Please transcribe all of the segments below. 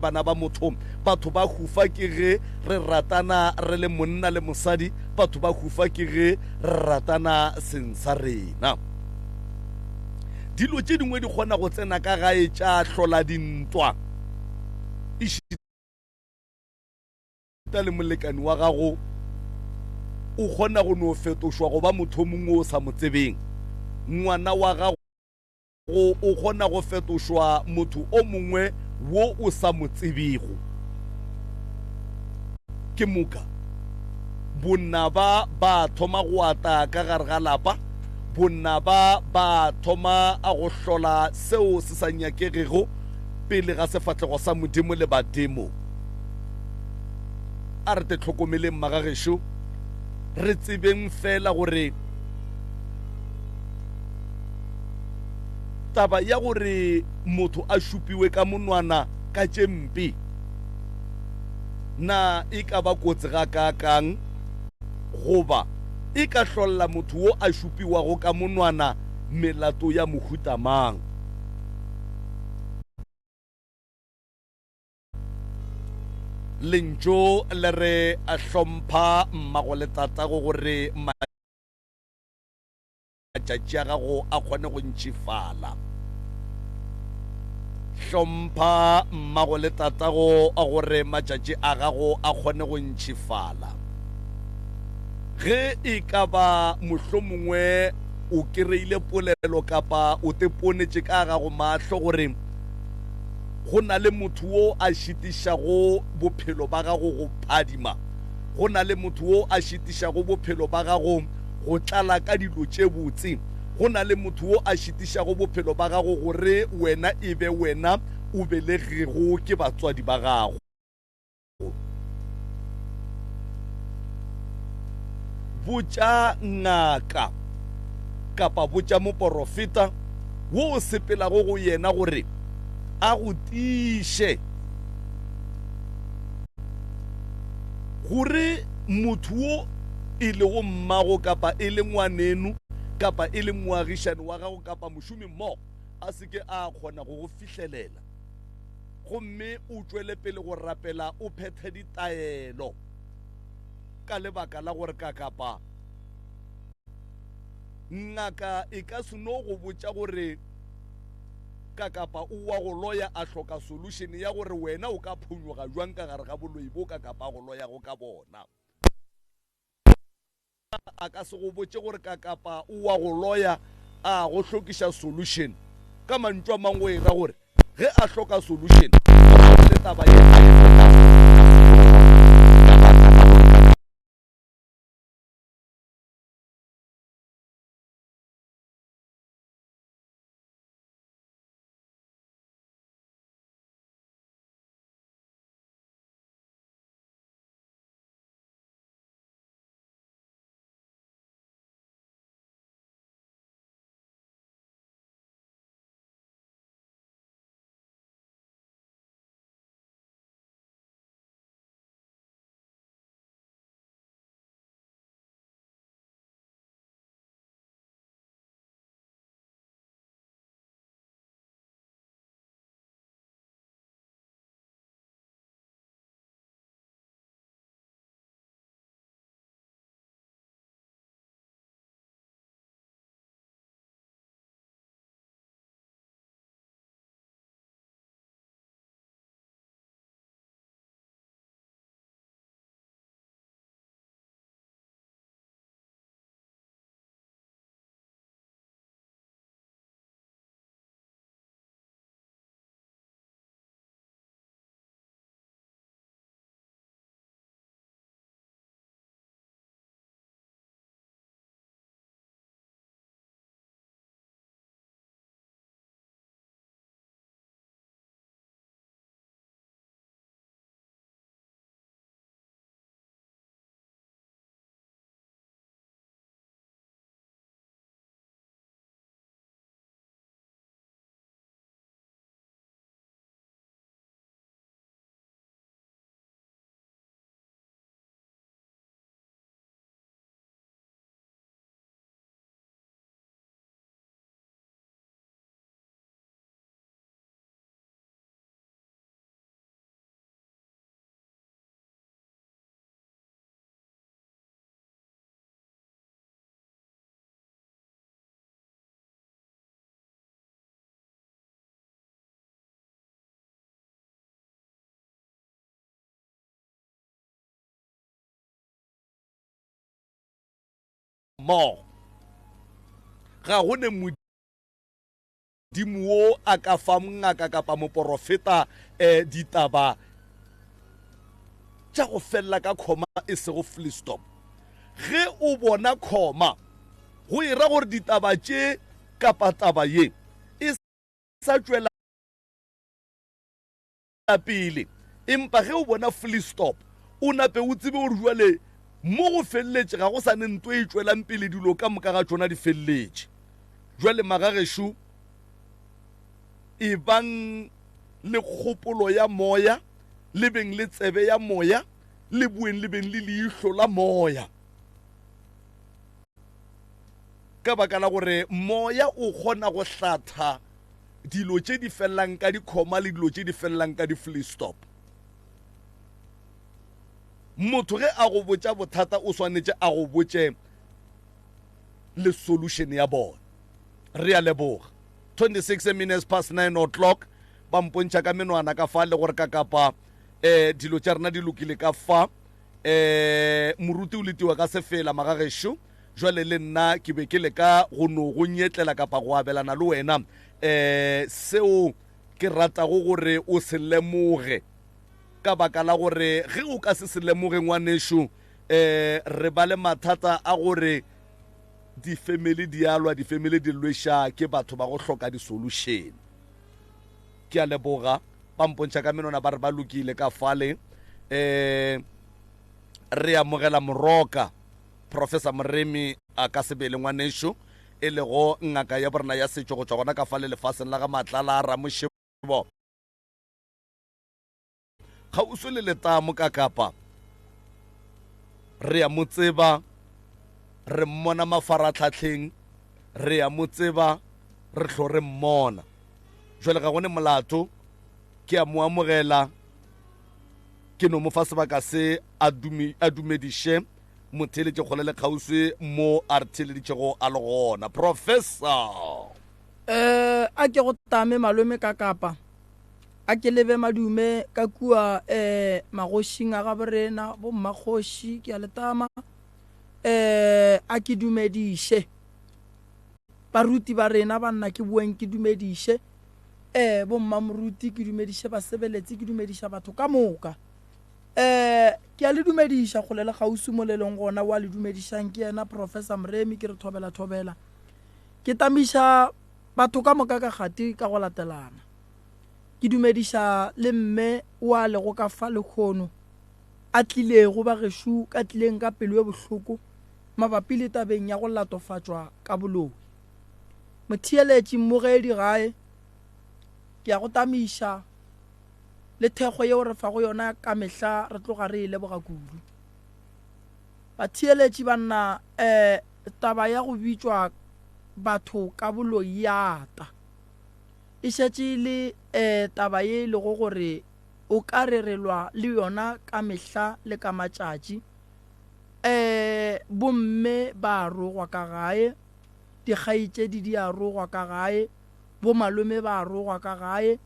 Bana ba motho, batho ba hufa ke ge re ratana re le monna le mosadi, batho ba hufa ke ge re ratana seng sa rena. Dilo tše dingwe di kgona go tsena ka gae tša hlola dintwa. Ešita le molekani wa gago o kgona go no fetošwa go ba motho o mongwe o sa mo tsebeng. Ngwana wa gago Go o kgona go fetošwa motho o mongwe wo o sa mo tsebego. Ke moka, bonaba ba thoma go ata ka gare ga lapa, bonaba ba thoma go hlola seo se sa nyakegego pele ga sefahlego sa Modimo le badimo. A re te hlokomeleng magagešo, re tsebeng feela gore Taba ya gore motho a šupiwe ka monwana ka tše mpe, na e ka ba kotsi gakaakang? Goba e ka hlolla motho wo a šupiwago ka monwana melato ya mohuta mang? Lentšu le re hlompha mmago le tatago gore matšatši a gago a kgone go ntšifala. Hlompha mmago le tatago gore matšatši a gago a kgone go ntšifala. Ge e ka ba mohlomongwe o kereile polelo kapa o teponetše ka gago mahlo gore go na le motho wo a šitišago bophelo ba gago go phadima, go na le motho wo a šitišago bophelo ba gago go tlala ka dilo tše botse. Go na le motho wo a šitišago bophelo ba gago gore wena e be wena o belegego ke batswadi ba gago. Botša ngaka kapa botša moporofeta wo o sepelago go yena gore a go tiiše gore motho wo e lego mmago kapa e le ngwaneno kapa e le moagišani wa gago kapa mošomimmogo a se ke a kgona go go fihlelela. Gomme o tšwele pele go rapela o phethe ditaelo ka lebaka la gore ka kapa ngaka e ka se no go botša gore ka kapa o wa go loya a hloka solution ya gore wena o ka phonyoga jwang ka gare ga boloi bo ka kapa a go loyago ka bona. A ka se go botše gore kakapa o wa go loya a go hlokiša solution. Ka mantšu a mangwe go e ra gore ge a hloka solution go na le taba ye a e hlokago ka sehlooho ka baka la gore kakapa mmogo. Ga go ne Modimo wo a ka fa ngaka kapa moporofeta um ditaba tša go felela ka khoma e sego full stop. Ge o bona khoma, go e ra gore ditaba tše kapa taba ye e sa tšwela pele. Empa ge o bona full stop, o nape o tsebe gore jwale mo go feleletše, ga go sa ne nto e tšwelang pele, dilo ka moka ga tšona di feleletše. Jwale magagešo, ebang le kgopolo ya moya, le beng le tsebe ya moya, le boeng le beng le leihlo la moya, ka baka la gore moya o kgona go hlatha dilo tše di felelang ka dikhoma le dilo tše di felelang ka di-flea stop. Motho ge a go botša bothata o swanetše a go botše le solution ya bona. Re a leboga. 26 minutes past 9 o'clock, ba mpontšha ka menwana ka fa le gore ka kapa eh dilo tša rena di lokile ka fa. Eh moruti o letiwa ka sefela magagešo. Jwale le nna ke be ke leka go no go nyetlela kapa go abelana le wena eh seo ke ratago gore o se lemoge, ka baka la gore ge o ka se se lemoge ngwanešo, eh re ba le mathata a gore difemele di a lwa, difemele di lweša ke batho ba go hloka di-solution. Ke a leboga, ba mpontšha ka menwana ba re ba lokile ka fale. Eh re amogela Moroka. Professor Moremi a ka sebele ngwanešo, e lego ngaka ya borena ya setšo go tšwa gona ka fale lefaseng la ga Matlala a Ramošebo, kgauswi le Letamo ka Kapa. Re a mo tseba, re mmona mafaratlhahleng, re a mo tseba, re hlo re mmona. Jwale ga go ne molato, ke a mo amogela, ke no mo fa sebaka se a dumediše motheeletše kgole le kgauswi mo a re theeleditšego a le gona. Professor. Eh, a ke go tame malome ka Kapa, a ke lebe madume ka kua eh, magošing a gaborena, bommakgoši, ke a le tama. Eh, a ke dumediše baruti ba rena, banna ke boeng ke dumediše eh, bommamoruti, ke dumediše basebeletsi, ke dumediša batho ka moka. Eh, ke a le dumediša kgole le kgauswi mo le leng gona, wa le dumedišang ke yena Professor Moremi, ke re thobela thobela. Ke tamiša batho ka moka ka gati ka go latelana. Ke dumediša le mme wa lego ka fa lekgono a tlilego ba gešo ka tlileng ka pelo e bohloko mabapi le tabeng ya go latofatšwa ka boloi. Motheeletši mmogedi gae, ke a go tamiša. Le thekgo yeo re fago yona ka mehla re tloga re e leboga kudu. Batheeletši banna, eh, taba ya go bitšwa batho ka boloi ya ata. E šetše e le eh, taba ye e lego gore o ka re re lwa le yona ka mehla le ka matšatši. Eh, bomme ba a rogwa ka gae, dikgaetšedi di a rogwa ka gae, bomalome ba a rogwa ka gae,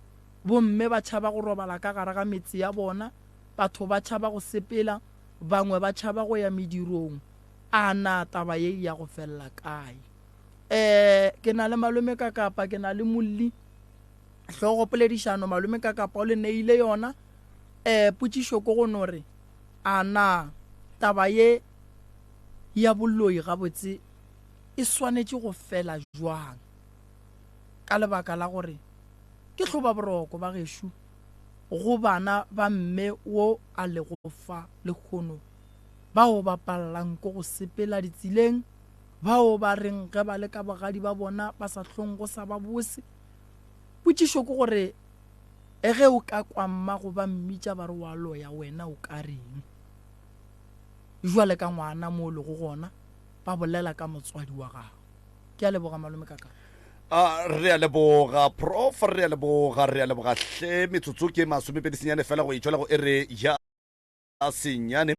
Bomme ba tšhaba go robala ka gare ga metse ya bona, batho ba tšhaba go sepela, bangwe ba tšhaba go ya medirong. A na taba ye e ya go felela kae? Um ke na le malome Kakapa, ke na le Molli. Hlogopoledišano malome Kakapa o le neile yona. Um potšišo ke go no re, a na taba ye ya boloi gabotse e swanetše go fela jwang? Ka lebaka la gore Ke hlobaboroko ba gešo go bana ba mme wo a lego fa lehono, bao ba pallang ke go sepela ditseleng, bao ba reng ge ba le ka bogadi ba bona ba sa hlong go sa ba bose. Potšišo ke gore, ge o ka kwa mmago ba mmitša ba re wa loya, wena o ka reng? Jwale ka ngwana mo o lego gona, ba bolela ka motswadi wa gago. Ke a leboga malome Kakapa. A re a leboga prof, re a leboga, re a leboga hle. Metsotso ke masomepedi senyane fela go e tšwela go ere ya senyane.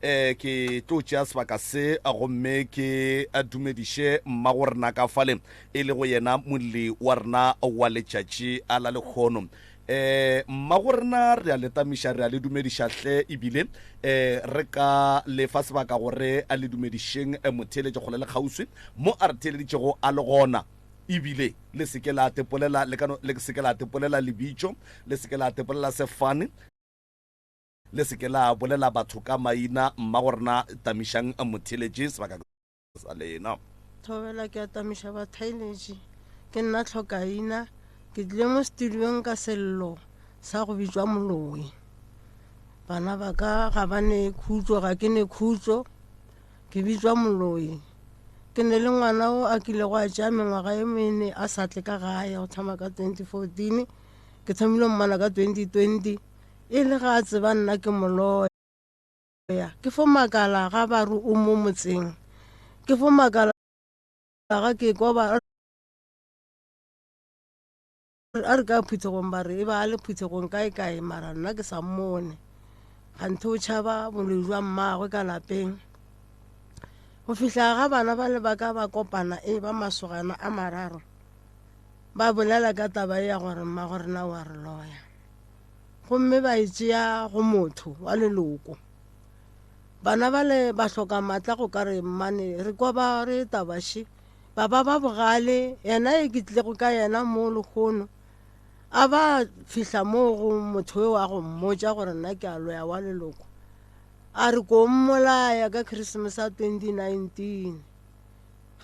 Eh, ke tlo tšea sebaka se gomme ke dumediše mmagorena ka fale e le go yena molli wa rena wa letšatši a la lekgono. Um mmagorena re a le tamiša, re a le dumediša hle, ebile um re ka le fa sebaka gore a le dumedišeng motheeletše kgole le kgauswi mo a re theeleditšego a le gona. Ebile le se ke la tepolela, le ka no, le se ke la tepolela lebitšo, le se ke la tepolela sefane, le se ke la bolela batho ka maina. Mmagorena tamišang motheeletše sebaka sa lena. Thobela, ke atamiša bathailetši. Ke nna Tlhokaina. Ke tlile mo studiong ka sello sa go bitšwa moloi. Bana ba ka ga ba ne khutšo, ga ke ne khutšo. Ke bitšwa moloi. Ke ne le ngwana o a kilego a tšea mengwaga e mene a sa tle ka gae go thoma ka 2014. Ke thomile mmona ka 2020 e le ga a tseba nna ke moloya. Ya, ke fo makala ga ba re o mo motseng. Ke fo makala ga ke kwa ba a re ka phuthegong ba re e ba a le phuthegong kae kae mara nna ke sa mmone. Ganthe o tšhaba boloi jwa mmagwe ka lapeng. Go fihla ga bana ba le ba ka ba kopana e ba masogana a mararo ba bolela ka taba e ya gore mmago rena o a re loya. Gomme ba e tšea go motho wa leloko. Bana bale ba hloka matla go ka re mmane re kwa ba re taba še. Ba ba ba bogale, yena e ke tlilego ka yena mo lehono. A ba fihla moo go motho yo a go mmotša gore nna ke a loya wa leloko. A re ko mmolaya ka Christmas ya 2019.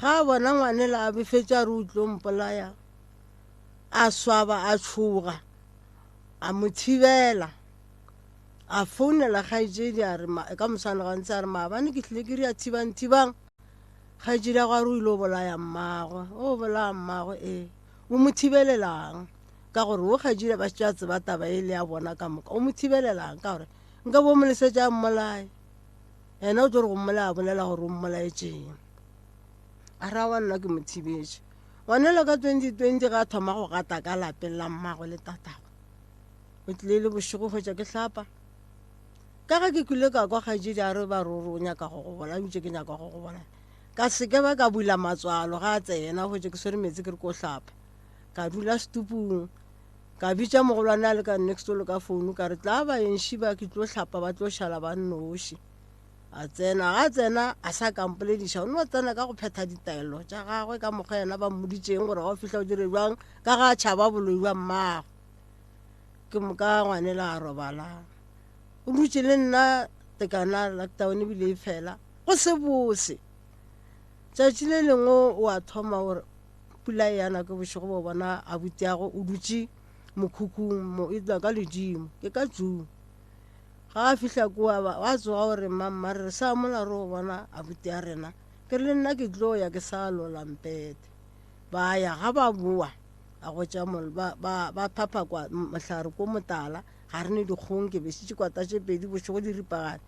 Ga a bona ngwanela a befetše a re o tlo mpolaya, a swaba a tšhoga. A mo thibela. A founela kgaetšedi a re, ka moswane gantsi a re, maabane ke tlile ke ria thibang thibang. Kgaetšedi ya go a re o ile o bolaya mmagwe. O bolaya mmagwe ee. O mo thibelelang? Ka gore o kgaetšedi ba šetše a tseba taba e le ya bona ka moka. O mo thibelelang? Ka gore nka bo mo lesetša a mmolaye. Yena o tlo re go mmolaya a bolela gore o mmolaetšeng. A ra wa nna ke mo thibetše. Ngwanelo ka 2020 ga a thoma go gata ka lapeng la mmagwe le tatagwe. O tlile le bošego hwetša ke hlapa. Ka ge ke kwile ka kwa kgaetšedi a re ba ruri o nyaka go go bona, bitše ke nyaka go go bona. Ka se ke ba ka bula matswalo ga a tsena hwetša ke swere metsi ke re ko hlapa. Ka dula setupung. Ka bitša mogolwane a le ka next door ka founu ka re tla ba enši ba ke tlo hlapa ba tlo šala ba nnoši. A tsena, ga a tsena a sa kampolediša, o no tsena ka go phetha ditaelo tša gagwe ka mokgwa yena ba mmoditšeng gore ga o fihla o dire bjang ka ga a tšhaba boloi bja mmago. Ke moka ngwanela a robala. O dutše le nna tekana lockdown ebile e fela go se bose. Tšatši le lengwe o a thoma gore pula e yana ke bošego bo bona abutiago o dutše mokhukhung mo e tla ka ledimo ke ka June. Ga a fihla kua, ba, ba tsoga gore mma, mma, re re sa mola re o bona abuti ya rena. Ke re le nna ke tlo ya ke sa lola mpete. Ba ya, ga ba boa, ba gotša mollo, ba, ba, ba phapha kwa mohlare ko motala, ga re ne dikgong, ke besitše kwata tše pedi bošego di ripagane.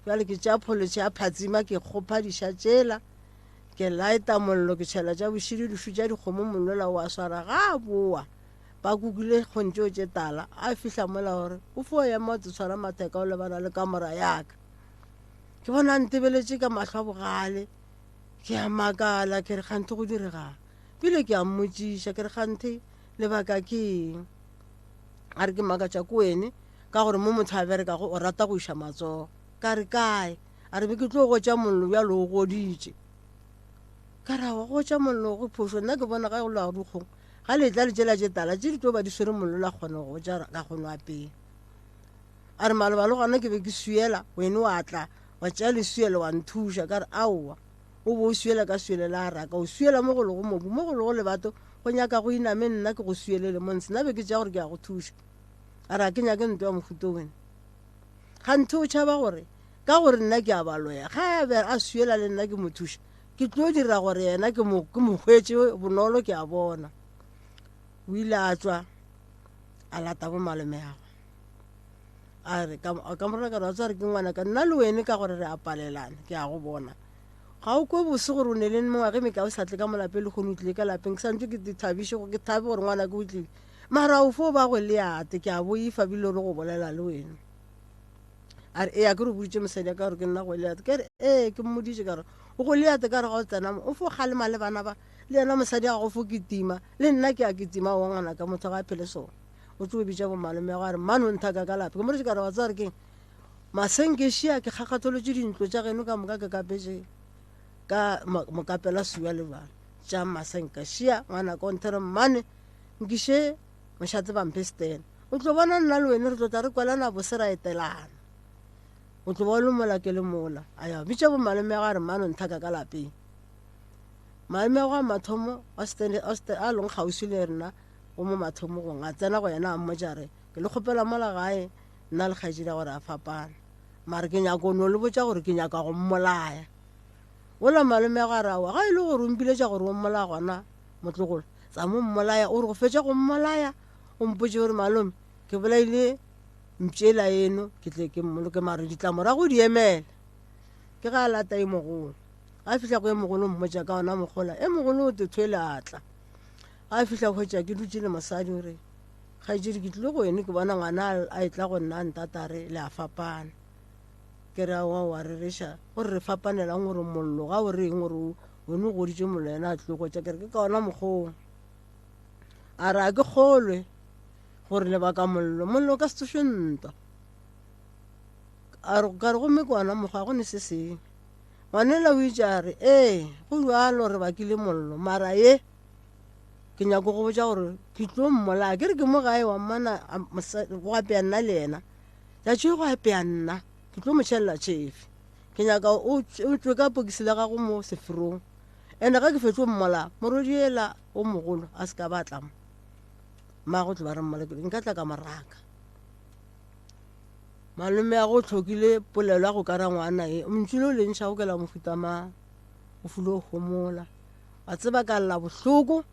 Bjale ke tšea pholetšhe ya phatsima, ke kgopha diša tšela, ke laeta mollo, ke tšhela tša bošidi, dišu tša dikgomo, mollo la o a swara. Ga a boa, Ba kukile kgong tšeo tše tala. A fihla mola gore o fo ema o tse tshwara matheka o lebana le kamora ya ka. Ke bona a ntebeletše ka mahlo a bogale. Ke a makala ke re kganthe go diregang. Bile ke a mmotšiša ke re kganthe lebaka ke eng. A re ke makatša ko wene ka gore mo motho a berekago o rata go iša matsogo. Ka re kae? A re be ke tlo gotša mollo bjalo o goditše. Ka ra wa gotša mollo go phošo nna ke bona ga go lwa dikgong. Ga le etla le tšela tše tala tše di tlo ba di swere mollo la kgona go ja la kgona apea. A re maloba le gona ke be ke swiela wene wa tla wa tšea leswielo wa nthuša. Ka re aowa o bo o swiela ka swiele la raka o swiela mo go lego mobu mo go lego lebato go nyaka go iname nna ke go swielele mo ntshe nna be ke tšea gore ke ya go thuša. A re a ke nyake nto ya mohuto wene. Ganthe o tšhaba gore ka gore nna ke a ba loya ga a be a swiela le nna ke mo thuša ke tlo dira gore yena ke mo ke mo hwetše bonolo ke a bona. O ile a tšwa a lata bo malomeagwe a re ka ka morena ka re wa tseba re ke ngwana ka nna le wene ka gore re a palelana ke a go bona ga o kwe bose gore o ne le mengwaga e mekae o sa tle ka mo lapeng le kgone o tlile ka lapeng ke santse ke thabiše ke thabe gore ngwana ke o tlile mara o fo ba go leate ke a boifa bile re go bolela le wena. A re ee, a ke re o boditše mosadi ya ka gore ke nna Goliate. Ke re ee, ke mmoditše ka re o Goliate ka re ga o tsena mo o fo kgalema le bana ba le yena mosadi ya gago fo kitima le nna ke a kitima wa ngwana ka motho ga a phele sona. O tlo bitša bomalome a re mmane o nthaka ka lape. Ke mo re ka re wa tseba re keng? Masenkešia ke kgakgatholotše dintlo tša geno ka moka ke kapetše ka mokapela sua le bjalo. Tša masenkešia ngwanaka o nthere mmane nkiše mošate ba mphe setene. O tlo bona nna le wene re tlo tla re kwelana bose ra etelana. O tlo ba o le mola ke le mola. A ya bitša bomalome a re mmane o nthaka ka lapeng. Malome wa mathomo a setene a leng kgauswi le rena go mo mathomogong a tsena go yena a mmotša re ke le kgopela mola gae nna le kgaetšedi ya gore a fapana mare ke nyaka no le botša gore ke nyaka go mmolaya. Ola malome a re aowa ga e le gore o mpiletša gore o mmolaya gona motlogolo tsa mo mmolaya o re go fetša go mmolaya o mpotše gore malome ke bolaile mpšela eno ke tle ke mmoloke mare ditlamorago di emele. Ke ga a lata e mogolo ga a fihla go e mogolo mmotša ka ona mogola e mogolo o te thwele a tla. Ga a fihla hwetša ke dutše le mosadi o re kgaetšedi ke tlile go ene ke bona ngwana a etla go nna ntata re le a fapana. Ke re aowa wa rereša gore re fapanelang gore mollo ga o reng gore one o goditše mollo yena a tlile go tša ke re ke ka ona mokgong. A re a ke kgolwe gore lebaka mollo mollo o ka se tsoše ntwa. A re ka re gomme ke ona mokgwa go ne se sengwe. Ngwanela o itše a re ee go bjalo re bakile mollo mara ye ke nyako go botša gore ke tlo mmolaya ke re ke mo gae wa mmona go apea nna le yena tšatši go apea nna ke tlo mo tšhelela tšhefi ke nyaka o tšwe ka pokisi la gago mo seferong ene ga ke fetso mmolaya morwedi ela o mogolo a se ka ba tla mo mmago tlo ba re mmolaya nka tla ka moraka. Malome a go hlokile polelo ya go kara ngwana e ntšu le o le ntšhago ke la mohuta mang o fule o homola wa tseba ka lla bohloko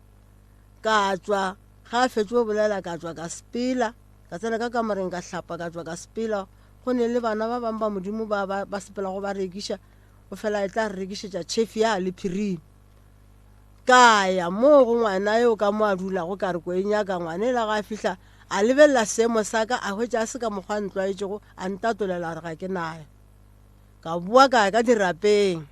ka tšwa ga a fetše go bolela ka tšwa ka sepela ka tsena ka kamoreng ka hlapa ka tšwa ka sepela go ne le bana ba bangwe ba modimo ba ba ba sepelago ba rekiša o fela e tla re rekišetša tšhefi ya le phirimi ka ya moo go ngwana eo ka mo a dulago ka re ko e nyaka ngwana ela ga a fihla A lebelela seemo sa ka, a hwetša a se ka mokgwa a ntlwaetšego, a ntatolela a re ga ke nayo. Ka boa ka ya ka dirapeng,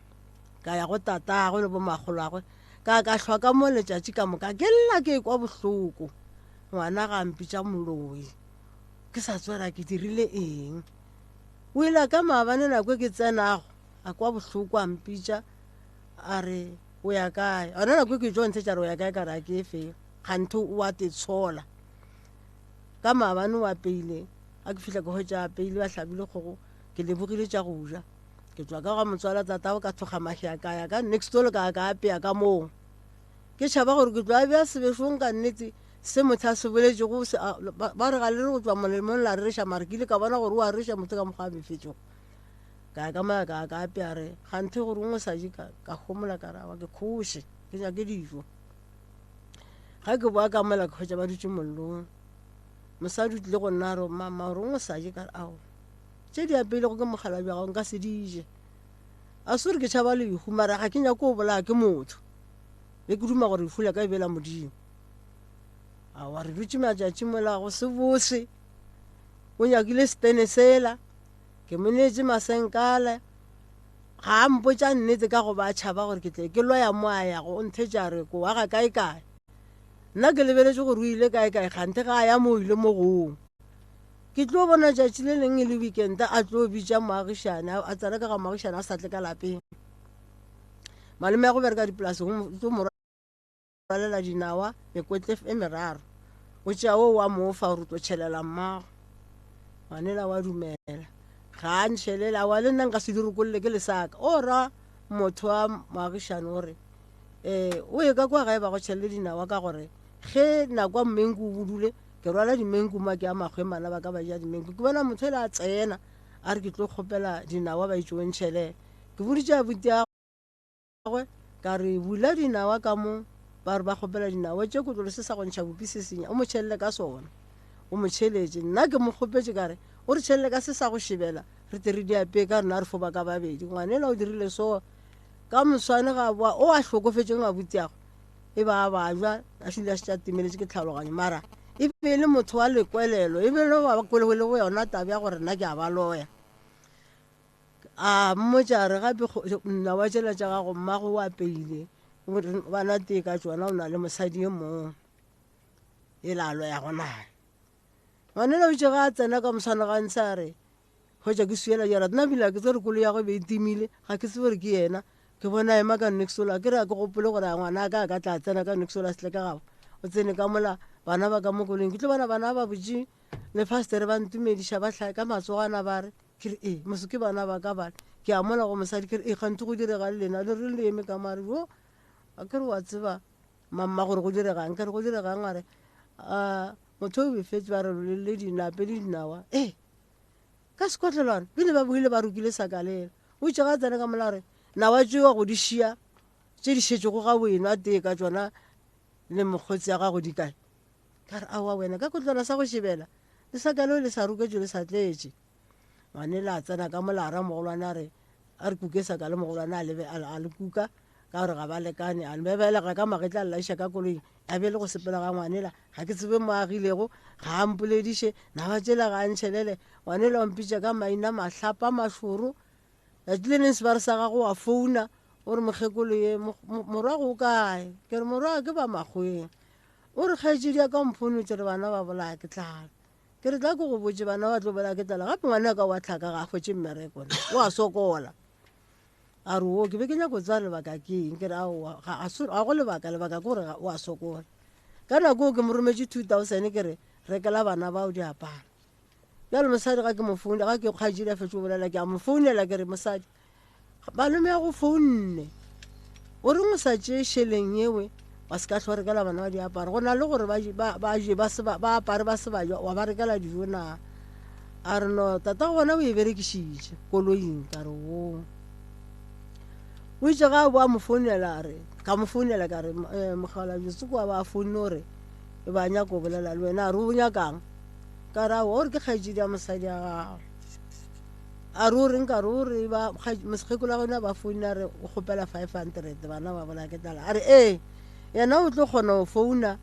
ka ya go tatagwe le bomakgolwagwe, ka ka hlwa ka mo letšatši ka moka ke lla ke ekwa bohloko. Ngwana ga a mpitša moloi, ke sa tswela ke dirile eng. O ile ka maabane nako e ke tsenago, a kwa bohloko a mpitša a re o ya kae. Gona nako e ke tšo ntshetša re o ya kae ka re a ke e feo, kganthe o a tetshola. Ka maabane o apeile, ga ke fihla ke hwetša a apeile a hlabile kgogo, ke lebogile tša go ja. Ke tšwa ka ga motswala tatago ka thoga mahea ka ya ka next door ka ka apea ka moo. Ke tšhaba gore ke tlo a bea sebešong ka nnete se motho a se boletšego ba re ga le re go tšwa molemong la rereša mare ke ile ka bona gore o a rereša motho ka mokgwa a befetšego. Ka ya ka moya ka ka apea re ganthe gore o sa je ka ka homola ka ra wa ke khoše ke nyake dijo. Ga ke boa ka mola ke hwetša ba dutše mollong. Mosadi o tlile go nna a re mama gore o sa je ka re ao. Tše di apeilego ke mokgalabje wa gago nka se di je. A se gore ke tšhaba lehu mara ga ke nyake go bolaya ke motho. Be ke duma gore lehu la ka e be la Modimo. Aowa re dutše matšatši mola go se bose. O nyakile setene sela. Ke mo neetše masenkale. Ga a mpotša nnete ka go ba tšhaba gore ke tle ke loya mo a yago, o nthetša a re ko aga kae-kae. Nna ke lebeletše gore o ile kae-kae kganthe ga a ya mo o ile mo gong. Ke tlo bona tšatši le leng e le weekend a tlo bitša moagišane a tsena ka ga moagišane a sa tle ka lapeng. Malome ya go bereka dipolaseng o tlo mo rwalela dinawa mekotle e meraro. O tšea wo wa mo fa gore o tlo tšhelela mmago. Ngwanela wa dumela. Ga a ntšhelele aowa le nna nka se di rokolle ke lesaka. O ra motho wa moagišane o re um o ye ka kwa gae ba go tšhelele dinawa ka gore ge nako ya mmenku o budule ke rwala dimenku ma ke a makgweng bana ba ka ba ja dimenku. Ke bona motho ele a tsena a re ke tlo kgopela dinawa ba itše o ntšhelele. Ke boditše abuti a gagwe ka re bula dinawa ka mo ba re ba kgopela dinawa tše kotlolo se sa go ntšha bupi se senya o mo tšhelele ka sona o mo tšheletše nna ke mo kgopetše ka re o re tšhelele ka se sa go šebela re tle re di apee ka rena re fo ba ka babedi ngwanela o dirile so ka moswane ga boa o a hlokofetšeng abutiago e ba a bajwa a šile a šetše a timeletše ke tlhaloganyo mara e be e le motho wa lekwelelo e be le ba kwele go yona taba ya gore nna ke a ba loya. A mmotša a re, Gape nnawa tšela tša gago mmago o apeile, ba nwa tee ka tšona, o na le mosadi e mongwe e la loyago naye. Ngwanela o itše ga a tsena ka moswana ga ntshe a re, Hwetša ke swiela jara. Nna bile ga ke tsebe gore koloi ya gagwe e be e timile, ga ke tsebe gore ke yena. Ke bona a ema ka Nixola, ke re ga ke gopole gore a ngwana a ka a ka tla tsena ka Nixola a se tle ka gabo. O tsene ka mola, bana ba ka mo koloing. Ke tlo bona bana ba butše lefastere ba ntumediša ba hlae ka matsogwana ba re, ke re ee, mose ke bana ba ka bale. Ke a mola go mosadi ke re ee, kganthe go direga le lena le reng le eme ka mo? A re yo, a ke re wa tseba mamma gore go diregang? Ke re go diregang? A re a motho o befetše ba re le dinape le dinawa. Ee, ka sekotlelwana bile ba boile ba rokile sakalela. O itše ga a tsena ka mola a re nawa tšewa go di šia tše di šetšego ga o enwa tee ka tšona le mokgotsi ya gago di kae? Ka re aowa wena ka kotlwana sa go šebela lesaka leo le sa roketšwe le sa tletše. Ngwanela a tsena ka molara mogolwane a re a re kuke saka le mogolwane a lebe a le kuka ka gore ga ba lekane a bebelega ka magetla a laiša ka koloing a be le go sepela ga ngwanela ga ke tsebe mo agilego ga a mpolediše nawa tšela ga a ntšhelele ngwanela o mpitša ka maina mahlapa mašoro Tšatši le leng sebare sa gago wa founa o re mokgekolo ye morwago o kae? Ke re morwa ke ba makgweng. O re kgaetšedi ya ka mphonotše re bana ba bolaya ke tlala. Ke re tla ke go botše bana ba tlo bolaya ke tlala gape ngwana ka wa tlhaka ga a hwetše mmereko o a sokola. A re o ke be ke nyako tseba lebaka ke eng ke re aowa ga go lebaka lebaka ke gore o a sokola. Ka nako eo ke mo rometše 2000 ke re rekela bana bao diaparo. Bjale mosadi ga ke mo founela, ga ke kgaetšedi a fetše go bolela, ke a mo founela ke re mosadi, malome ya go founne o reng o sa tšee šeleng ewe wa se ka hlwa rekela bana ba diaparo go na le gore ba je ba apare ba se ba ja wa ba rekela dijo na a re no tata go bona o e berekišitše koloing ka re o o itse ga a bo a mo founela a re ka mo founela ka re eh, mogala jotse kwa ba founne o re e ba nyaka go bolela le wena a re o nyakang Ka re, Aowa, o re ke kgaetšedi ya mosadi ya gago. A re o reng? Ka re o re ba mokgekolo wa geno ba foune a re o kgopela 500 bana ba bolaya ke tlala. A re ee, yena o tlo kgona go founa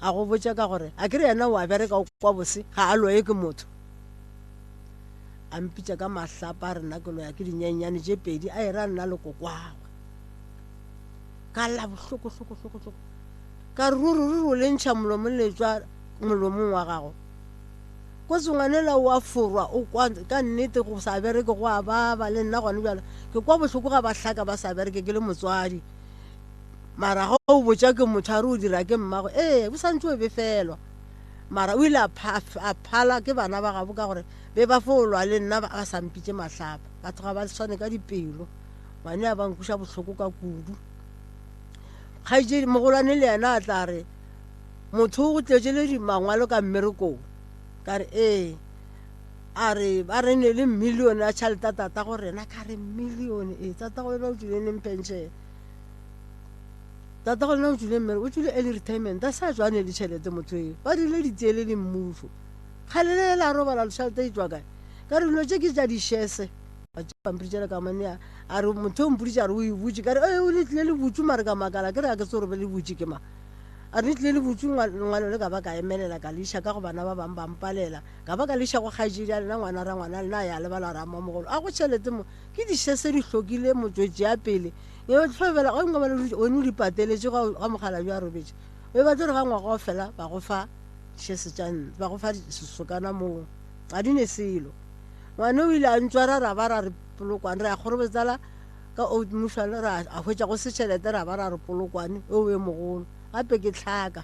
a go botša ka gore a ke re yena o a bereka o kwa bose ga a loye ke motho. A mpitša ka mahlapa a re nna ke loya ke dinyenyane tše pedi a e ra nna le kokwagwe. Ka lla bohloko hloko hloko hloko. Ka re ruri ruri o le ntšha molomo le tšwa molomong wa gago. Kotsi ngwanela o a forwa o kwa ka nnete go sa bereke go a baba le nna gone bjalo ke kwa bohloko ga ba hlaka ba sa bereke ke le motswadi mara ga o botša ke motho a re o dira ke mmago ee o santse o befelwa mara o ile a phala ke bana ba gabo ka gore be ba fo lwa le nna ba sa mpitše mahlapa batho ga ba swane ka dipelo ngwane a ba nkuša bohloko ka kudu kgaetšedi mogolwane le yena a tla re Motho o go tletše le mangwalo ka mmerekong. Ka re, Ee. A re, Ba re ne le millione ya tšhelete ya tatago rena. Ka re, Millione? Ee, tatago yena o tšwile neng pension? Tatago lena o tšwile mmereko, o tšwile early retirement, a sa tšwa ne le tšhelete motho eo. Ba rile ditee le le mmušo. Kgale le la robala tšhelete e tšwa kae? Ka re, Dilo tše ke tša dišese. Ba tšea pampiri tšela ka mo nea. A re, motho o mpoditše a re o e butše. Ka re, Ee, o le tlile le butšwe mare ka makala ke re ga ke tsebe gore le butše ke mang. A re tlile le butšwe lengwalo le ka ba ka emelela ka le iša ka go bana ba bang ba mpalela ka ba ka le iša go kgaetšedi ya lena ngwana ra ngwana lena a ya lebala ra mmamogolo a go tšhelete mo ke dišese di hlokile motswetši ya pele e hlobela ga nngwe wene o di pateletše ga mogala jo a robetše o e batle gore ga ngwaga o fela ba go fa šese tša ba go fa sesokana moo ga di ne selo ngwane o ile a ntšwara ra ba ra re polokwane re ya kgorobetsala Ka Old Mutual ra a hwetša go se tšhelete ra ba ra re Polokwane o e mogolo gape ke tlhaka.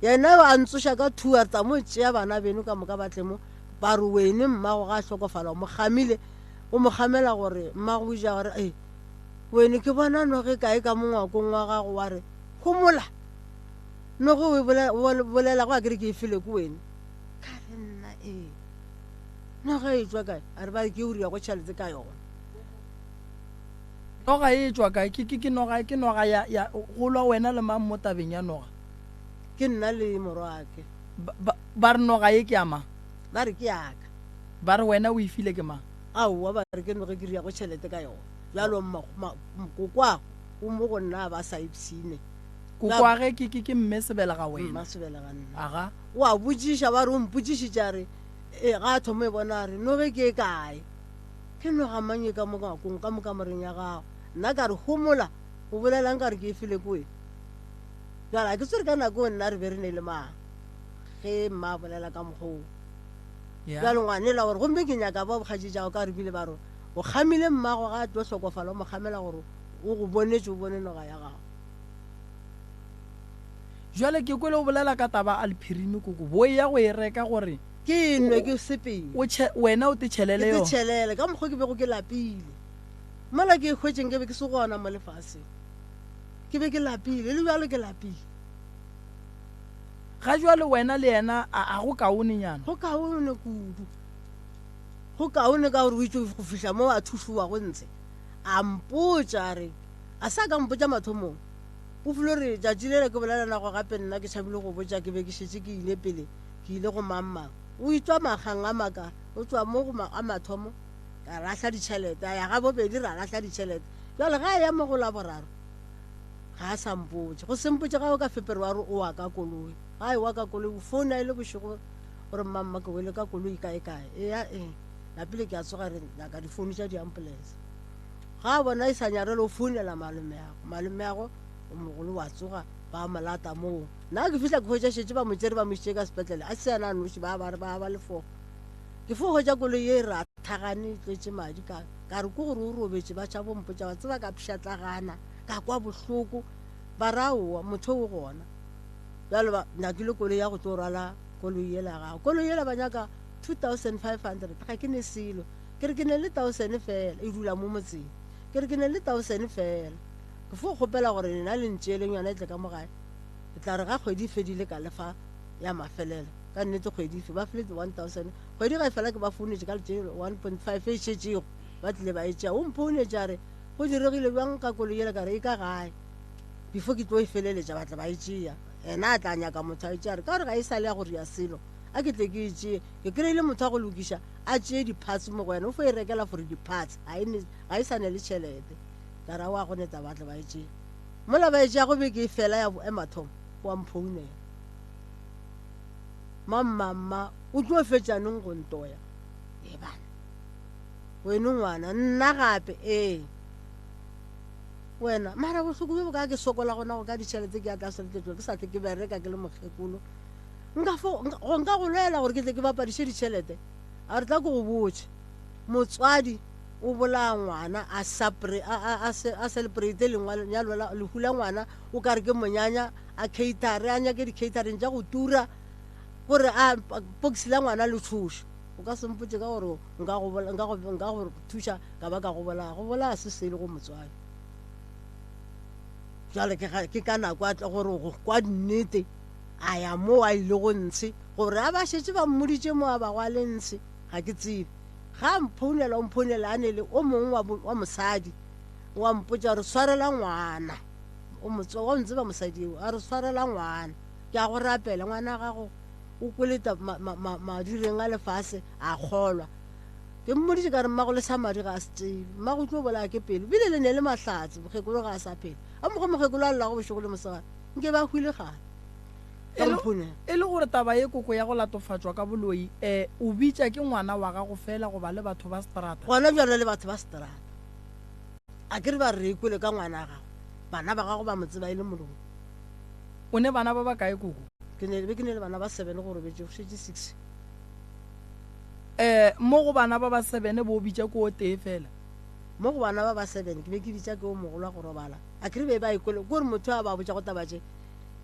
Yena a ntsoša ka thua re tsa mo tšea bana beno ka moka ba tle mo ba re wene mmago ga a hlokofala o mo gamile o mo gamela gore mmago o ja gore e wene ke bona noge kae ka mo ngwakong wa gago wa re homola noge o e bolela go a kere ke e file ke wene ka re nna ee noge e tšwa kae a re ba re ke o ria go tšhelete ka yona. Noga e tšwa kae? Ke, ke, ke noga, ke noga ya, ya, go lwa wena le mang mo tabeng ya noga? Ke nna le morwake. Ba, ba, ba re noga ye ke ya mang? Ba re ke ya ka. Ba re wena o e file ke mang? Aowa, ba re ke noge ke riago tšhelete ka yona. Bjalo mma, ma, kokoago o mo go nna a ba sa ipshine. Kokoage ke, ke, ke mme sebelega wena. Mma sebelega nna. Aga. O a botšiša, ba re o mpotšišitše a re, e, ga a thoma e bona a re, noge ke e kae? Ke noga mang e ka mo ngwakong, ka mo kamoreng ya gago? Nna ka re, Homola, o bolelang ka re ke e file ko wena? Bjale ga ke tsebe ka nako eo nna re be re ne le mang ge mma a bolela ka mokgwa oo. Bjale ngwanela gore gomme ke nyaka ba bokgatši jago ka gore bile ba re o kgamile mmago ga a tlo hlokofala o mo kgamela gore o go bonetše o bone noga ya gago. Jwale ke kwele o bolela ka taba a lephirimi koko bo eya go e reka gore Ke nwe ke sepele. O tšhe, wena o te tšhelele Ke te yona. tšhelele ka mokgwa ke bego ke lapile. Mola ke e hwetšeng ke be ke se gona mo lefaseng. Ke be ke lapile le bjalo ke lapile. Ga jwale wena le yena a, a go kaonenyana? Go kaone kudu. Go kaone ka gore o itše go fihla mo a thušowago ntshe. A mpotša a re, a sa ka mpotša mathomong. O filo re tšatši lela ke bolela nago gape nna ke tšhabile go botša ke be ke šetše ke ile pele ke ile go mang-mang. O itšwa makgang a maka, o tšwa mo go a mathomo ka lahla ditšhelete, a ya ga bobedi ra lahla ditšhelete. Bjale ga a ya mo go la boraro ga a sa mpotše. Go se mpotše ga o ka Feperware o wa ka koloi. Ga a ewa ka koloi o founa e le bošego gore mmamma ke wele ka koloi kae kae. Eya ee napile ke a tsoga re nyaka difounu tša di-ambulance. Ga a bona e sa nyarele o founela malomeago. Malomeago o mogolo wa tsoga ba mo lata moo. Nna ke fihla ke hwetša šetše ba mo tšere ba mo išitše ka sepetlele a se yena a noši ba ba re ba ba le fo. Ke fo hwetša koloi ye e rathagane e tletše madi ka ka re ke gore o robetše ba tšhabo mpotša wa tseba ka pšhatlagana ka kwa bohloko ba re aowa motho o gona. Bjale ba nyakile koloi ya go tlo rwala koloi yela ya gago. Koloi yela ba nyaka 2500 ga ke ne selo. Ke re ke ne le thousand fela e dula mo motseng. Ke re ke ne le thousand fela. Ke fo kgopela gore lena le ntšeeleng yona e tle ka mo gae. Ke tla re ga kgwedi e fedile ka le fa ya mafelelo. Ka nnete kgwedi e fe ba file 1000. Kgwedi ga e fela ke ba founetše ka letše 1.5 e šetšego ba tlile ba e tšea. O mphounetše a re go diregile bjang ka koloi yela ka re e ka gae. Before ke tlo e feleletša ba tla ba e tšea. Yena a tla nyaka motho a e tšea a re ka gore ga e sa le ya go ria selo a ke tle ke e tšee. Ke kry-ile motho a go lokiša a tšee di-parts mo go wena o fo e rekela for di-parts ga e ga e sa ne le tšhelete. Ka re aowa go ne taba ba tle ba e tšee. Mola ba e tšea go beke e fela ya ya mathomo wa mphounela. Mamma mma o tlo fetša neng go ntoya? E bana. Weno ngwana nna gape ee. Wena mara bohloko bjo bo ka ke sokola gona go ka ditšhelete ke ya tlase le ke sa tle ke bereka ke le mokgekolo. Nka fo go nka go lwela gore ke tle ke bapadiše ditšhelete. A re tla ke go botše. Motswadi o bolaya ngwana a sapre a a a a celebrate lenyalo la lehu la ngwana o ka re ke monyanya a catere a nyake di-catering tša go tura gore a pokisi la ngwana le tšhoše o ka se mpotše ka gore nka go nka go nka go thuša ka ba ka go bolaya go bolaya se sele go motswadi jale ke ke ka nako a tla gore go kwa nnete a ya mo a ile go ntshe gore a ba šetše ba mmoditše mo a ba go a le ntshe ga ke tsebe Ga a mphounela, o mphounela a ne le o mongwe wa, wa mosadi, wa mpotša gore swarela ngwana. O mo wa ntseba mosadi eo, a re swarela ngwana. Ke a go rapela, ngwana gago o kwele ma, ma, ma, madireng a lefase, a kgolwa. Ke mmoditše ka re mmago le sa madi ga a se tsebe. Mmago o tlo bolaya ke pelo. Bile le ne le mahlatse, mokgekolo ga a sa phela. A mokgwa mokgekolo a llago bošego le mosegare, nke ba hwile kgale. E le, e le gore taba ye koko ya go latofatšwa ka boloi, e, o bitša ke ngwana wa gago fela goba le batho ba seterata? Gona bjale le batho ba seterata. A ke re ba re re ikwele ka ngwana gago. Bana ba gago ba mo tseba e le moloi. O ne bana ba bakae koko? Ke ne, be ke ne le bana ba sebene go robetše, go šetše six. E, mo go bana ba ba sebene bo o bitša ke o tee fela? Mo go bana ba ba sebene ke be ke bitša ke o mogolo wa go robala. A ke re be ba ikwele, ke gore motho a ba botšago taba tše,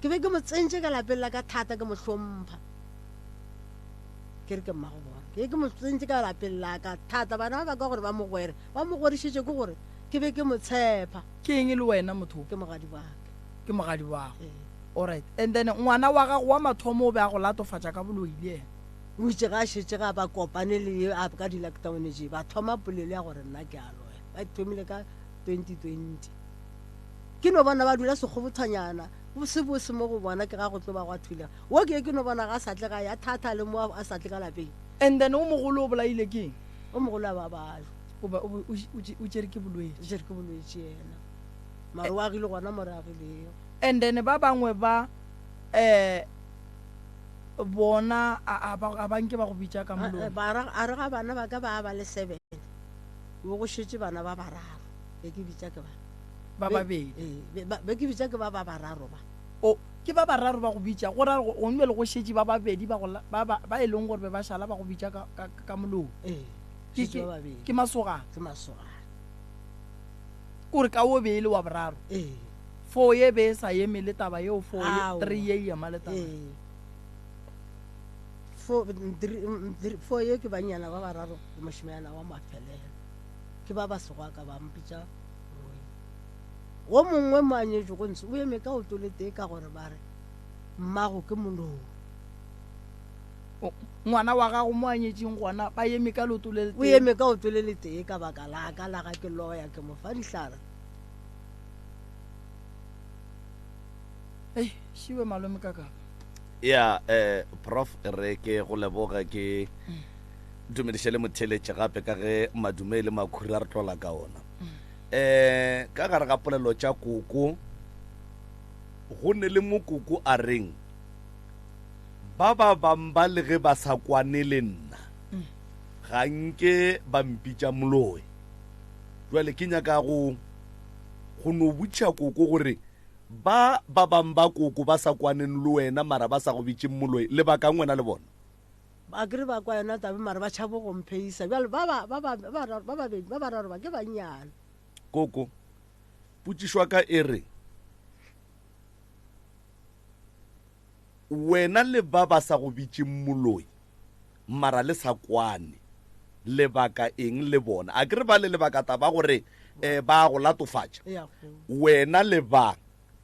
Ke be ke mo tsentše ka lapeng la ka thata, ke mo hlompha. Ke re ke mmago bona. Ke be ke mo tsentše ka lapeng la ka thata. Bana ba ba ka gore ba mo gwere, ba mo gwerišitše ke gore ke be ke mo tshepa. Ke eng e le wena motho? Ke mogadi wa ka. Ke mogadi wa gago. Ee. Alright. And then ngwana wa gago wa mathomo o be a go latofatša ka boloi le yena? O itše ge a šetše ge a ba kopane le ye a ka di-lockdown tše, ba thoma polelo ya gore nna ke a loya. Ba e thomile ka 2020. Ke no bona ba dula sekgobothwanyana, go se bose mo go bona, ke ga go tlo ba gwa thulega. Wo ke ye ke no bona ga a sa tle gae, a thatha le mo a sa tle ka lapeng. And then o mogolo o bolaile ke eng? O mogolo a ba bajwa. O ba, o, o, o tšere ke bolwetši. O tšere ke bolwetši yena. Mara o agile gona mo re agilego. And then ba bangwe ba, eh, bona a, a ba, a ba nke ba go bitša ka molomo. Ba ra, a re ga bana ba ka ba ba le seven, bo go šetše bana ba bararo, be ke bitša ke ba. Ba babedi. Ee, be, ba, be ke bitša ke ba ba bararo ba. O, Ke ba bararo ba go bitša, go ra gore gongwe le go šetše ba babedi ba go la, ba, ba, ba e leng gore be ba šala ba go bitša ka, ka, ka molomo. Ee, Ke, šetše ke, ba babedi. ke masogana. Ke masogana. Kore ka wo be e le wa boraro. Ee. Foo ye be e sa eme le taba yeo, foo ye, Aowa. three ye e ema le taba. Ee. Fo, three, three, fo ye ke bannyana ba bararo le mošemanyana wa mafelelo. Ke ba ba sego a ka ba mpitša moloi. Wo mongwe mo a nyetšego ntshe o eme ka oto le tee ka gore ba re mmago ke moloi. Ngwana wa gago mo a nyetšeng gona ba eme ka leoto le O letee. eme ka oto le letee ka baka la ka la ga ke loya ke mo fa dihlare. Hei, šiwe malome ka kapa. Ya, eh, Prof, re ke go leboga ke dumediše le motheeletše gape ka ge madume e le makhura re tlola ka ona. Um ka gare ga polelo tša koko go ne le mokoko a reng ba ba bang ba le ge ba sa kwane le nna ga nke ba mpitša moloi. Jwale ke nyaka go go no botša koko gore ba ba bang ba koko ba sa kwaneng le wena mara ba sa go bitšeng moloi lebakang wena le bona. Ba kere ba kwa yona taba mara ba tšhabo go mpheisa. Bjale ba ba ba ba ba bararo ba babedi ba bararo ba ke bannyane. Koko, potšišo ya ka e re, wena le ba ba sa go bitšeng moloi mara le sa kwane, lebaka eng le bona? A ke re ba le lebaka taba gore um ba go latofatša. Ea go. Wena le ba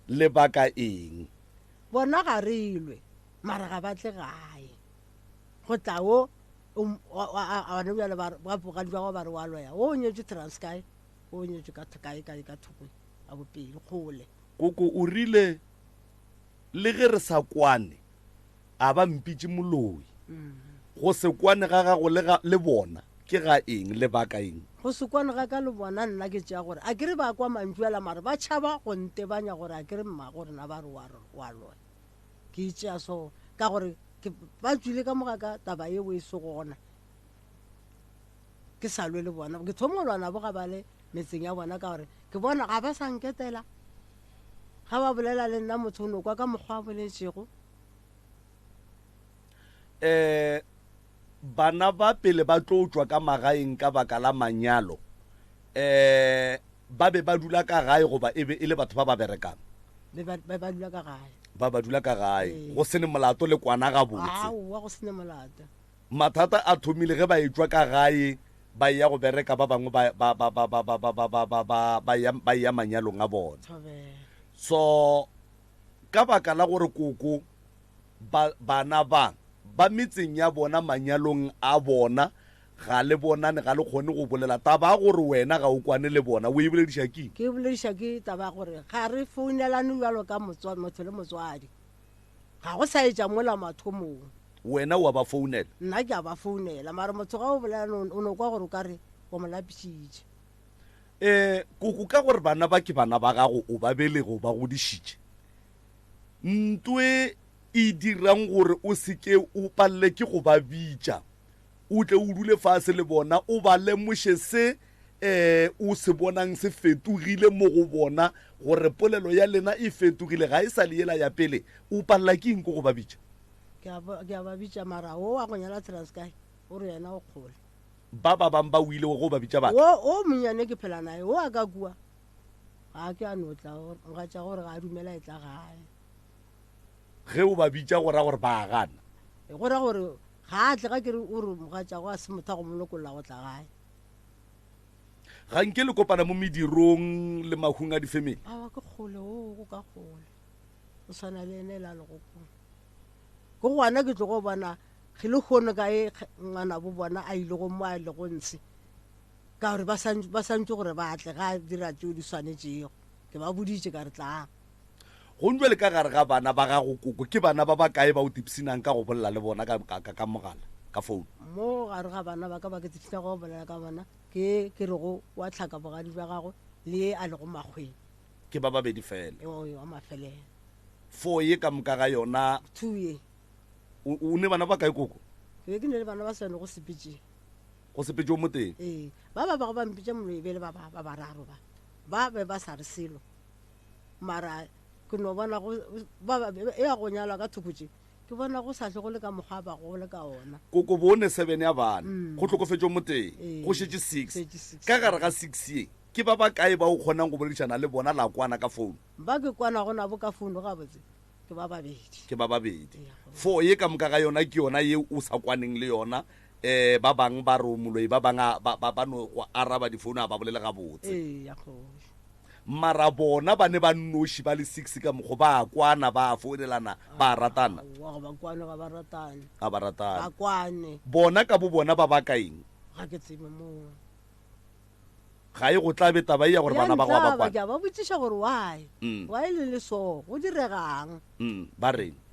lebaka eng? Bona ga re lwe. Mara ga ba tle gae. Go tla wo, gona bjale ba re, ba bogadi ba gagwe ba re wa loya. Wo o nyetšwe Transkei, wo o nyetšwe ka kae kae ka thoko ya bopedi, kgole. Koko o rile, Le ge re sa kwane, a ba mpitše moloi. Go se kwane ga gago le, ga, le bona ke ga eng? Lebaka eng? Go se kwane ga ka le bona nna ke tšea gore a ke re ba kwa mantšu ala mara ba tšhaba go ntebanya gore a ke re mmago rena ba re wa, wa loya. Ke e tšea so ka gore ke ba tšwile ka moga ka taba yeo e se gona. Ke sa lwe le bona. Ke thoma go lwa nabo ga ba le metseng ya bona ka gore ke bona ga ba sa nketela. Ga ba bolela le nna motho o no kwa ka mokgwa a boletšego. Um bana ba pele ba tlo tšwa ka magaeng ka baka la manyalo um ba be ba dula ka gae goba e be e le batho ba ba berekang? Be ba, ba, ba dula ka gae. Ba ba dula ka gae. Ee. Go se ne molato le kwana gabotse. Aowa, go se ne molato. Mathata a thomile ge ba etšwa ka gae ba eya go bereka, ba bangwe ba, ba, ba, ba, ba, ba, ba, ba, ba, ba, ba, ba eya, ba eya manyalong a bona. Thobela. So, ka baka la gore koko ba, bana ba, ba metseng ya bona manyalong a bona, Ga le bonane, ga le kgone go bolela. Taba ya gore wena ga o kwane le bona, o e bolediša ke eng? Ke e bolediša ke taba ya gore ga re founelane bjalo ka motho le motswadi. Ga go sa etša mola mathomong. Wena o a ba founela? Nna ke a ba founela, mara motho ga o bolela o no kwa gore o ka re o mo lapišitše. Um koko, ka gore bana ba ke bana ba gago, o ba belege, o ba godišitše. Nto e e dirang gore o se ke o palele ke go ba bitša, O tle o dule fase le bona, o ba lemoše se um o se bonang se fetogile mo go bona, gore polelo ya lena e fetogile, ga e sa le yela ya pele. O palela ke eng ko go ba bitša? Ke a ba, ke a ba bitša, mara wo wa go nyala Transkei o re yena o kgole. Ba ba bang ba o ilego go ba bitša ba tla. Wo, wo monnyane ke phela naye, wo a ka kua, ga a ke a no tla, mogatša gore ga a dumela e tla gae. Ge o ba bitša go ra gore ba a gana? Go ra gore Ga a tle ga ke re o re mogatšago a se motho a go mo lokolla go tla gae. Ga nke le kopana mo medirong le mahung a difemeli? Aowa ke kgole oo go ka kgole. O swana le ene la legopong. Ke gona ke tlogo bona ge lehono ka e ngwanabo bona a ilego mo a lego ntshe ka gore ba santse gore ba tle ga a dira tšeo di swanetšego. Ke ba boditše ka re tlang. Go njwale ka gare ga bana ba gago koko, ke bana ba bakae ba o tipshinang ka go bolela le bona ka, ka, ka, ka mogala, ka phone? Mo gare ga bana ba ka ba ke tipshinago go bolela ka bona ke ye ke rego wa tlhaka bogadi bja gagwe le ye a lego makgweng. Ke ba babedi fela. E wa mafelelo. Fo ye ka moka ga yona. Two ye. O, o ne bana ba kae koko? Ke be ke ne le bana ba seno go sepetše. Go sepetše o motee? Ee. Ba ba bago ba mpitša moloi e be e le ba ba, ba bararo ba. Ba be ba sa re selo. Mara. Ke no bona go ba e ya go nyalwa ka thoko tše, ke bona go sa hle go le ka mokgwa ba go le ka ona. Koko bone seven ya bana, go hlokofetše o motee, go šetše six. Ka gare ga six ye, ke ba bakae ba o kgonang go boledišana le bona la kwana ka founu? Ba ke kwanago nabo ka founu gabotse ke ba babedi. Ke ba babedi. Four ye ka moka ga yona ke yona ye o sa kwaneng le yona. Um ba bang ba re o moloi, ba bang ba, ba, ba no go araba difounu a ba bolele gabotse. Eya, kgoši. Mara bona ba ne ba nnoši ba le six ka mokgo, ba a kwana, ba a founelana, ba a ratana. Aowa, ga ba kwane, ga ba ratane. Ga ba ratane. Ba kwane. Bona ka bo bona ba baka eng? Ga ke tsebe moo. Ga e go tlabe taba e ya gore bana ba go ba kwane. Ke a ba botšiša gore why? Why le le so? Go diregang? Ba reng?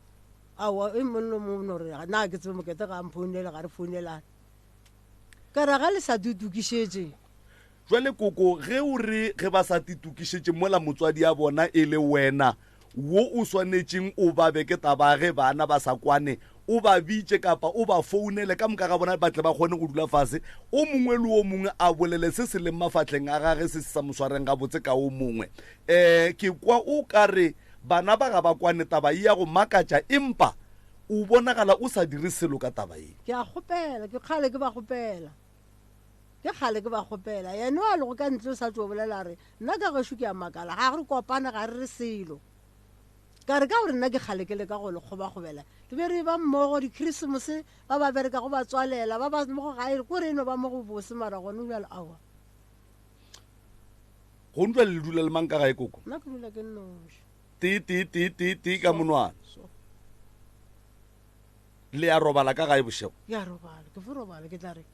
Aowa, e mong le mong no re, na ke tsebe mokete ga a mphounele, ga re founelane. Ka ra ga le sa dutukišetše. Jwale koko, ge o re ge ba sa titokišetše mola motswadi ya bona e le wena wo o swanetšeng o ba beke taba ya ge bana ba sa kwane, o ba bitše kapa o ba founele ka moka ga bona ba tle ba kgone go dula fase, o mongwe le o mongwe a bolele se se leng mafahleng a gage se se sa mo swareng gabotse ka o mongwe. Um ke kwa o ka re bana ba ga ba kwane taba e ya go makatša empa o bonagala o sa dire selo ka taba ye. Ke a kgopela, ke kgale ke ba kgopela. Ke kgale ke ba kgopela. Yena o a lego ka ntle o sa tšo bolela a re, Nna ka gešo ke a makala, ga re kopane ga re re selo. Ka re ka gore nna ke kgale ke leka go le kgobakgobela. Re be re ba mmogo dikhrisemose, ba ba berekago ba tswalela, ba ba mo go gae, ko re e no ba mo go bose mara gone bjalo aowa. Gone bjale le dula le mang ka gae koko? Nna ke dula ke nnoši. Tee, tee, tee, tee, tee ka monwana. So. Le a robala ka gae bošego? Ke a robala, ke fo robala, ke tla re.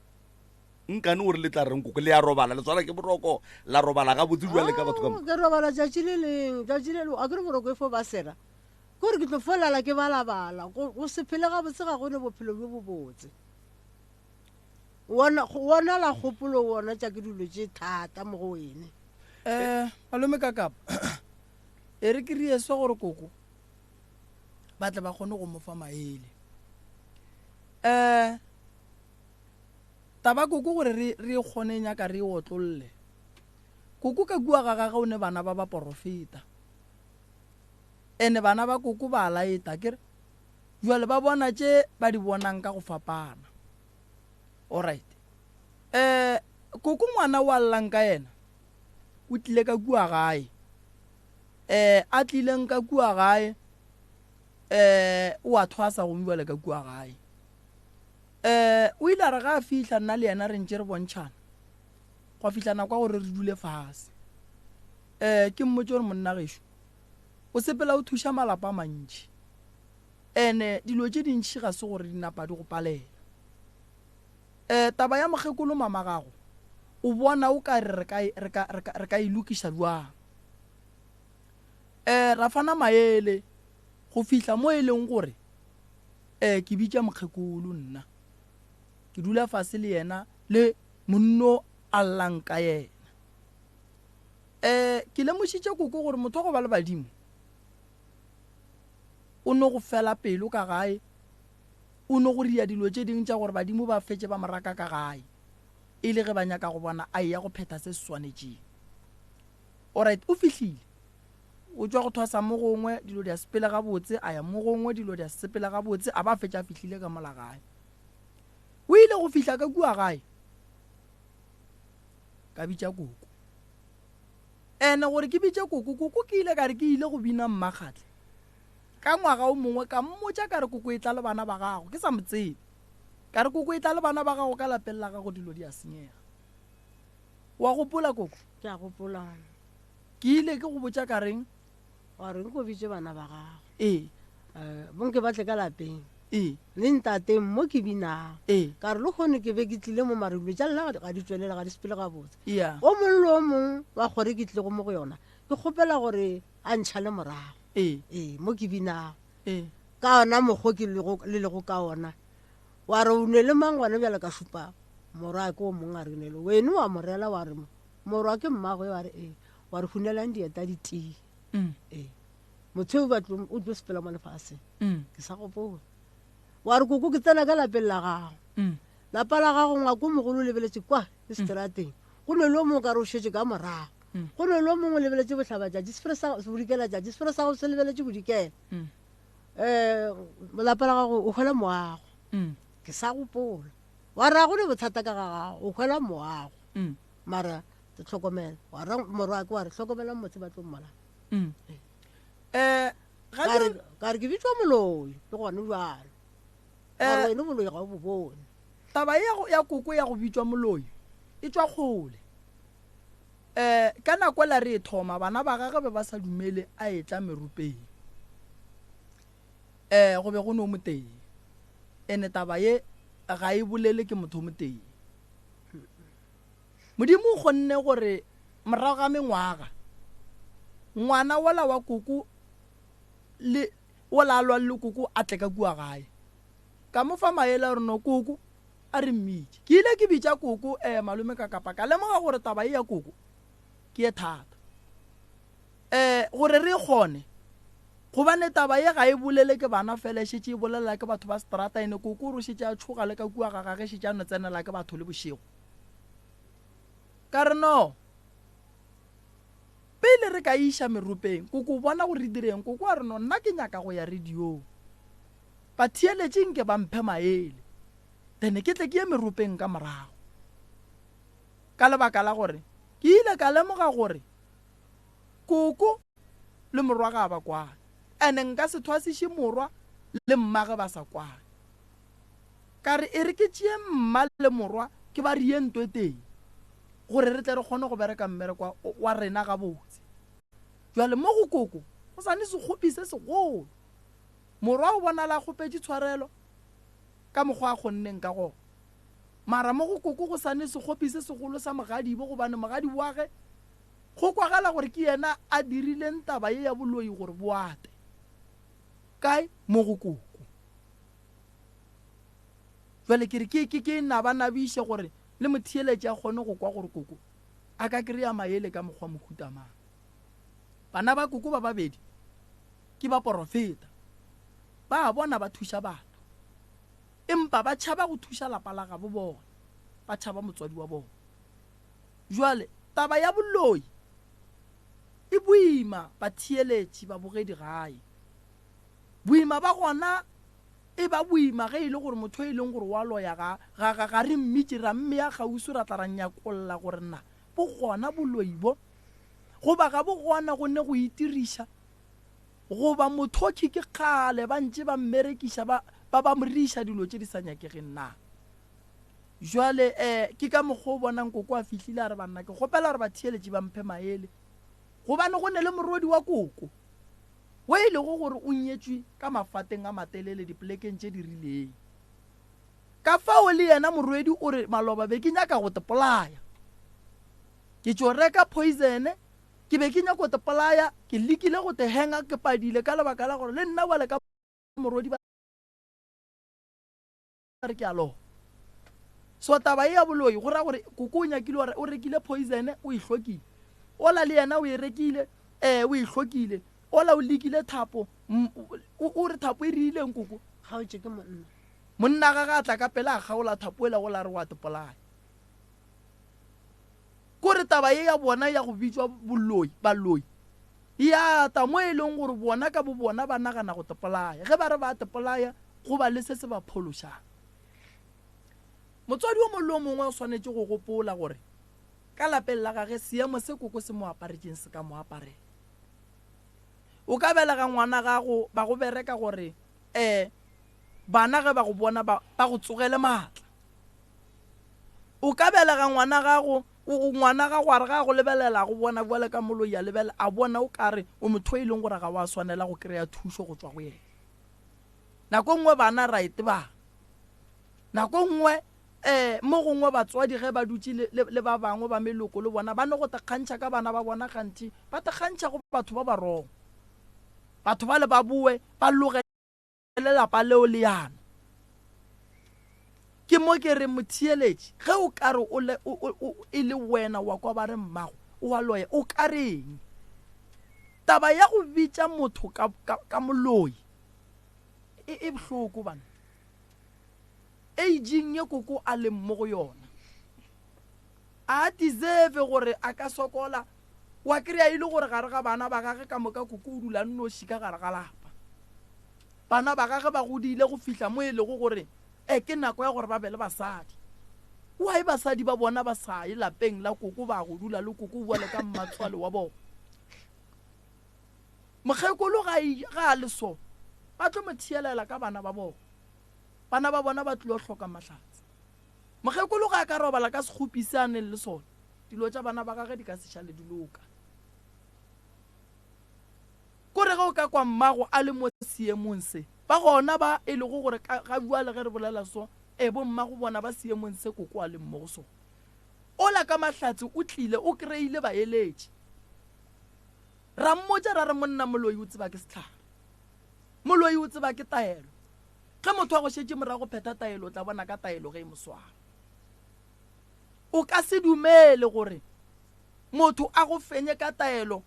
Nkane o re le tla reng koko? Le a robala, le tshwara ke boroko, la robala gabotse jwale ka batho ka moka. Ke robala tšatši le leng, tšatši le leng, a ke re boroko e fo ba sera. Ke gore ke tlo fo lala ke balabala, go se phele gabotse ga go ne bophelo bjo bobotse. Wona, wona la kgopolo wona tša ke dilo tše thata mo go wene. Eh, malome Kakapa, e re ke rie so gore koko ba tle ba kgone go mo fa maele. Um taba koko gore re re kgone nyaka re e otlolle. Koko ka kua ga gagwe o ne bana ba baporofeta. Ene bana ba koko ba laeta ke re jwale ba bona tše ba di bonang ka go fapana. Alright. Eh koko ngwana wa llang ka yena o tlile ka kua gae. Eh a tlileng ka kua gae eh o a thwasa gomme bjale ka kua gae. Eh o ile a re ga a fihla nna le yena re ntše re bontšhana. Gwa fihla nako ya gore re dule fase. Eh ke mmotše gore monna gešo o sepela o thuša malapa a mantši. Ene dilo tše dintši ga se gore di napa di go palela. Eh taba ya mokgekolo mama gago o bona o ka re re ka re ka re ka re ka e lokiša bjang? Eh ra fana maele go fihla mo e leng gore eh ke bitša mokgekolo nna. Ke dula fase le yena le monno a llang ka yena. Eh ke lemošitše koko gore motho wa go ba le badimo o no go fela pelo ka gae, o no go ria dilo tše dingwe tša gore badimo ba fetše ba mo raka ka gae e le ge ba nyaka go bona a eya go phetha se se swanetšeng. Alright, o fihlile. O tšwa go thwasa mo gongwe, dilo di a sepela gabotse, a ya mo gongwe, dilo di a sepela gabotse, a ba a fetša a fihlile ka mola gae. O ile go fihla ka kua gae, ka bitša koko. Ene gore ke bitše koko, koko ke ile ka re ke ile go bina Mmakgatle. Ka ngwaga o mongwe ka mmotša ka re koko e tla le bana ba gago, ke sa mo tsebe. Ka re koko e tla le bana ba gago ka lapeng la gago dilo di a senyega. Wa gopola koko? Ke a gopola. Ke ile ke go botša ka reng? Wa re nko bitše bana ba gago. Ee. Eh, bonke ba tle ka lapeng. Ee. Le ntateng mo ke binang. Ee. Ka re le kgone ke be ke tlile mo mare dilo tša lena ga di tšwelele ga di sepele gabotse. Yeah. O mongwe le o mongwe wa kgore ke tlilego mo go yona, ke kgopela gore a ntšhale morago. Ee. Ee, mo ke binago. Ee. Ka ona mokgwa ke lego le lego ka ona. Wa re o ne le mang gona bjale ka šupa morwa ke o mongwe a re ne le wene wa mo rela wa re morwa ke mmagwe wa re ee wa re hunelang dieta di tee. Mm. Ee. Motho eo batlo o tlo sepela mo lefaseng. Mm. Ke sa gopola. Wa re koko ke tsena ka lapeng la gago. Mm. Lapa la gago ngwako mogolo o lebeletše kwa le seterateng. Go ne le o mongwe ka re o šetše ka morago. Go ne le o mongwe o lebeletše bohlabatšatši, sefero sa bodikela tšatši, sefero sa gago se lebeletše bodikela. Um lapa la gago o hwela moago. Ke sa gopola. Wa re ga go ne bothata ka ga gago, o hwela moago. Mara te hlokomela. Wa ra morwa ke wa re hlokomela motse ba tlo mmolaya. Um ga Ka re ke bitšwa moloi le gone bjalo. Ka re wena boloi ga o bo bone. Taba ye ya koko ya go bitšwa moloi e tšwa kgole. Um ka nako ela re e thoma, bana ba gagwe be ba sa dumele a etla merupeng. Um go be go no motee. Ene taba ye ga e bolele ke motho o motee. Modimo o kgonne gore morago ga mengwaga, ngwana wola wa koko le wola a lwang le koko a tle ka kua gae. Ka mo fa maele a re no koko a re mmitše. Ke ile ke bitša koko eh malome ka kapa ka lemoga gore taba ye ya koko ke ye thata. Eh gore re e kgone gobane taba ye ga e bolele ke bana fela e šetše e bolelela ke batho ba seterata ene koko o re o šetše a tšhoga le ka kua ga gage šetše a no tsenela ke batho le bošego. Ka re no Pele re ka e iša meropeng, koko o bona gore re direng? Koko a re no nna ke nyaka go ya radiong. Batheeletši nke ba mphe maele, then ke tle ke ye meropeng ka morago. Ka lebaka la gore ke ile ka lemoga gore koko le morwa ga ba kwane, and nka se thwasiše morwa le mmage ba sa kwane. Ka re e re ke tšee mma le morwa ke ba re ye nto e tee, gore re tle re kgone go bereka mmereko wa rena gabotse. Bjale mo go koko go sa ne sekgopi se segolo. Morwa o bonala a kgopetše tshwarelo ka mokgwa a kgonneng ka gona. Mara mo go koko go sa ne sekgopi se segolo sa mogadibo gobane mogadibo wa ge go kwagala gore ke yena a dirileng taba ye ya boloi gore bo ate. Kae? Mo go koko. Jwale ke re ke ke ke nabanabiše gore le motheeletši a kgone go kwa gore koko a ka kry-a maele ka mokgwa mohuta mang. Bana ba koko ba babedi ke baporofeta. Ba a bona ba thuša batho. Empa ba tšhaba go thuša lapa la gabo bona. Ba tšhaba motswadi wa bona. Jwale taba ya boloi e boima batheeletši, babogedi gae. Boima ba gona e ba boima ge e le gore motho e leng gore wa loya ga, ga, ga, ga re mmitše, ra mmea kgauswi ra tla ra nyakolla gore na bo gona boloi bo goba ga bo gona go ne go itiriša. Goba mothoki ke kgale ba ntše ba mmerekiša ba, ba, ba mo riša dilo tše di sa nyakegeng na? Jwale, eh, ke ka mokgwa o bonang koko a fihlile a re, Banna, ke kgopela gore batheeletši ba mphe maele. Gobane go ne le morwedi wa koko, wo e lego gore o nyetšwe ka mafateng a matelele dipolekeng tše di rileng. Ka fao le yena morwedi o re, Maloba be ke nyaka go te polaya. Ke tšo reka poisene Ke be ke nyako te polaya, ke lekile go te henga, ke padile ka lebaka la gore le nna bjale ka morwedi ba re ke a loba. So taba ye ya boloi go ra gore koko o nyakile gore o rekile poison o e hlokile. Ola le yena o e rekile eh o e hlokile. Ola o lekile thapo o re thapo e rileng koko. Kgaotše ke monna. Monna ga ga tla ka pela a kgaola thapo ela gola re wa te polaya. Kore taba ye ya bona ya go bitšwa boloi, baloi, e a ata mo e leng gore bona ka bobona ba nagana go tepolaya. Ge ba re ba a tepolaya, go ba le se se ba phološang. Motswadi o mongwe le o mongwe o swanetše go gopola gore ka lapeng la gage seemo se koko se mo aparetšeng se ka mo aparela. O ka belega ngwana gago ba go bereka gore um bana ge ba go bona ba, ba go tsogele maatla. O ka belega ngwana gago, o, ngwana gago a re ga a go lebelela, a go bona bjale ka moloi a lebelela, a bona o ka re o motho e leng gore ga wa swanela go kry-a thušo go tšwa go yena. Nako nngwe bana ra e tebana. Nako nngwe um mo gongwe batswadi ge ba dutše le, le, le ba bangwe ba meloko le bona ba no go tekgantšha ka bana ba bona gantši ba tekgantšha go batho ba ba wrong. Batho bale ba boe ba loge le lapa leo leano. Ke mo ke re motheeletši, ge o ka re o le, o, o, o, e le wena wa kwa ba re mmago o a loya, o ka reng? Taba ya go bitša motho ka, ka, ka moloi e, e bohloko bana. Aging ye koko a leng mo go yona, a deserve gore a ka sokola. Wa kry-a e le gore gare ga bana ba gage ka moka koko o dula nnoši ka gare ga lapa. Bana ba gage ba godile go fihla mo e lego gore e ke nako ya gore ba be le basadi. Why basadi ba bona ba sa ye lapeng la koko ba go dula le koko bua le ka mmatswale wa bona? Mokgekolo ga ga a le so, ba tlo mo thielela ka bana ba bona. Bana ba bona ba tlilo hloka mahlatse. Mokgekolo ga a ka robala ka sekgopi se a neng le sona, dilo tša bana ba gage di ka se šale di loka. Kore ge o ka kwa mmago a le mo seemong se, ba gona ba e lego gore ga bjale ge re bolela so, e bo mmago bona ba seemong se koko a leng mo go sona. Ola ka mahlatse o tlile o kry-ile baeletši. Ra mmotša ra re monna moloi o tseba ke sehlare. Moloi o tseba ke taelo. Ge motho a go šetše morago phetha taelo o tla bona ka taelo ge e mo swara. O ka se dumele gore motho a go fenye ka taelo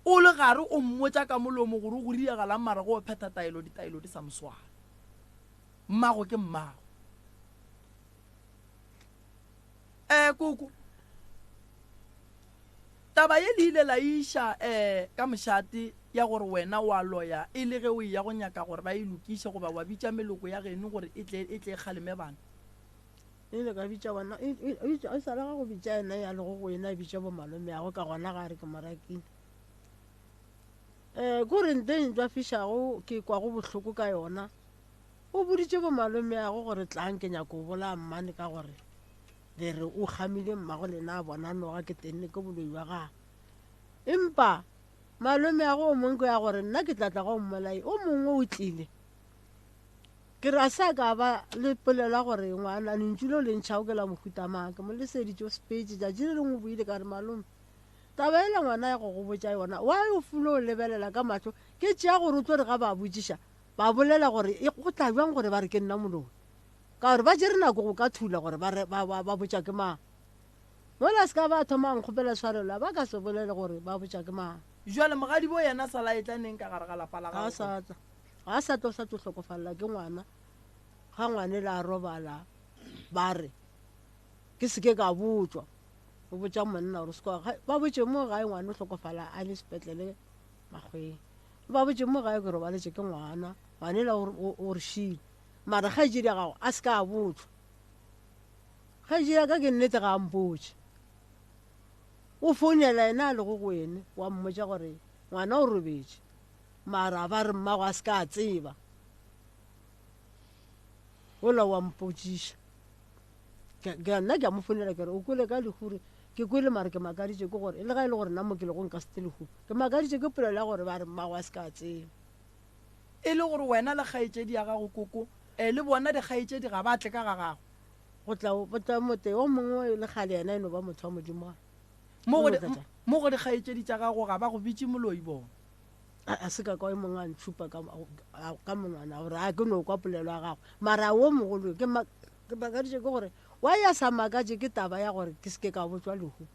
o le gare o mmotša ka molomo gore o go riagalang mara go phetha taelo ditaelo di sa mo swara. Mmago ke mmago. Eh koko. Taba ye le ile la iša eh ka mošate ya gore wena wa loya e le ge o eya go nyaka gore ba e lokiše goba wa bitša meloko ya geno gore e tle e tle e kgaleme bana. E ile ka bitša bona e, e, e, e sa le ga go bitša yena ya lego go yena a bitša bomalomeago ka gona ga re ke mo rakile. Um ko re nte e ntšwafišago ke kwago bohloko ka yona o boditše bomalomeago gore tlang ke nyako bolaya mmane ka gore Le re o kgamile mmago lena a bona noga ke tenne ke boloi wa gagwe. Empa malomeago o mongwe ke ya gore nna ke tla tla go mmolai o mongwe o tlile. Ke re a se a ka ba le polelo ya gore ngwana lentšu leo le ntšhago ke la mohuta mang. Ke mo leseditše o sepetše tšatši le lengwe o boile ka re malome taba ela ngwana ya go go botša yona why o fulo o lebelela ka mahlo ke tšea gore o tlo re ga ba botšiša ba bolela gore e go tla bjang gore ba re ke nna moloi. Ka gore ba tšere nako go ka thula gore ba, ba, ba, ba botša ke mang. Mola se ka ba thoma a nkgopela tshwarelo, ba ka se bolele gore ba botša ke mang. Jwale mogadibo yena a sala a etla neng ka gare ga lapa la Ga a gago? sa tla. Ga a sa tla, o sa tlo hlokofalela ke ngwana. Ga ngwane le a robala, ba re, ke se ke ka botšwa. O botša monna gore se ka, ba botše mo gae ngwana o hlokofala a le sepetlele Makgweng. Ba botše mo gae ke robaletše ke ngwana, ngwanela o, o, o re šile. Mara kgaetšedi ya gago a se ka a botšwa. Kgaetšedi ya ka ke nnete ga a mpotše. O founela yena a lego go ene wa mmotša gore ngwana o robetše. Mara ba re mmago a se ka a tseba. Ola wa mpotšiša. Ke nna ke a mo founela ke re o kwele ka lehu re ke kwele mara ke makaditše ke gore le ga e le gore nna mo ke lego nka se tle lehu. Ke makaditše ke polelo ya gore ba re mmago a se ka a tseba. E le gore wena le kgaetšedi ya gago koko, e, le bona dikgaetšedi ga ba tle ka ga gago. Go tla, go tla motee o mongwe le kgale yena e no ba motho wa Modimo a. Mo go, mo go dikgaetšedi tša gago ga ba go bitše moloi bona. A, a se ka kwa e mongwe a ntšhupa ka, ka monwana gore a ke no kwa polelo ya gagwe. Mara wo mogolo ke, ke makaditše ke gore why a sa makatše ke taba ya gore ke se ke ka botšwa lehu.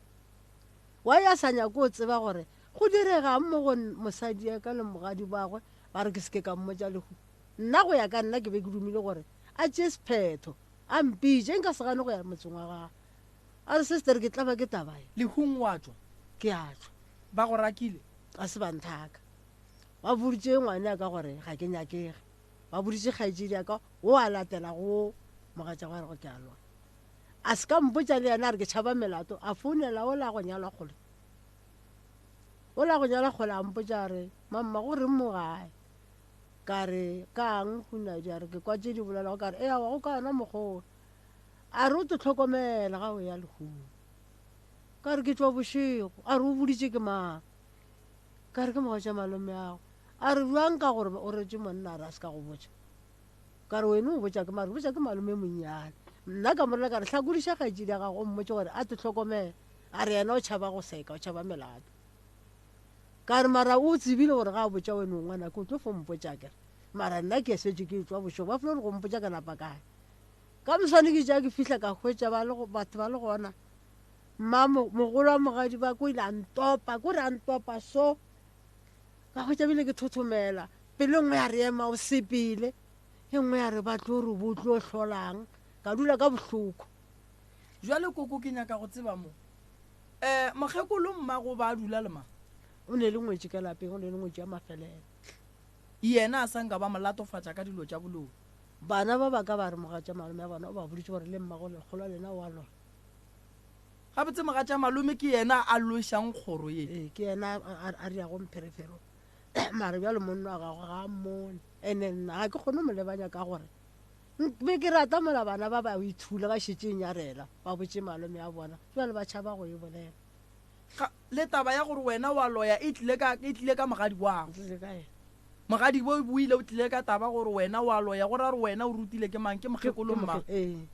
Why a sa nyake go tseba gore Go diregang mo go mosadi ya ka le mogadi bagwe ba re ke se ke ka mmotša lehu? Nna go ya ka nna ke be ke dumile gore a tšee sephetho a mpitše nka se gane go ya motseng wa gagwe. A re sister ke tlaba ke taba ye. Lehung wa tšwa? Ke a tšwa. Ba go rakile? Ga se ba nthaka. Ba boditše ngwane ya ka gore ga ke nyakege. Ba boditše kgaetšedi ya ka o a latela go mogatša wa rego ke a lwa. A se ka mpotša le yena a re ke tšhaba melato a founela ola go nyalwa kgole. O la go nyala kgole a mpotša a re, Mamma go reng mo gae? Ka re, Kang Hunadi? A re, Ke kwa tše di bolelago. Ka re, Eya wa go ka yona mokgwa A re, O te hlokomela ga o ya lehung. Ka re, Ke tšwa bošego. A re, O boditše ke mang? Ka re, Ke mogatša malomeago. A re, Bjang ka gore o retše monna a re a se ka go botša? Ka re, Wena o botša ke mang? A re, Ke botša ke malome monnyane. Nna ka mo rela ka re, Hlakodiša kgaetšedi ya gago o mmotše gore a te hlokomele. A re yena o tšhaba go seka, o tšhaba melato. Ka re mara o tsebile gore ga a botša wena o ngwanake o tlo fo mpotša kere. Mara nna ke šetše ke tšwa bošego ba flo re go mpotša ka napa kae. Ka moswane ke tša ke fihla ka hwetša ba le batho ba le gona. Mma mogolo wa mogadi ba ko ile a ntopa, ko re a ntopa so. Ka hwetša bile ke thothomela. Pelo e nngwe ya re ema o sepele, e nngwe ya re ba tlo re bo tlo hlolang. Ka dula ka bohloko. Bjale koko ke nyaka go tseba mo. Um mokgekolo mmago ba dula le mang? O ne le ngwetši ka lapeng, o ne le ngwetši ya mafelelo. Yena a sa nka ba mo latofatša ka dilo tša boloi. Bana ba ba ka ba re mogatša malome ya bona o ba boditše gore le mmago lekgolo lena o a loya. Gabotse mogatša malome ke yena a lošang kgoro ye. Ee, ke yena a riago mpherefere. Mara bjalo monna wa gagwe ga a mmone. Ene nna ga ke kgone go mo lebanya ka gore be ke rata mola bana ba ba ithula ba šetše e nyarela ba botše malome ya bona jale ba tšhaba go e bolela. Le taba ya gore wena wa loya e tlile ka e tlile ka mogadi wago. Tlile ka yena. Mogadi bo o ile o tlile ka taba gore wena wa loya go ra gore wena o rutile ke mang ke mokgekolo mma. Ee.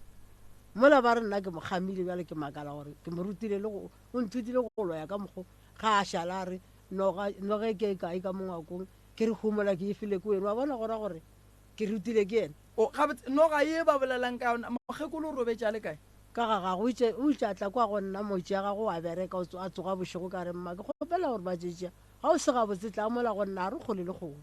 Mola ba re nna ke mo kgamile bjale ke makala gore ke mo rutile le go o nthutile go loya ka mokgo ga a šala a re noga noge ke e kae ka mo ngwakong ke re humola ke e file ke wena wa bona go ra gore ke rutile ke yena. O gabotse noga ye ba bolelang ka yona mokgekolo o robetše a le kae? Ka ga gagwe, o itše, o itše a tla kwa go nna, motši ya gagwe wa bereka, o tso, a tsoga bošego, ka re, Mma, ke kgopela gore matšatši a, ga o se gabotse, tla mola go nna, a re kgole le kgole.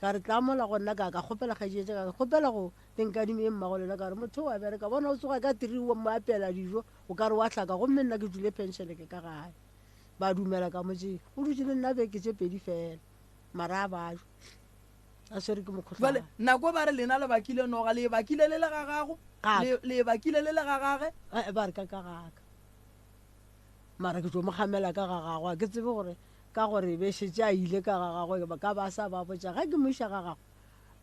Ka re, Tla mola go nna, ka, ka kgopela kgaetšedi ya ka, ka kgopela go le nkadime ye mmago lena, ka re, Motho o a bereka, bona o tsoga ka tiri, o mo apeela dijo, o ka re wa hlaka, gomme nna ke tšwile penšene, ke ka gae. Ba dumela ka mo tšea. O dutše le nna beke tše pedi fela, mara a bajwa. A swere ke mokgohlane. Bjale, nako ba re lena le bakile noga, le e bakile le le ga gago? Ga Le, le e bakile le le ga gage? Eh, ba re ka ka gaka. Mara ke tlo mo kgamela ka ga gagwe, ga ke tsebe gore ka gore e be šetše a ile ka ga gagwe, ba ka ba sa ba botša. Ga ke mo iša ga gagwe,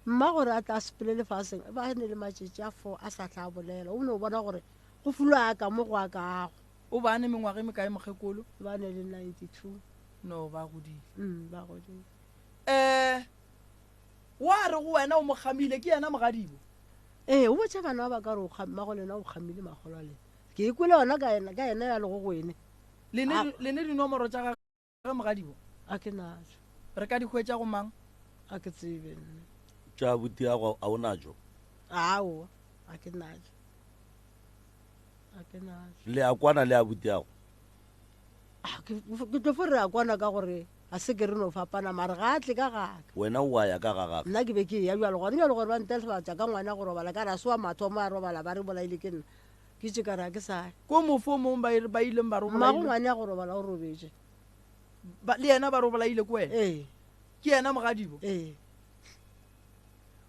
mma gore a tla a sepele lefaseng, ba ne le matšatši a fo a sa tla bolela. O no bona gore go fulwa a ka mo go a kago. O ba ne mengwaga e mekae mokgekolo? Ba ne le 92. No, ba godile. Mm, ba godile. Eh, wa re go wena o mo kgamile, ke yena mogadibo? Ee, o botša bana ba ba ka re o kga, mmago lena o kgamile makgolo a lena. Ke e kwele yona ka yena, ka yena ya lego go ene. Le ne, le ne dinomoro tša gagwe mogadibo? A ke natšo. Re ka di hwetša go mang? A ke tsebe nna. Tša abuti-ago a o natšo? Aowa, a ke natšo. A ke natšo. Le a kwana le abuti-ago? Ah, ke, ke tlo fo re a kwana ka gore Ga se ke re no fapana, mara ga a tle ka ga ka. Wena o a ya ka ga gage. Nna ke be ke eya bjalo gona bjalo gore ba ntelfatša ka ngwana go robala, ka re a se wa mathomo a robala ba re bolaile ke nna. Ke itše ka re ga ke sa ya. Ko mofo o mongwe ba e ba ileng ba re o Mmago bolailwe. ngwane ya go robala o robetše. Ba, le yena ba re o bolaile ke wena? Ee. Ke yena mogadibo? Ee.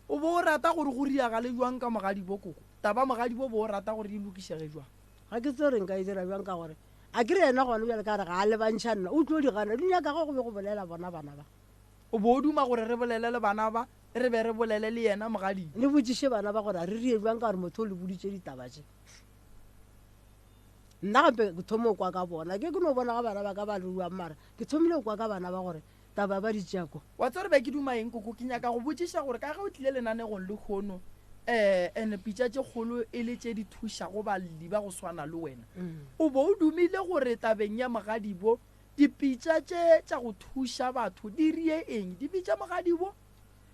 O bo o rata gore go riagale bjang ka mogadibo koko? Taba mogadibo o bo o rata gore e lokišege bjang? Ga ke tsebe gore nka e dira bjang ka gore A ke re yena gona bjale ka re ga a lebantšha nna, o tlo di gana, di nyaka ge go be go bolela bona bana ba. O bo o duma gore re bolele le bana ba, re be re bolele le yena mogadimo. Le botšiše bana ba gore a re rie bjang ka gore motho o le boditše ditaba tše. Nna gape ke thoma go kwa ka bona, ke ke no bona ga bana ba ka ba ruang mara ke thomile go kwa ka bana ba gore taba ba di tšea ko. Wa tseba gore be ke duma eng koko? Ke nyaka go botšiša gore ka ge o tlile lenanegong lehono, um and pitša tše kgolo e le tše di thušago balli ba go swana le wena, o bo o dumile gore tabeng ya mogadibo dipitša tše tša go thuša batho di rie eng? Di bitše mogadibo?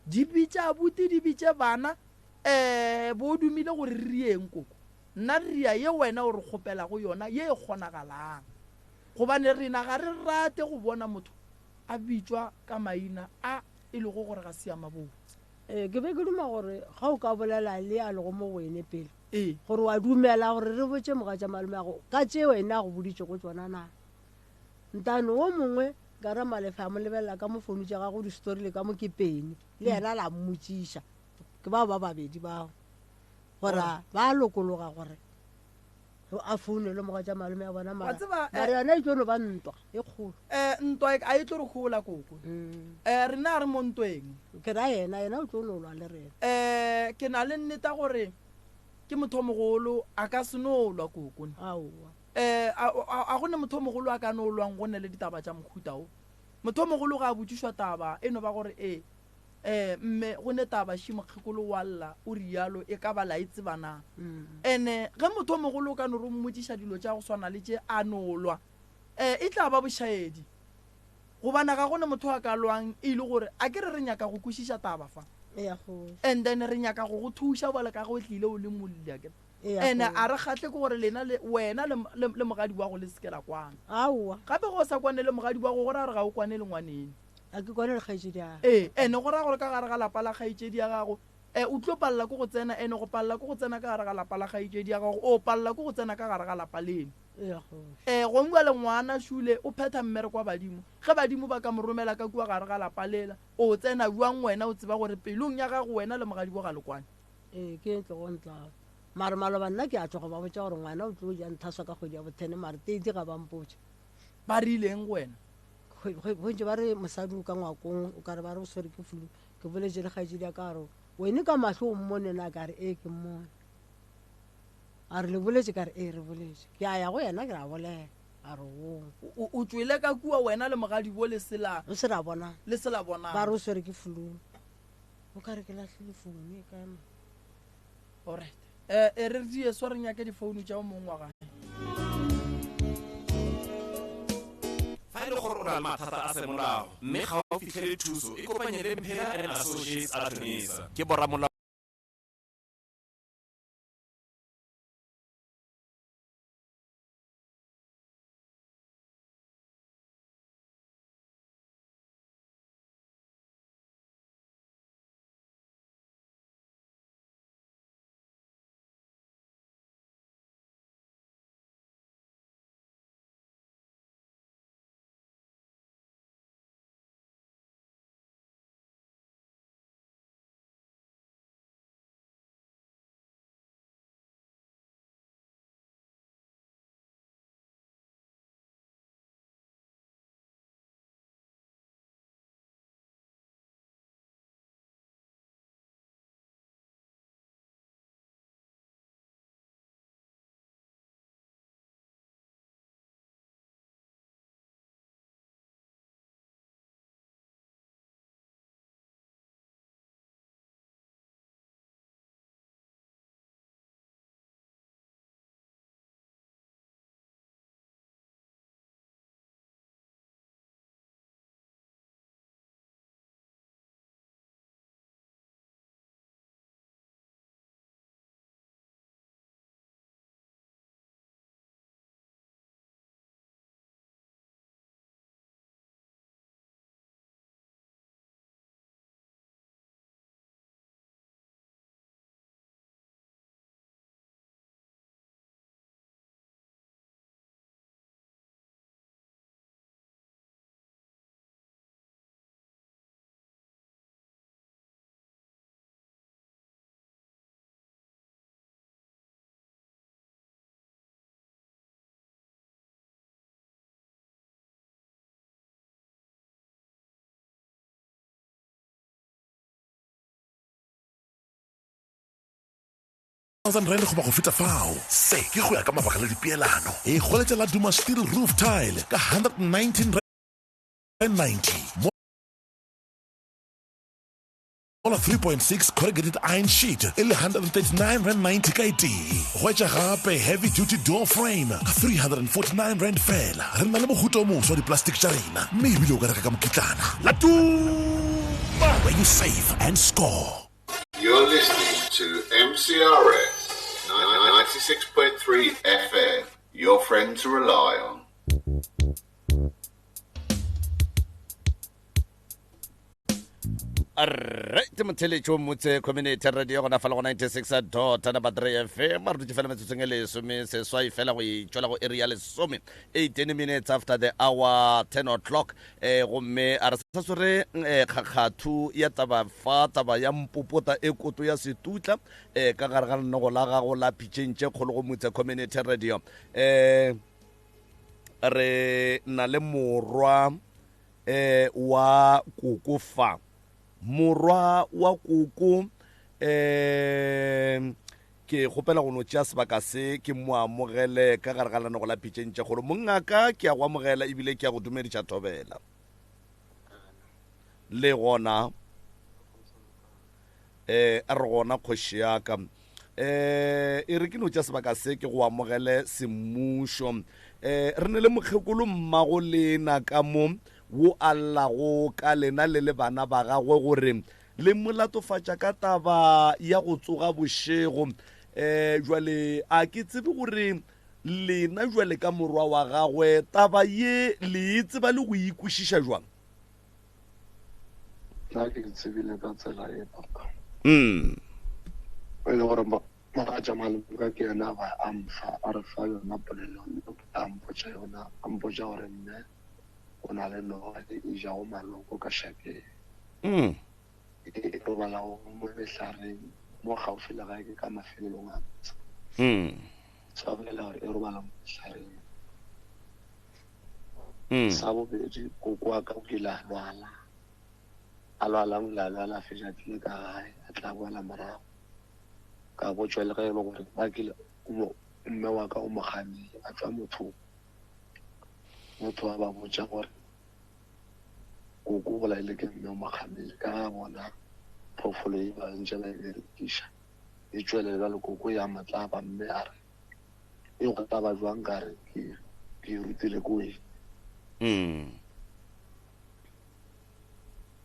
Di bitše abuti? Di bitše bana? Um bo o dumile gore re rie eng koko? Nna ria ye wena o re kgopelago yona ye e kgonagalang. Gobane rena ga re rate go bona motho a bitšwa ka maina a e lego gore ga se a mabotse. Ee, ke be ke duma gore ga o ka bolela le a lego mo go wene pele, Ee. gore wa dumela gore re botše mogatša malomeago ka tše wena a go boditšego tšona na. Ntane wo mongwe ka re Malefe a mo lebelela ka mo founu tša gagwe di storile ka mo ke peni, le yena la mmotšiša. Ke bao ba babedi bao gore ba lokologa gore a founele mogatša malome a bona Wa mara tseba, eh, mara yona e tlo no ba ntwa e kgolo um ntwa e- a e tlo re gola koko um rena a re mo ntweng ke ra yena yena o tlo no lwa le rena um ke na le nneta gore ke motho o mogolo a ka se no lwa koko aowa um a go ne motho o mogolo a ka no lwang go ne le ditaba tša mohuta o motho o mogolo ga a botšišwa taba e no ba gore ee Eh, mme go ne taba ši mokgekolo wa lla o rialo e ka ba la e tseba na ene ge motho o mogolo o ka no re o mmotšiša dilo tša go swana le tše a no lwa um e tla ba bošaedi gobane ga go ne motho a ka lwang e le gore a ke re re nyaka go kwešiša taba fa and then re nyaka go go thuša bjale ka ge o tlile o le molli akere ene a re kgahle ke gore lena le wena le, le, le mogadi wa go le seke la kwana aowa gape go sa kwane le mogadi wa go go ra gore ga o kwane le ngwaneno A ke kwane le kgaetšedi ya. Ee, ene go raya gore ka gare ga lapa la kgaetšedi ya gago, e, o tlo palela ke go tsena, ene go palela ke go tsena ka gare ga lapa la kgaetšedi ya gago, o palela ke go tsena ka gare ga lapa leno. Ee, kgoši. Ee, gong bjale ngwana šule o phetha mmereko wa badimo. Ge badimo ba ka mo romela ka kua gare ga lapa lela, o tsena bjang wena o tseba gore pelong ya gago wena le mogadibo ga le kwane? Ee, ke e tlogo ntlaba. Mare maloba nna ke a tloga ba botša gore ngwana o tlo ja nthaswa ka kgwedi ya bothene mare teiti ga ba mpotše. Ba rileng go wena? Bontši ba re mosadi o ka ngwakong o ka re ba re o swere ke flu. Ke boletše le kgaetšedi ya ka gore wene ka mahlo o mmone na ka re ee ke mmone. A re le boletše ka re ee re boletše. Ke a ya go yena ke ra bolela a re o. O tšwele ka kua wena le mogadibo le se la. Re se ra bonana. Le se la bonana. Ba re o swere ke flu. O ka re ke lahlile founu e kae ma. Alright. Eh, e re di eswa re nyake difounu tša o mongwe wa gae. Fa e le gore o na le mathata a semolao mme ga o fitlhele thuso, ikopanye le Mphela and Associates Attorneys. Ke boramolao. Thousand rand goba go feta fao. Se ke go ya ka mabaka le dipeelano. E hweletša la Duma Steel Roof Tile ka 119 rand 90 mola 3.6 corrugated iron sheet e le 139 rand 90 ka e tee. Hwetša gape heavy duty door frame ka 349 rand fela. Re na le mohuta o moswa wa diplastic tša rena mme ebile o ka reka ka mokitlana. La Duma, where you save and score. You're listening to MCRS 96.3 FM, your friend to rely on. Alright, motheletšo motse community radio gona fa le go 96 dot number 3 fm re dutše fela metsotsong e lesome seswai fela go e tšwela go area lesome 18 minutes after the hour 10 o'clock eh gomme a re sa swere eh, kgakgathu ya taba fa taba ya mpopota e koto ya setutla eh ka gare ga lenogo la gago la pitšeng tše kgolo go motse community radio eh re na le morwa eh wa koko fa morwa wa koko eh ke kgopela go no tšea sebaka se ke mo amogele ka gare ga lenanego la pitšeng tša kgolo mongaka ke a go amogela ebile ke a go dumediša thobela le gona eh a re gona kgoši ya ka eh e re ke no tša sebaka se ke go amogele semmušo eh re ne le mokgekolo mmago lena ka mo wo a llago ka lena le le bana ba gagwe gore le molatofatša ka taba ya go tsoga bošego eh jwale a ke tsebe gore lena jwale ka morwa wa gagwe taba ye le e tseba le go ikwešiša jwang Nna ke di tsebile ka tsela e papa. Mm. E le gore mogatša malome ka ke yena ba a mfa a re fa yona polelo. a mpotša yona, a mpotša gore mme o na le noga e e jago maloko ka šakeng. Mm. E e robalago mo mehlareng mo gaufi le gae ke ka mafelelong a motse. Mm. Sa bolela gore e robala mo mehlareng. Mm. Sa bobedi, koko wa ka o kile a lwala. A lwala, o ile a lwala a fetša a tlile ka gae, a tla boela morago. Ka botšwa le ge e le gore ba kile mme wa ka o mo kgamile a tšwa mothong. Motho a ba botša gore koko o bolaile ke mme o mo kgamile ka ge a bona phoofolo e ba ntše ba e berekiša e tšwelela bjale koko ya mo tlaba mme a re e go tlaba jwang ka re ke ke e rutile ko eng. Mm.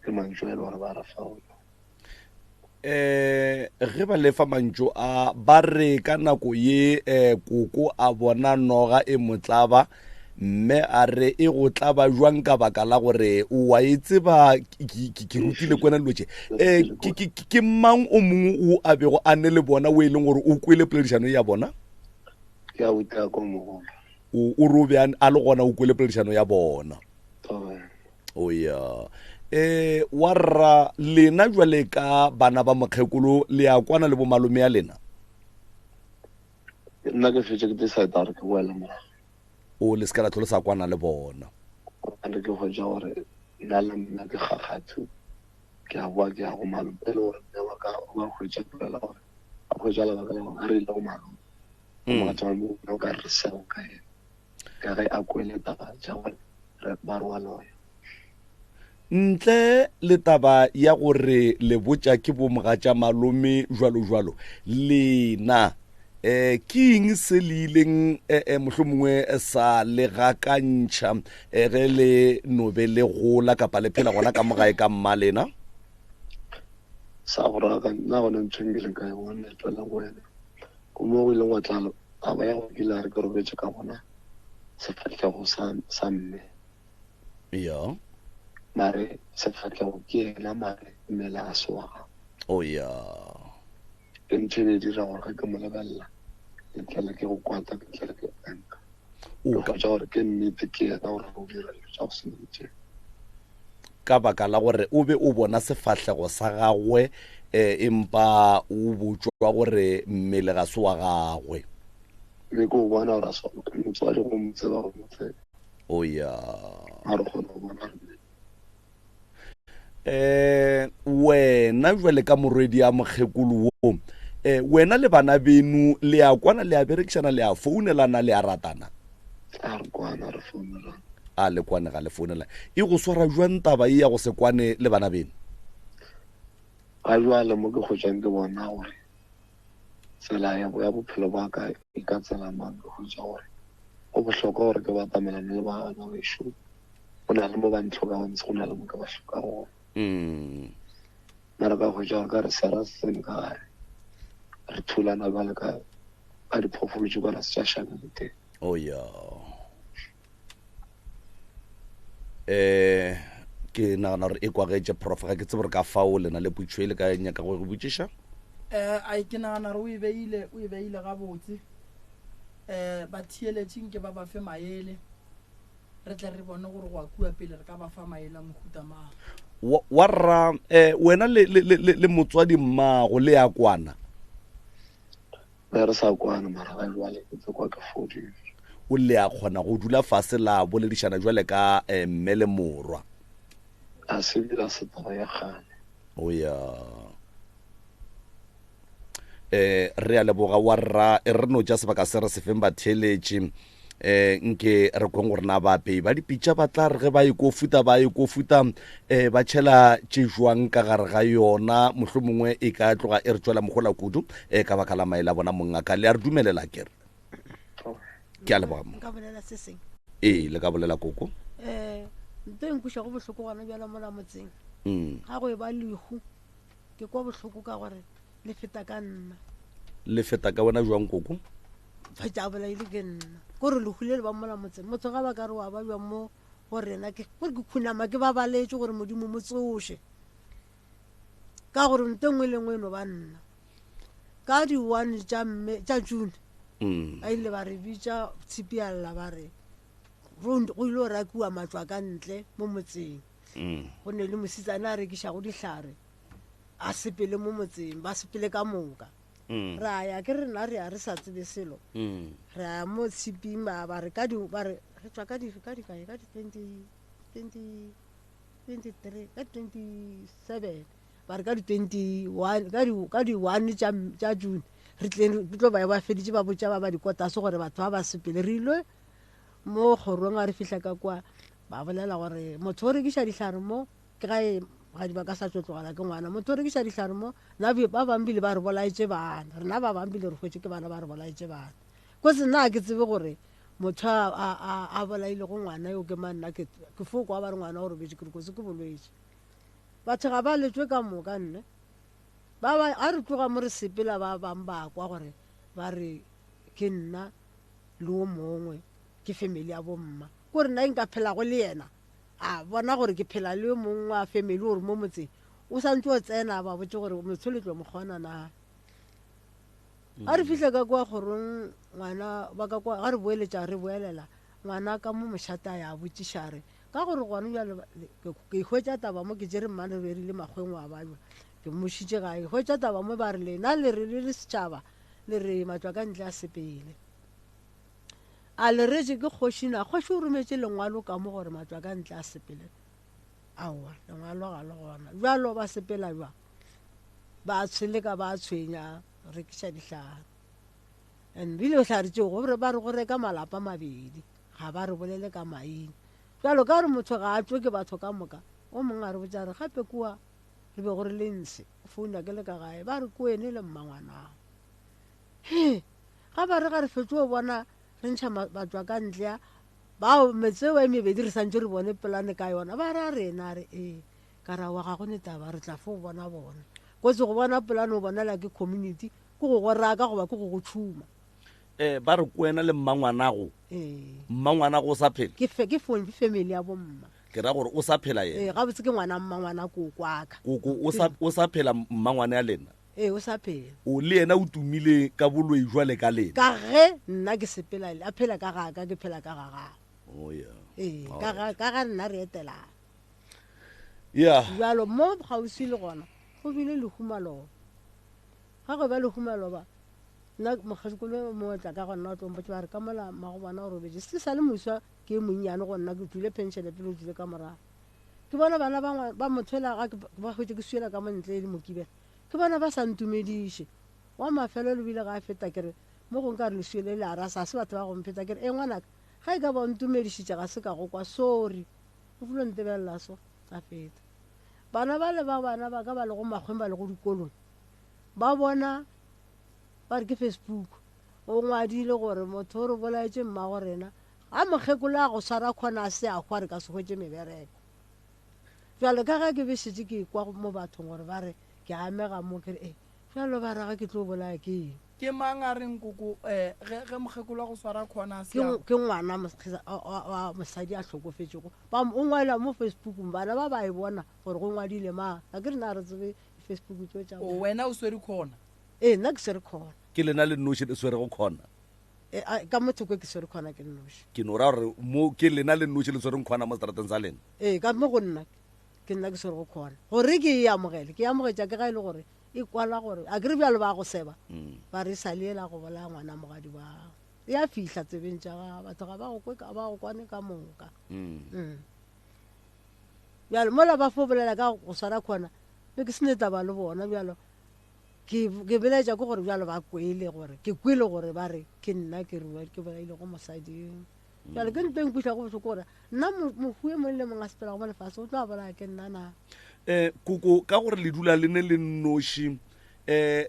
Ke mantšu a e le gore ba re fa ona. Eh ge ba lefa mantšu a ba re ka nako ye eh koko a bona noga e motlaba mme a re e go tlaba jwang ka baka la gore o wa e tseba ke rutile kwena dilo tše um ke mang o mongwe o a bego a ne le bona o e leng gore o kwele poledišano ya bona ke a utlwa ko mogolo o re o be a le gona o kwele poledišano ya bona o ya eh wa rra lena jwale ka bana ba mokgekolo le ya kwana le bomalome ya lena nna ke fetse ke decide gore ke boele morago o le se ka la tlhole sa kwana le bona gobane ke hwetša gore nna le nna ke kgakgathu ke a boa ke ya go malome e le gore mme wa ka o ba hwetša bolela gore a hwetša lebaka la gore a re ile go malome mogatša wa mo o ka re seo ka ena ka ge a kwele taba tša gore re ba re wa loya. Ntle le taba ya gore le botša ke bo mogatša malome jwalo jwalo, lena eh ke eng se le ileng eh, eh, mohlomongwe sa le gakantšha eh, ge le no be le gola kapa le phela gona ka mo gae ka mma lena? Sa go raka nna gona ntho e nkileng ka e bona e tswela go wena ko mo go ileng gwa tla Taba ya gore ke ile a re ke robetše ka bona sefahlego sa, sa mme. Ya. Mare sefahlego ke yena mare mmele a se wa gagwe. Oh ya. Ke ntho e be e dira gore ge ke mo lebelela ke tlele ke go kwata ke tlele ke enka. O Ke hwetša gore ke nnete ke yena gore o dira dilo tša go swana le tše. Ka baka la gore o be o bona sefahlego sa gagwe eh, empa o botšwa gore mmele ga se wa gagwe. Be ke o bona gore a se wa motswadi go mo tseba go mo tseba. O ya. A re kgona go bona gore eh wena jwale ka morwedi ya mokgekolo wo eh wena le bana beno le a kwana le a berekišana le a founelana le a ratana a re kwana re founelana a le kwane ga le founela e go swara jwang taba e ya go se kwane le bana beno ga jwale mo ke kgwetšang ke bona gore tsela ya ya bophelo ba ka e ka tsela mang ke hwetša gore go bohlokwa gore ke batamelane le bana bešo go na le mo ba ntlhokago ntse go na le mo ke ba hlokago gona mm. mara ka hwetša gore ka re sera se tsene ka gare re thulana bjale ka ka diphoofolo tše kwana se tša šana le teng oh ya eh ke nagana gore e kwagetše prof ga ke tsebe gore ka fao lena le putšo e le ka nyaka go go botšiša um ai ke nagana gore o e beile o e beile gabotse um batheeletši nke ba ba fe maele re tle re bone gore go a kua pele re ka ba fa maele a mohuta mang wa wa rra eh wena le le le le motswadi mmago le ya kwana Be re sa kwane mara ga jwale ke tse kwa ke fodile. O le a kgona go dula fase la boledišana jwale ka eh, mme le morwa. A se bile a se taba ya kgale. O ya. Eh re a leboga wa rra e re no tša sebaka se re se feng batheeletši eh nke re kweng gore na baapei ba dipitša ba tla re ge ba ikofuta ba ikofuta eh ba tšhela tše jwang ka gare ga yona mohlomongwe e ka tloga e re tšwela mogola kudu eh ka baka la maele a bona mongaka le a re dumelela kere ke a leboga mo nka bolela se seng ee le ka bolela koko um nto e nkušago bohloko gona bjala mola motseng mm. ga go e ba lehu ke kwa bohloko ka gore le feta ka nna le feta ka wena jwang koko fetša a bolaile ke nna kore lehu le le ba mola motseng motho ga ba ka re wa ba jwang mo go rena ke gore ke khunama ke ba baletše gore modimo mo tsoše ka gore nto nngwe le nngwe e no ba nna ka di-one tša mme tša june Mm. Ba ile ba re bitša tshipialla ba re go go ile go rakiwa matswa ka ntle mo motseng. Mm. Go ne le mosetsana a rekišago dihlare a sepele mo motseng ba sepele ka moka. Mm. Ra ya ke rena re ya re sa tsebe selo. Mm. Re ya mo tshiping ba ba re ka di ba re re tswa ka di ka di kae ka di 20 20 23 ka 27 ba re ka di 21 ka di ka di 1 tša tša June re tleng re tlo ba ba feditše ba botša ba ba dikotase gore batho ba ba sepele re ile mo kgorong a re fihla ka kwa ba bolela gore motho o rekiša dihlare mo ke gae gadi ba ka sa tlo tlogela ke ngwana motho o rekiša dihlare mo nna ba bangwe bile ba re bolaetše bana rena ba bangwe bile re hwetše ke bana ba re bolaetše bana kotse nna ga ke tsebe gore motho a bolailego ngwana yo ke mang nna ke fo kwa ba re ngwana o robetše ke re kotse ke bolwetše batho ga ba letšwe ka moka nne ba ba a re tloga mo re sepela ba bangwe ba kwa gore ba re ke nna le o mongwe ke family ya bomma ko re nna e nka phelago le yena a bona gore ke phela le yo mongwe wa family gore mo motseng o santse o tsena ba botse gore motho le tlo mo kgona na a re fihle ka kwa kgorong ngwana ba ka kwa ga re boeletša re boelela ngwana ka mo mošata ya botšiša re ka gore gone bjale ke hwetša taba mo ke tšere mmane re rile makgweng wa bajwa ke mmošitše gae hwetša taba mo ba re lena le re le le setšhaba le re matswa ka ntle a sepele a le retše ke kgoši na kgoši o rometše lengwalo ka mo gore matswa ka ntle a sepele aowa lengwalo ga le gona bjalo ba sepela jwang ba tsheleka ba tshwenya rekiša dihlare and bile dihlare tšeo gore ba re go reka malapa mabedi ga ba re bolele ka maina bjalo ka gore motho ga a tšwe ke batho ka moka o mongwe a re botša re gape kua re be gore le ntshe founa ke le ka gae ba re koene le mmangwanao he ga ba re ga re fetse o bona re ntšha batswa ka ntle ya bao metseo e mebedi re santse re bone polane ka yona ba ra rena re ee ka ra wa ga go ne taba re tla fo bona bona kotsi go bona polane o bonela ke community ke go go raka goba ke go go tšhuma um ba re ko wena le mmangwanago ee mmangwanago o sa phela ke fe ke phone ke family ya bomma ke ra gore o sa phela ee yena gabotse ke ngwana mmangwana kokwaka koko o sa o sa phela mmangwane ya lena ee o sa phela o le yena o tumile ka boloi jwale ka lena ka ge nna ke sepela a phela ka gaka ke phela ka ga gago oh yeah ee ka ga ka ga nna re etelana yeah bjalo mo kgauswi le gona go bile lehumaloba ga go ba lehumaloba nna mokgekolo mo tla ka gona o tlo mpotsa ba re ka mola mmago bona o robetše se sa le moswa ke e monnyane go nna ke tswile pension pele o tswile ka morago ke bona bana ba ba motho ela ga ke ba hwetše ke swiela ka mo ntle e le mokibela ke bona ba sa ntumediše wa mafelelo bile ga a feta ke re mo gongwe ka re leswele le a rasa ga se batho ba go mpheta ke re e ngwanaka ga e ka ba o ntumedišitše ga se ka go kwa sorry o filo ntebelela so a feta bana ba le ba bana ba ka ba lego makgweng ba lego dikolong ba bona ba re ke facebook o ngwadile gore motho o re bolaetše mmago rena ga mokgekolo a go swara khona a se a hwa re ka se hwetše mebereko bjalo ka ge ke be šetše ke kwa mo bathong gore ba re ke amega mo ke re e bjalo ba ra ga ke tlo bolaya ke eng Ke mang a reng koko eh, ge, ge mokgekolo a go swara khona a ke se a ke ngwana mosadi- wa- wa wa mosadi a hlokofetšego ba o ngwala mo facebookong bana ba ba e bona gore go ngwadile mang ga ke re na re tsebe facebook tšeo tša O bona. wena o swere khona. ee nna ke swere khona ke lena le nnoši le swerego khona E, a- ka mo thoko ke swere khona ke nnoši ke no ra gore mo ke lena le nnoši le swereng khona mo seterateng sa lena ee ka mo go nna ke nna ke swerego khona gore ke e amogele ke e amogetša ke ga e le gore e kwala gore a kere bjalo ba go seba mm. ba re sa le ela go bolaya ngwana mogadi wa e a fihla tsebeng tša ga batho ga ba go kwe ba go kwane ka moka mm. mm. bjalo mola ba fo bolela ka go swara khona be ke sene taba le bona bjalo ke ke belaetša ke gore bjalo ba kwele gore ke kwele gore ba re ke nna ke rua ke bolaile go mosading bjalo ke nto e nkwiša go bohloko gore nna mohu e mongwe le mongwe a sepelago mo lefase o tlo a bolaya ke nna na um koko ka gore le dula le ne le nnoši um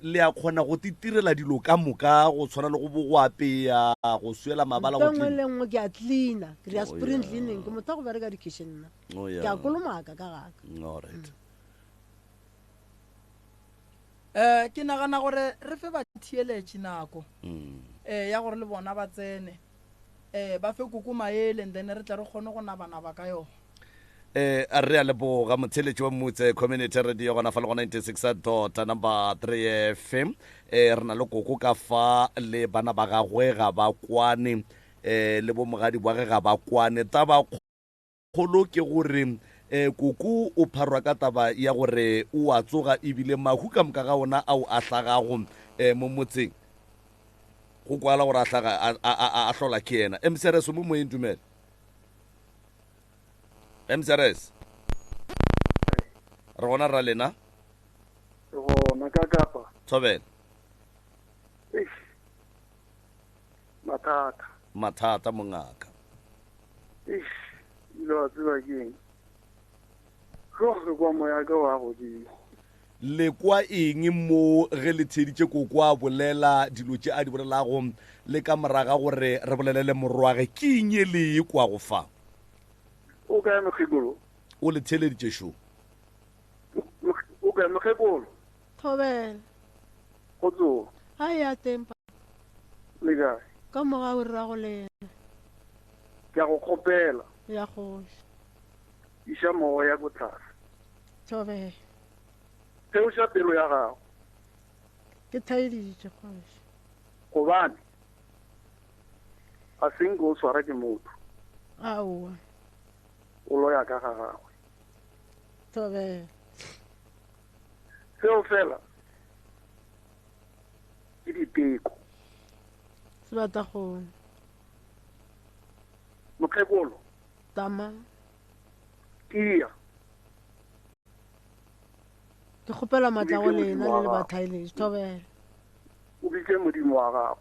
le a kgona go titirela dilo ka moka go tshwana le go bo go apeya go swela mabala nto nngwe le nngwe ke a cleana ke rea oh, spring cleaning ke motho wa go bereka dikitchen nna oh, ke a kolomaka ka gaka alright um ke nagana gore re fe batheeletši nako um ya gore le bona ba tsene um ba fe koko maele and then re tle re kgone go nabanaba ka yona. Eh, a re a leboga motheletši wa Mmutse Community Radio gona fa le go 96 dot number 3 FM. Eh, re na le koko ka fa le bana ba gagwe ga ba kwane eh, le bomogadi bwa ge ga ba kwane. Taba kgolo ke gore eh, koko o pharwa ka taba ya gore o a tsoga ebile mahu ka moka ga ona ao a hlagago eh, mo motseng go kwala gore a hlaga a hlola ke yena. MCRS mo moyeng dumela. MCRS re gona ra lena re gona ka kapa thobela Eish. mathata mathata mongaka Eish, ile wa tseba ke eng jo re kwa moya ka wa godimo le kwa eng mo ge le theeditše koko a bolela dilo tše a di bolelago le ka moraga gore re bolelele morwage ke eng e le e kwago fa O kae mokgekolo? O le theeleditše šo. O kae mokgekolo? Thobela. Go tsoga. A ya teng pa. Le kae? Ka mogau rra go lena. Ke a go kgopela. Ya kgoši. Iša moya ko tlase. Thobela. Theoša pelo ya gago. Ke thaeditše kgoši. Gobane ga se nke o swara ke motho. Aowa. O loya ka ga gagwe. Thobela. Seo fela ke diteko. Sebatakgomo. Mokgekolo. Tama. Tia. Ke kgopela matla go lena le le bathaeletši. Thobela. O bitše Modimo wa gago.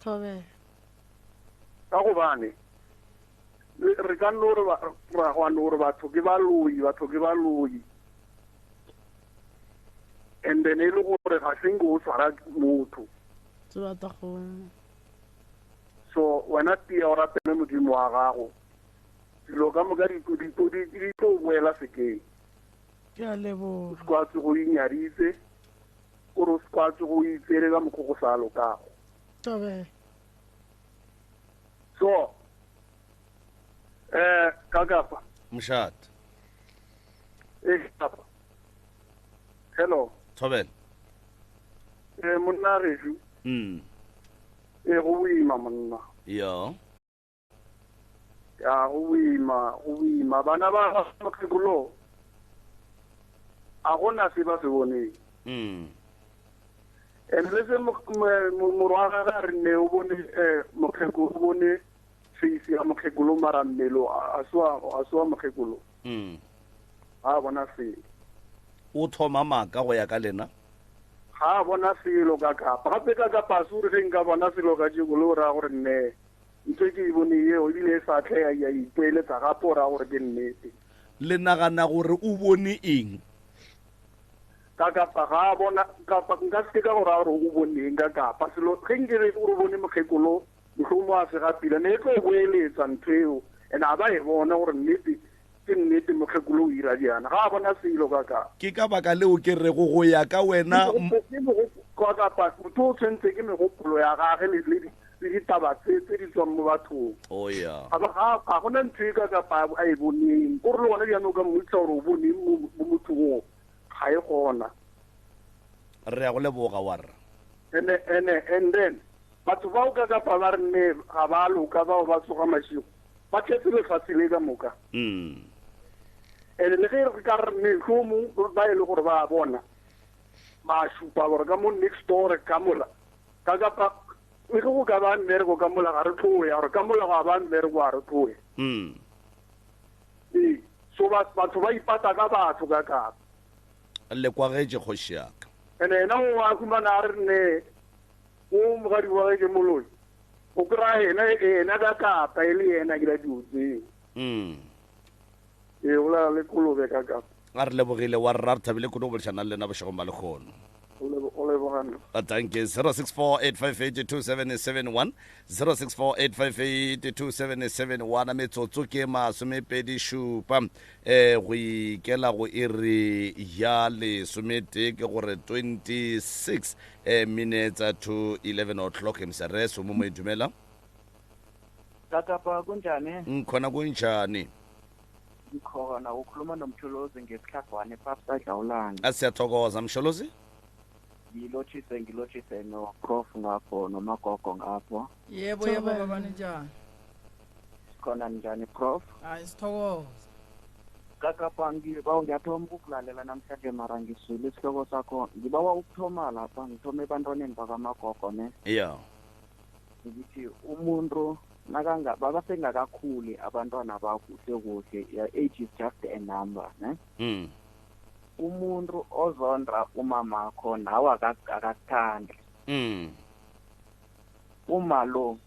Thobela. Ka gobane re ka no re ra gwa no re batho ke baloi, batho ke baloi. And then e le gore ga se nke o tshwara motho. Sebatakgomo. So wena tia o rapele Modimo wa gago. Dilo ka moka di di tlo boela sekeng. Ke a leboga. O se kwa tsogo o inyaditse. O re o se kwa tsogo o itsere ka mokgwa go sa lokago. Thobela. So, eh, ka kapa. Mošate. Eh, kapa. Hello. Thobela. Eh, monna gešo. Eh, go boima monna. Yo. Ya, go boima, go boima. Bana ba mokgekolo a gona se ba se boneng. And le se morwa gagwe a re ne o bone eh, mokgekolo, o bone face ya mokgekolo mara mmele a se wa, a se wa mokgekolo. Ga a bona selo. O thoma maaka go ya ka lena? Ga a bona selo ka kapa. Gape ka kapa a se gore ge nka bona selo ka jeko le o raya gore nne ntho e ke e bone yeo ebile e sa tle ya ipoeletsa gape o raya gore ke nnete. Le nagana gore o bone eng? Ka kapa ga a bona kapa nka se ke ka go raya gore o bone eng ka kapa selo ge nke re o bone mokgekolo mohlomong a sega pila ne e tlo boeletsa ntho eo and a ba e bona gore nnete ke nnete mokgekolo o ira bjana ga a bona selo ka kapa. Ke ka baka leo ke rego go ya ka wena Ka kapa motho o tshwentse ke megopolo ya gage le le ditaba tse tse di tswang mo bathong. Oh yeah. Ga ba ga gona ntho e ka kapa a e boneng. O re le gona bjano ka mmotsa gore o boneng mo mo mothong o ga e gona. Re ya go leboga warra. And and and then batho bao ka kapa ba re nne ga ba loka bao ba tsoga mašego ba tletse lefatshe le ka moka. And le ge re ka re nne mohlomong ba e le gore ba bona ba šupa gore ka mo next door ka mola ka kapa le ge go ka ba mmereko ka mola ga re tloya gore ka mola ga ba mmereko ga re tloye. Ee, so batho ba ipata ka batho ka kapa. Le kwagetše kgoši ya ka. Ene yena o a humana a re nne o mogadi wa ge ke moloi. O kry-a yena yena ka kapa e le yena ke la dilo tseo. Ee, o lala le kolobe ka kapa. A re lebogile wa rra re thabile kudu go boledišana le lena bošegong ba lekgono. O leboga nna. Danke 0648582771 0648582771 metsotso ke masomepedi šupa eh go ikela go iri ya lesometee ke gore 26 eh minutes to 11 o'clock msrs o mo mo dumela Kakapa kunjani? Nkhona kunjani? Ngikhona ukhuluma nomtholozi ngesihlagwane pastor Dlawulane. Siyathokoza Msholozi. Ngilotshise ngilotshise no prof ngapho nomagogo ngapho. Yebo yebo baba ninjani? Sikhona njani prof? Hayi sithokoza. Kakapa ngibawa ngiyathoma ukukulalela namhlanje mara ngiswile isihloko sakho. Ngibawa ukuthoma lapha ngithome ebantwaneni bakamagogo ne. Yeah. Ngithi umuntu nakanga babasengakakhuli abantwana bakuhle kuhle your age is just a number ne. Umuntu ozondra umamakho nawe akakuthandi. Uma lo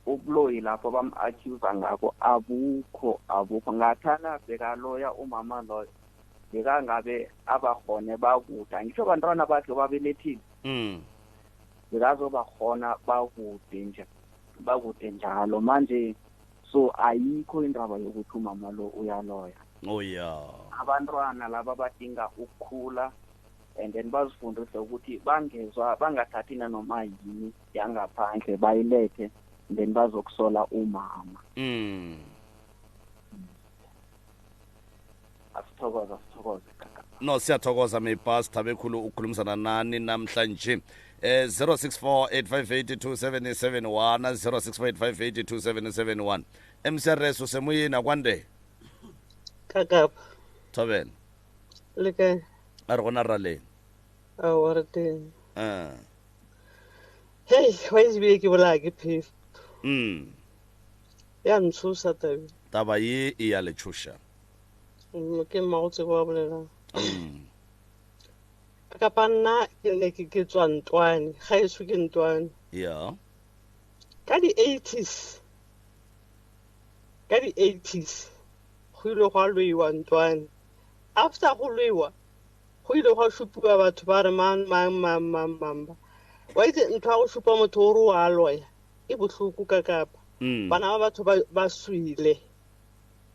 ubuloyi lapho bam-accuse ngakho abukho abukho ngathana bekaloya umama loyo bekangabe abakhone bakude angisho bantwana bakhe babelethile. Bekazobakhona bakude nje bakude njalo manje so ayikho indaba yokuthi umama lo uyaloya. Oh yeah. Abantwana laba badinga ukukhula and then bazifundise ukuthi bangezwa bangathathi nanoma yini yangaphandle bayilethe then bazokusola umama. Asithokoze asithokoze kaka. No siyathokoza mibas thabekhulu ukukhulumisana nani namhlanje. 0648582771 0648582771 MCRS usemoyeni akwande. Kakapa. Thobela. Le kae? A re gona raleng. Aowa re teng. Hei, wa itse bile ke bolaya ke phefo. Ya ntshosa tabe. Taba ye e ya le tshoša. Ke mmago tsebo wa bolelang. Kapa nna ke ne ke ke tswa ntwane, ga eso ke ntwane. Yeah. Ka di-80s, ka di-80s, go ile gwa loiwa ntwane. After go loiwa, go ile gwa šupiwa batho ba re mang, mang, mang, mang, mang ba. Wa itse ntho ya go šupa motho o re o a loya, e bohloko ka kapa. Bana ba batho ba swile.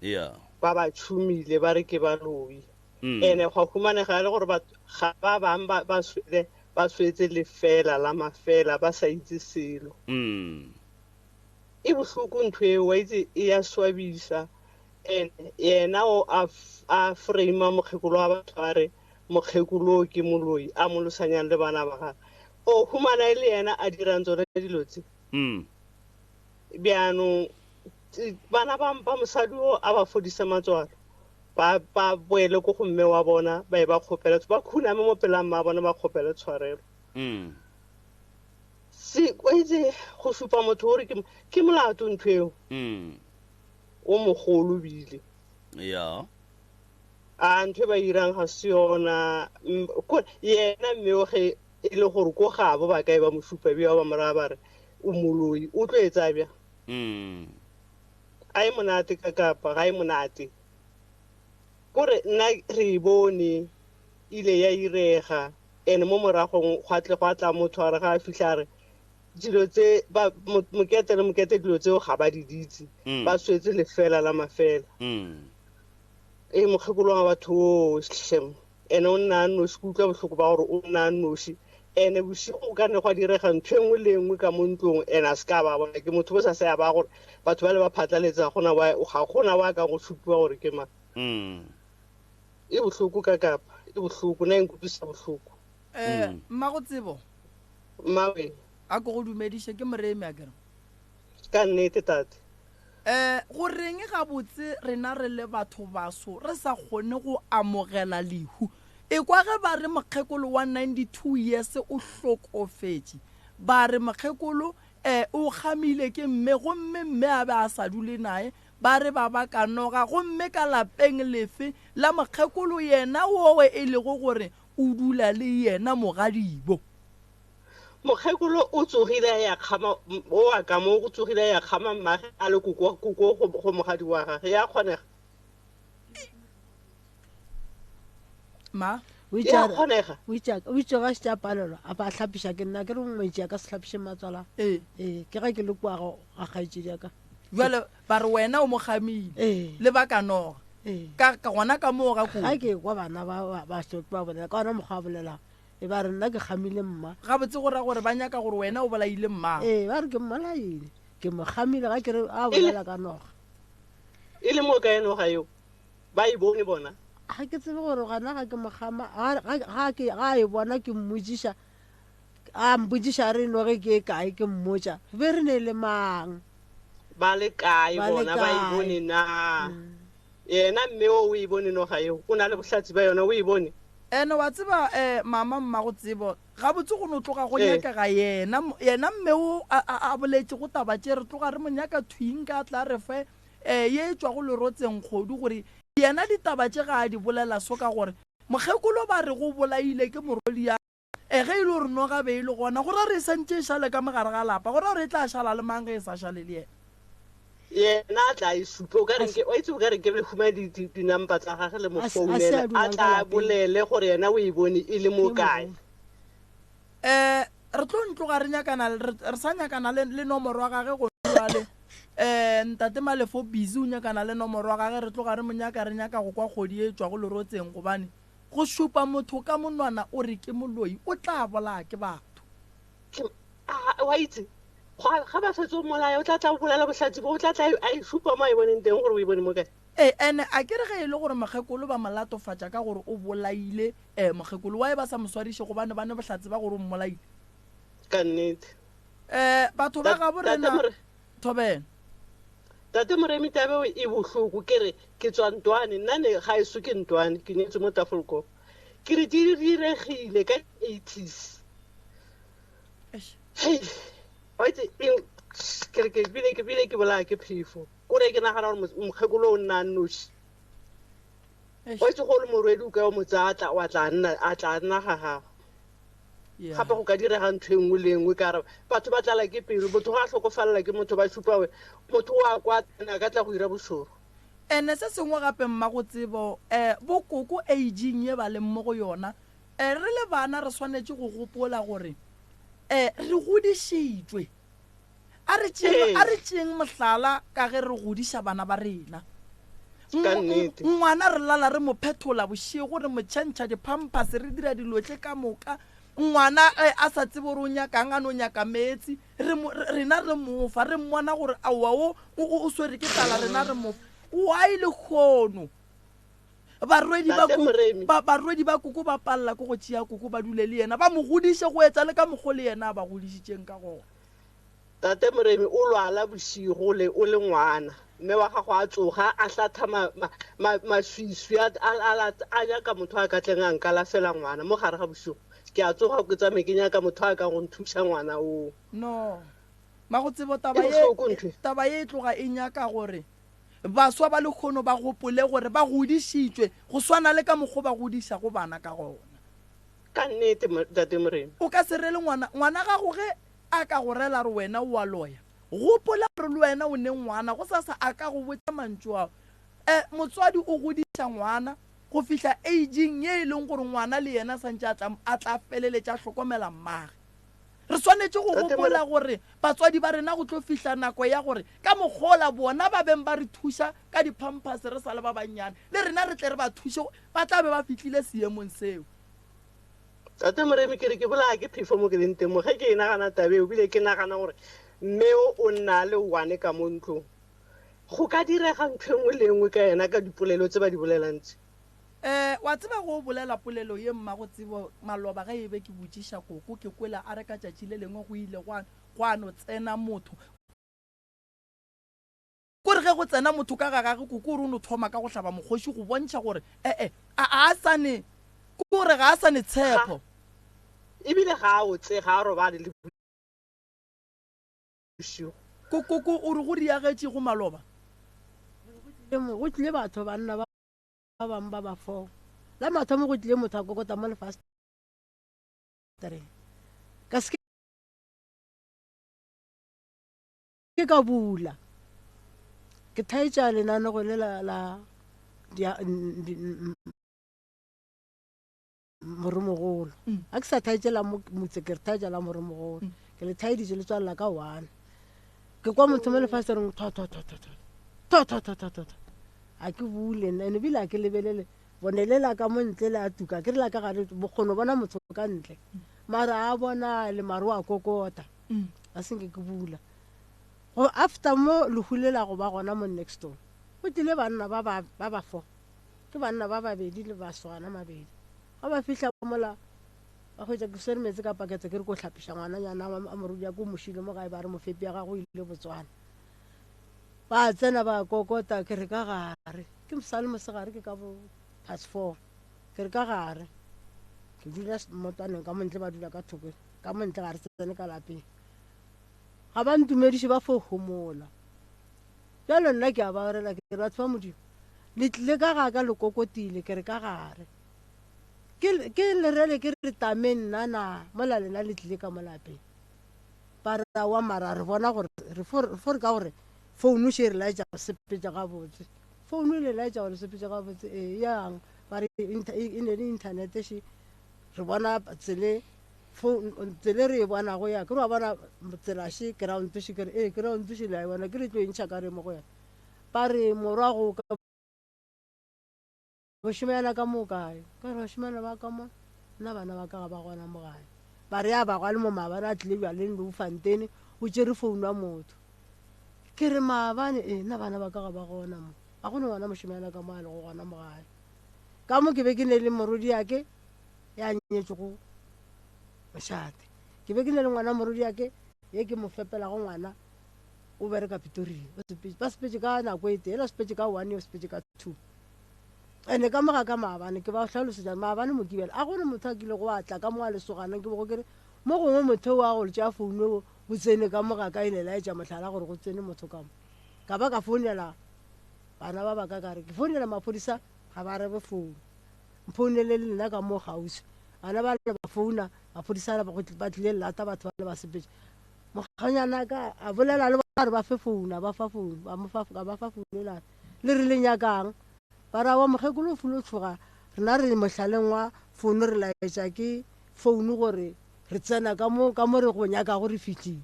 Yeah. Ba ba tšhumile ba re ke baloi. Ene gwa humanega le gore batho ga ba bang ba swele ba swetse lefela la mafela ba sa itse selo. E bohloko ntho eo wa itse e ya swabisa. Ene yena o a frame mokgekolo wa batho a re mokgekolo ke moloi a mo losanyang le bana ba gagwe. O humana e le yena a dirang tsone dilo tse. Bjaanong bana ba mosadi o a ba fodise matswalo. Ba boele ko go mme wa bona ba e ba kgopela ba khuname mo pela mma bona ba kgopele tshwarelo. Se o itse go supa motho o re ke molato ntho eo. O mogolo bile. Yeah. A ntho e ba irang ga se yona. Yena mme o ge e le gore ko gabo ba kae ba mo supa bja ba moraya ba re o moloi o tlo etsa bja. A e monate ka kapa ga e monate. Kore nna re e bone ile ya irega ene mo moragong gwa tle gwa tla motho a re ga a fihla a re dilo tse ba mokete le mokete dilo tseo ga ba di ditse. Ba swetse lefela la mafela. E mokgekolo wa batho o hlem ene o nna a noši, ke utlwa bohloko ba gore o nna a noši. Ene bošego o ka ne gwa direga ntho e nngwe le e nngwe ka mo ntlong ene a se ka ba bona ke motho bo sa se ya ba gore batho ba le ba phatlaletsa gona wa ga gona wa ka go supiwa gore ke mang. E bohloko ka kapa e bohloko na e nkutlwisa bohloko. Mmago tsebo. Mmawe. A ko go dumediše ke moremi a kere. Ka nnete tate. Go reng gabotse rena re le batho baso re sa kgone go amogela lehu? E kwa ge ba re mokgekolo wa 92 years o hlokofetše. Ba re mokgekolo o kgamile ke mme gomme mme a be a sa dule naye. Ba re ba ba ka noga gomme ka lapeng lefe la mokgekolo yena wowe e lego gore o dula le yena mogadibo. Mokgekolo o tsogile a ya kgama o wa ka mo go tsogile a ya kgama mmage a le koko koko go mogadi wa gage ya kgonega. Ma O itše a re, o itše o itše ga se a palelwa a ba hlapiša ke nna ke re ngwetši a ka se hlapiše matswala. Ee. Ee, ke ga ke le kwa go ga kgaetšedi ya ka. Jwale ba re wena o mo kgamile. Ee. Le ba ka noga. Ee. Ka ka gona ka moo ga koko. Ga ke kwa bana ba ba ba ba bolela ka ona mokgwa a bolelang. E ba re nna ke kgamile mma. Gabotse go ra gore ba nyaka gore wena o bolaile mma. Ee, ba re ke mmolaile. Ke mo kgamile ga ke re a bolela ka noga. E le mo kae noga eo? Ba e bone bona? Ga ke tsebe gore gona ga ke mo kgama, ga, ga, ga ke, ga a e bona ke mmotšiša, a mpotšiša a re noge ke e kae, ke mmotša, be re ne le mang? Ba le kae Ba le bona? Ba e kae? bone na? Yena mme o o e bone noga yeo, o na le bohlatse bja yona, o e bone? Ene wa tseba, eh, mama mmago tsebo, gabotse go no tloga go Ee. nyakega yena, yena mme o a, a, a boletšego taba tše, re tloga re mo nyaka thwing ka a tla re fe eh, ye e tšwago lerotseng kgodu gore yena ditaba tše ga a di bolela so ka gore mokgekolo ba re go bolaile ke morwedi eh, ge e le gore noga be e le gona go ra re e santše e šale ka mogare ga lapa go ra gore e tla šala le mang ge e sa šale le yena. Yena a tla e supe, o ka re nke, wa itse o ka re nke le humane di, di, di-number tsa gage le mo A se- a se a founele, a dulang ka tla lapeng. bolele gore yena o e bone e le mo Ke kae. mogolo. Eh, re tlo ntloga re nyakana re, re sa nyakana le, le nomoro ya gage go jwale eh ntate Malefo busy o nyakana le nomoro ya gage re tloga re mo nyaka re nyaka go kwa kgodi e tšwago lerotseng gobane go šupa motho ka monwana o re ke moloi o tla bolaya ke batho. Ke, a, wa itse, ga, ga ba fetso molaya o tla tla o bolela bohlatse bo, o tla tla a e šupa mo a e boneng teng gore o e bone mo kae. Ee, ene a ke re ge e le gore mokgekolo ba mo latofatša ka gore o bolaile eh, mokgekolo, why ba sa mo swariše gobane ba ne bohlatse ba gore o mmolaile? Ka nnete. Eh, batho ba gabo Tate rena, More, Thobela. Tate Moremi taba eo e bohloko, ke re ke tswa Ntwane, nna ne ga eso ke Ntwane, ke nyetswe mo Tafelkop. Ke re di diregile ka eighties. Eish. Hei, wa itse eng, ke re ke bile ke bile ke bolaya ke phefo. Kore ke nagana gore mokgekolo o nna a nnoši. Eish. Wa itse go le morwedi o ka o mo tsaya a tla wa tla nna a tla nna ga gago. Yeah. Gape go ka direga ntho e nngwe le e nngwe ka re batho ba tlala ke pelo, motho ga a hlokofalela ke motho ba šupa we motho o a kwa a ka tla go ira bošoro. Ene se sengwe gape mmago tsebo eh bo koko aging ye ba leng mo go yona eh re le bana re swanetše go gopola gore eh re godišitšwe. A re tšeeng, a re tšeeng mohlala ka ge re godiša bana ba rena. Ka nnete. Ngwana re lala re mo phethola bošego, re mo tšhentšha di-pampers, re dira dilo tše ka moka. Ngwana ge a sa tsebe gore o nyakang, a no nyaka meetse, re mo, rena re mo fa, re mmona gore aowa o, o, o swere ke tlala, rena re mo fa. Why lehono barwedi ba Tate koko, Moremi. ba, barwedi ba koko ba palela ke go tšea koko ba dule le yena, ba mo godiše go etša le ka mokgo le yena a ba godišitšeng ka gona. Tate Moremi o lwala bošego le o le ngwana. Mme wa gago a tsoga a hlatha ma, ma, ma, maswiswi a, a, a, a nyaka motho a ka tleng a nkalafela ngwana mo gare ga bošego. Ke a tsoga ke tsamaye ke nyaka motho a ka go nthuša ngwana oo. No. Magotsebo taba E ye, bohloko ntho e. taba ye e tloga e nyaka gore baswa ba lekgono ba gopole gore ba godišitšwe go swana le ka mokgo ba godišago bana ka gona. Ka nnete, Tate Moremi. O ka se rele ngwana, ngwana gago ge a ka go rela re wena o a loya, gopola gore le wena o ne ngwana, gosasa a ka go botša mantšu ao. E, motswadi o godiša ngwana go fihla aging ye e leng gore ngwana le yena santše a tla, a tla feleletša a hlokomela mmage. Re swanetše go gopola gore batswadi ba rena go tlo fihla nako ya gore ka mokgola bona ba beng ba re thuša ka di-pampers re sa le ba bannyane, le rena re tle re ba thuše, ba tla be ba fihlile seemong seo. Tate Moremi, ke re ke bolaya ke phefo mo ke leng teng mo. Ge ke e nagana taba eo, ebile ke nagana gore mme o o nna a le one ka mo ntlong. Go ka direga ntho e nngwe le e nngwe ka yena ka dipolelo tse ba di bolelang tse. Eh, wa tseba go bolela polelo ye mmago tsebo maloba ge e be ke botšiša koko, ke kwele a re ka tšatši le lengwe go ile gwa, gwa no tsena motho. Ko re ge go tsena motho ka ga gage, koko o re o no thoma ka go hlaba mokgoši go bontšha gore e-e, a, a a sa ne, ko re ga a sa ne tshepo. Ebile ga a otse, ga a robale le bošego. Ko, koko o re go diagetšego maloba? Go tlile batho banna ba bangwe ba ba foo. La mathomo go tlile motho a kokota mo lefastereng. Ka se ke ka bula. Ke thaetša lenanego le la, la moremogolo. Ga ke sa thaetše la motse, ke re thaetša la moremogolo. Ke le thaeditše le tswalela ka one. Ke kwa motho mo lefastereng tho tho tho tho tho. Tho tho tho tho tho tho. A ke bule nna, ene ebile a ke lebelele. Bone le la ka mo ntle le a tuka, ke re la ka gare bokgone bona motho ka ntle. Mara a bona le mare wa kokota. A se nke ke bula. Go after mo lehu le la go ba gona mo next door. Go tlile banna ba ba ba ba fo. Ke banna ba babedi le baswana mabedi. Ga ba fihla mola ba hwetša ke swere meetse ka pakete ke re ko hlapiša ngwananyana wa morodi ya ko mošile mo gae ba re mofepi ya gago o ile Botswana. Ba tsena ba kokota ke re ka gare. Ke mosale mosegare ke ka bo past 4. Ke re ka gare. Ke dula mmotwaneng ka montle ba dula ka thoko ka montle ga re tsene ka lapeng. Ga ba ntumediše ba fo homola. Bjalo nna ke a ba rela ke re batho ba Modimo le tlile ka ga ka le kokotile ke re ka gare. Ke, ke lerele ke re tame nna na mola lena le tlile ka mo lapeng. Ba re aowa mara re bona gore re fo, re fo re ka gore founu še e re laetša go sepetša gabotse. Founu e le laetša gore sepetša gabotse ee yang ba re e ne le inthanete še re bona tsele tsele re e bonago ya ke re wa bona tsela še ground še ke re ee ground še le a e bona ke re tlo e ntšha ka re mo go yona. Ba re morwa go ka Bašemana ka mo kae? Ka re bašemana ba ka mo, nna bana ba ka ga ba gona mo gae. Ba re ya ba gwa le mo maabane a tlile bjaleng Bloemfontein, o tšere founu ya motho. Ke re maabane ee, nna bana ba ka ga ba gona mo. Ga go ne ngwana mošemana ka mo a lego gona mo gae. Ka mo ke be ke ne le morwediake ya nyetšego mošate. Ke be ke ne le ngwana morwediake ye ke mo fepelago ngwana o bereka Pretoria. Ba sepetše ka nako e tee, yena o sepetše ka one, o sepetše ka two. Ene ka mo ga ka maabane ke ba hlalosetša maabane Mokibelo a gone motho a kile go a tla ka mo a lesogana ke bogo ke re mo gongwe motho wa go tšea founu o tsene ka mo ga ka e ne laetša mohlala gore go tsene motho ka mo. Ka ba ka founela bana ba ba ka ka re ke founela maphodisa ga ba arabe founu. Mphounele le nna ka mo kgauswi. Bana ba le ba founa maphodisa ba tlile lata batho ba le ba sepetše. Mokganyana ka a bolela le ba re ba fe founu a ba fa founu ba mo fa ka ba fa founu la Le re le nyakang? Ba re, Aowa, mokgekolo o filo tšhoga, rena re mohlaleng wa founu re laetša ke founu gore re tsena ka mo, ka mo re go nyakago re fihlile.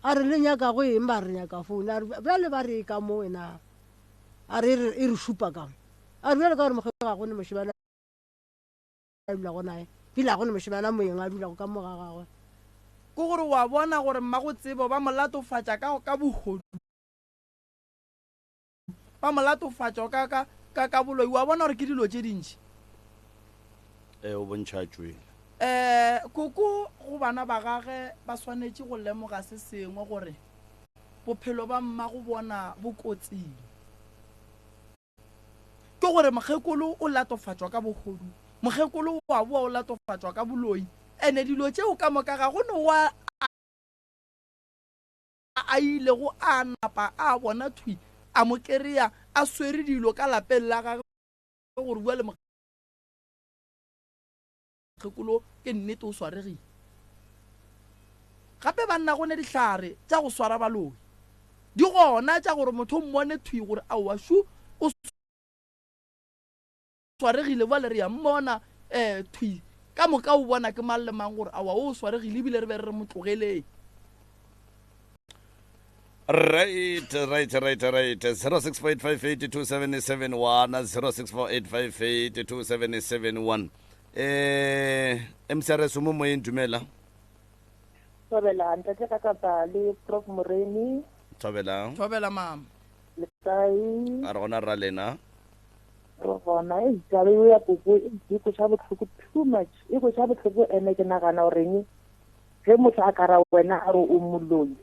A re, Le nyakago eng? Ba re, Re nyaka founu. A re, Bjale ba re e ka mo na? A re, E re šupa ka mo. A re, Bjale ka gore mokgekolo ga go ne mošemane a dulago naye, bile ga go ne mošemane a moeng a dulago ka mo ga gagwe. Ke gore o a bona gore mmagotsebo ba mo latofatša ka, ka bohodu. Ba mo latofatša ka, ka, ka, ka boloi. Wa bona gore ke dilo tše dintši. Ee, o bontšha a tšwele. Eh, koko go bana ba gage ba swanetše go lemoga se sengwe gore bophelo ba mmago bona bo kotsing. Ke gore mokgekolo o latofatšwa ka bohodu, mokgekolo wa boa o latofatšwa ka boloi, ene dilo tšeo ka moka ga go no wa a ilego a napa a bona thwi a mo kereya a swere dilo ka lapeng la gagwe gore bua le mokgekolo ke nnete o swaregile. Gape banna go ne dihlare tša go swara baloi di gona tša gore motho o mmone thwi gore aowa shu o swaregile bjale re ya mmona um thwi ka moka o bona ke mang le mang gore awa o swaregile ebile re be re re mo tlogeleng. Right, right, right, right. 0658582771, 0648582771. Eh, MCRS o mo moyeng dumela. Thobela ntate ka kapa le Prof Moremi. Thobela. Thobela mama. Le kae? A re gona rra lena. Re gona e taba eo ya koko e e kweša bohloko too much e kweša bohloko ene ke nagana goreng ge motho a ka ra wena a re o moloi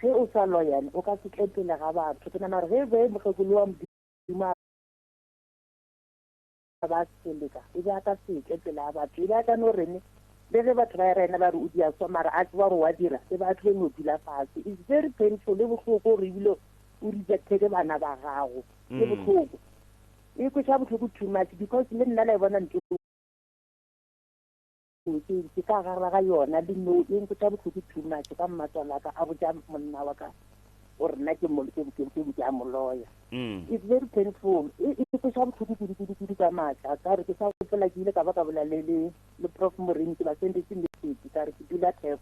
ge o sa loyane o ka se tle pele ga batho ke nagana gore ge be mokgekolo wa modimo a ba seleka e be a ka se tle pele ga batho e be a ka no rene le ge batho ba ya rena ba re o dia so mara a tseba gore wa dira e be a tlo no dula fatshe it's very painful e bohloko gore ebile o rejecte ke bana ba gago e bohloko e kweša bohloko too much because le nna la e bona ntho ke ka gara ga yona le no e nkweša bohloko too much ka mmatswala ka a botša monna wa ka gore nna ke ke a moloya it's very painful e kweša bohloko kudu kudu kudu ka maatla ka re ke sa gopola ke ile ka ba ka bola le le le prof Moremi ke ba sendetse message ka re ke dula theko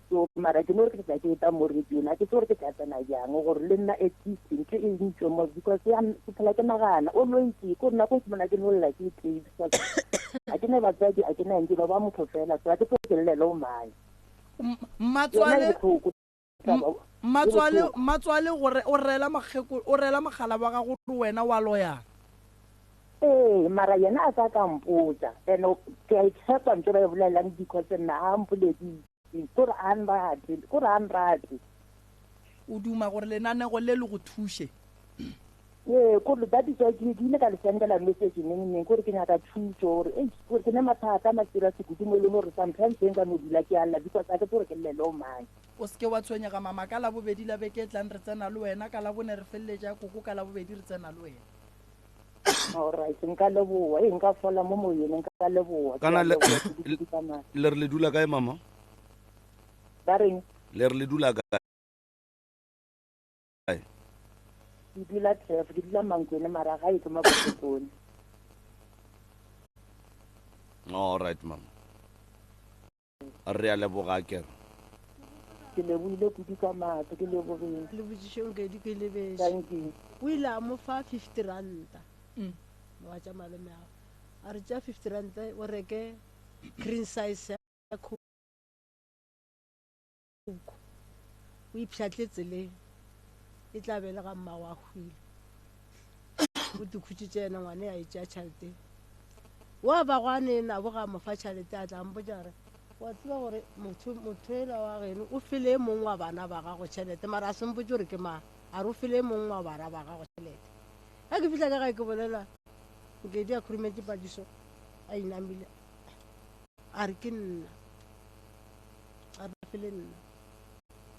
so mara ke no re ke tla ke eta mo radio na ke tse gore ke tla tsena jang gore le nna at least ntho e ntšwe mo because ya ke phela ke nagana o loitse ko nna ko ke mona ke no lla ke tlei because a ke ne batswadi a ke na eng ke ba motho fela so a ke tlo ke llele o mang mmatswale mmatswale mmatswale gore o rela mokgeko o rela mogala wa gago gore wena wa loyana. Ee, mara yena a sa ka mpotsa. And ke a e tshepa ntho ba e bolelang because nna a mpoleditse. Kore a nrate, kore a nrate. O duma gore lenanego le le go thuše? Ee, kore that is why ke ile ka le sendela message neng neng kore ke nyaka thuso gore ei kore ke ne mathata a maserious kudu mo e leng gore sometimes nka no dula ke a lla because a ke tsebe gore ke llele o mang. O se ke wa tshwenyega mama, ka Labobedi la beke e tlang re tsena le wena, ka Labone re feleletša koko, ka Labobedi re tsena le wena. Alright, nka leboa. Ee, nka fola mo moyeng, nka leboa. Ke Kana a le leboa kudu-kudu ka matla. le re le dula kae mama? Ba reng? Le re le dula kae? Ke dula Turf, ke dula Mankweng mara gae ke Mabopokone. All right mama. Re a leboga akere. Ke lebohile kudu ka matla, ke lebogile. Le botšišo Nkedi ke lebetše. Thank you. O ile a mo fa 50 ranta. Mogatša malome ao. A re tšea 50 ranta o reke green size ya Coke. O ipšhatle tseleng. E tla be le ga mmago a hwile. O tikhutšitše yena ngwane a e tšea tšhelete. Wa ba gwa ne nabo ga mo fa tšhelete a tla mpotša gore wa tseba gore motho motho ela wa geno o file e mongwe wa bana ba gago tšhelete mara a se mpotše gore ke mang a re o file e mongwe wa bara ba gago tšhelete. Ge ke fihla ka gae ke bolela Nkedi a khurumetše padiso a inamile a re ke nna a re ba file nna.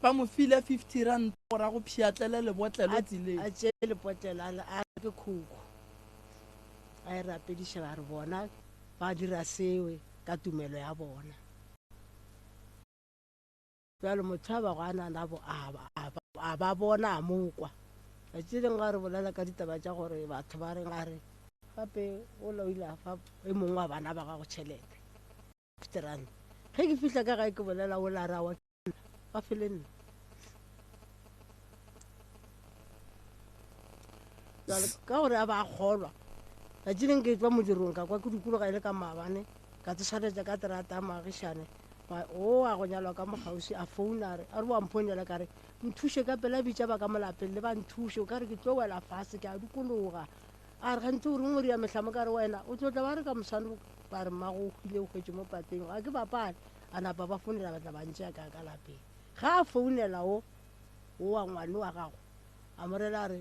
Ba mo file 50 rand gore a go pšhatlele lebotlelo tseleng. A tšee lepotlelo a re ke khukhu. A e rapediša ba re bona ba dira sewe ka tumelo ya bona. Bjalo motho a bago a na nabo a ba bona a mo kwa. Tšatši lengwe ga re bolela ka ditaba tša gore batho ba reng a re gape ola o ile a fa e mongwe wa bana ba gago tšhelete 50 rand. Ge ke fihla ka gae ke bolela ola re aowa ba fele nna. Ka gore a ba a kgolwa. Tšatši leng ke tšwa modirong ka kwa ke dikologa e le ka maabane ka tsošaletša ka terata ya moagišane o a go nyalwa ka mokgauswi a founa a re a re wa mphounela ka re nthuše ka pela bitša ba ka molapeng le ba nthuše o ka re ke tlo wela fase ke a dikologa a re gantsi o reng o ria mehlamo ka re wena o tlo tla ba re ka moswane ba re mmago o hwile o hwetše mo pateng ga ke bapale a napa ba founela ba tla ba ntšea ka ka lapeng ga a founela o o wa ngwane wa gago a mo rela a re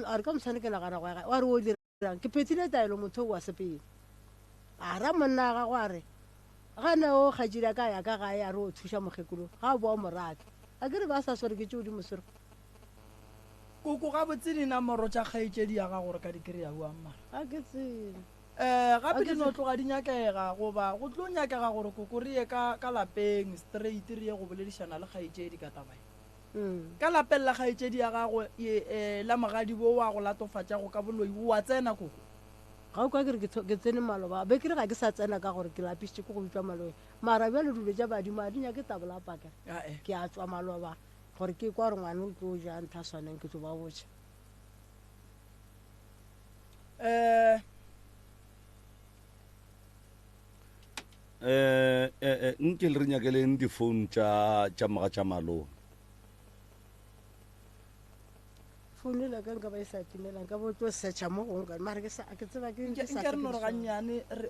a re ka moswane ke nagana go ya gae wa re o dirang ke phethile taelo motho o wa sepele a ra monna wa gago a re gane o kgatšile ka ya ka gae a re o thuša mokgekolo ga o boa morake a ke re ba sa swere ke tšeo di mo swere. Koko gabotse dinamoro tša kgaetšedi ya gago re ka di kry-a bjang mara? Ga ke tsebe. Um gape di no tloga di nyakega goba go tlo nyakega gore koko re ye ka ka lapeng straight re ye go boledišana le kgaetšedi ka taba ye. Ka lapeng la kgaetšedi ya gago ye la mogadibo o a go latofatšago ka boloi, o a tsena, Koko? Ga o kwa ke re ke tsene maloba, be ke re ga ke sa tsena ka gore ke lapišitše ke go bitšwa maloi. Mara bjale dilo tša badimo ga di nyake tabola pakere. Ke a tšwa maloba gore ke kwa gore ngwana o tlo ja ntho a swaneng ke tlo ba botša. Um Eh, eh, eh, nke le re nyakeleng difounu tša tša moga tša malome. Founu ela ka nka ba e sa timela nka bo tlo searcha mo gongwe ka mara ke sa ke tseba ke Nke ke sa nke re tle ke no re di swara. gannyane re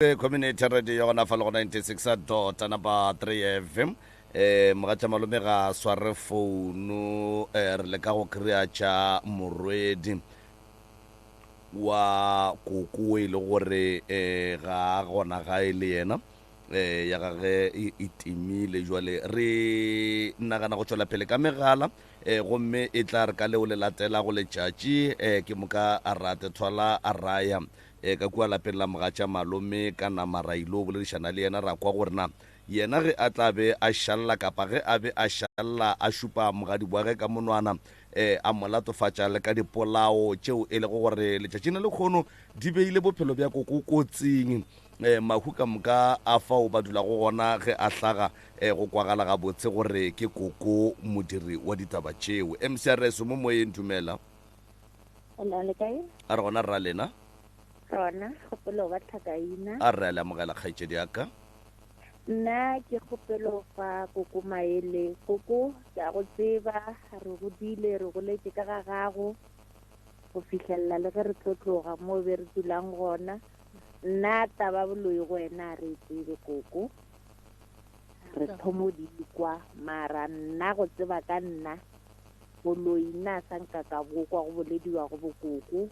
Community Radio gona fa le go 96 dot number 3 FM. Eh mogatša malome ga a sware founu eh re leka go kry-a tša morwedi wa koko e le gore eh ga a gona gae le yena eh ya gage e, e timile jwale re nagana go tšwela pele ka megala eh gomme e tla re ka leo le latela go letšatši eh ke moka a rate thwala a raya E, ka kua lapeng la mogatša malome ka nama ra ilo boledišana le yena ra kwa gore na yena ge a tla be a šalla kapa ge a be a šalla a šupa mogadi wa ge ka monwana e, a mo latofatša le ka dipolao tšeo e lego gore letšatšing la lekgono di beile bophelo bja koko kotsing. E, mahu ka moka a fao ba dulago gona ge a hlaga e, go kwagala gabotse gore ke koko modiri wa ditaba tšeo. MCRS mo moyeng dumela. Hello, le kae? A re gona rra lena. Rona, kgopelo ba tlhakaina. A re a le amogela kgaetšedi ya ka. Nna ke kgopelo fa koko maele. Koko, ke a go tseba, re godile, re goletše ka ga gago go fihlelela le ge re tlo tloga mo be re dulang gona. Nna taba boloi go wena a re e tsebe koko. Re thomo di kwa, mara nna go tseba ka nna Boloi nna a sa nka ka bo kwa go bolediwa go bo koko.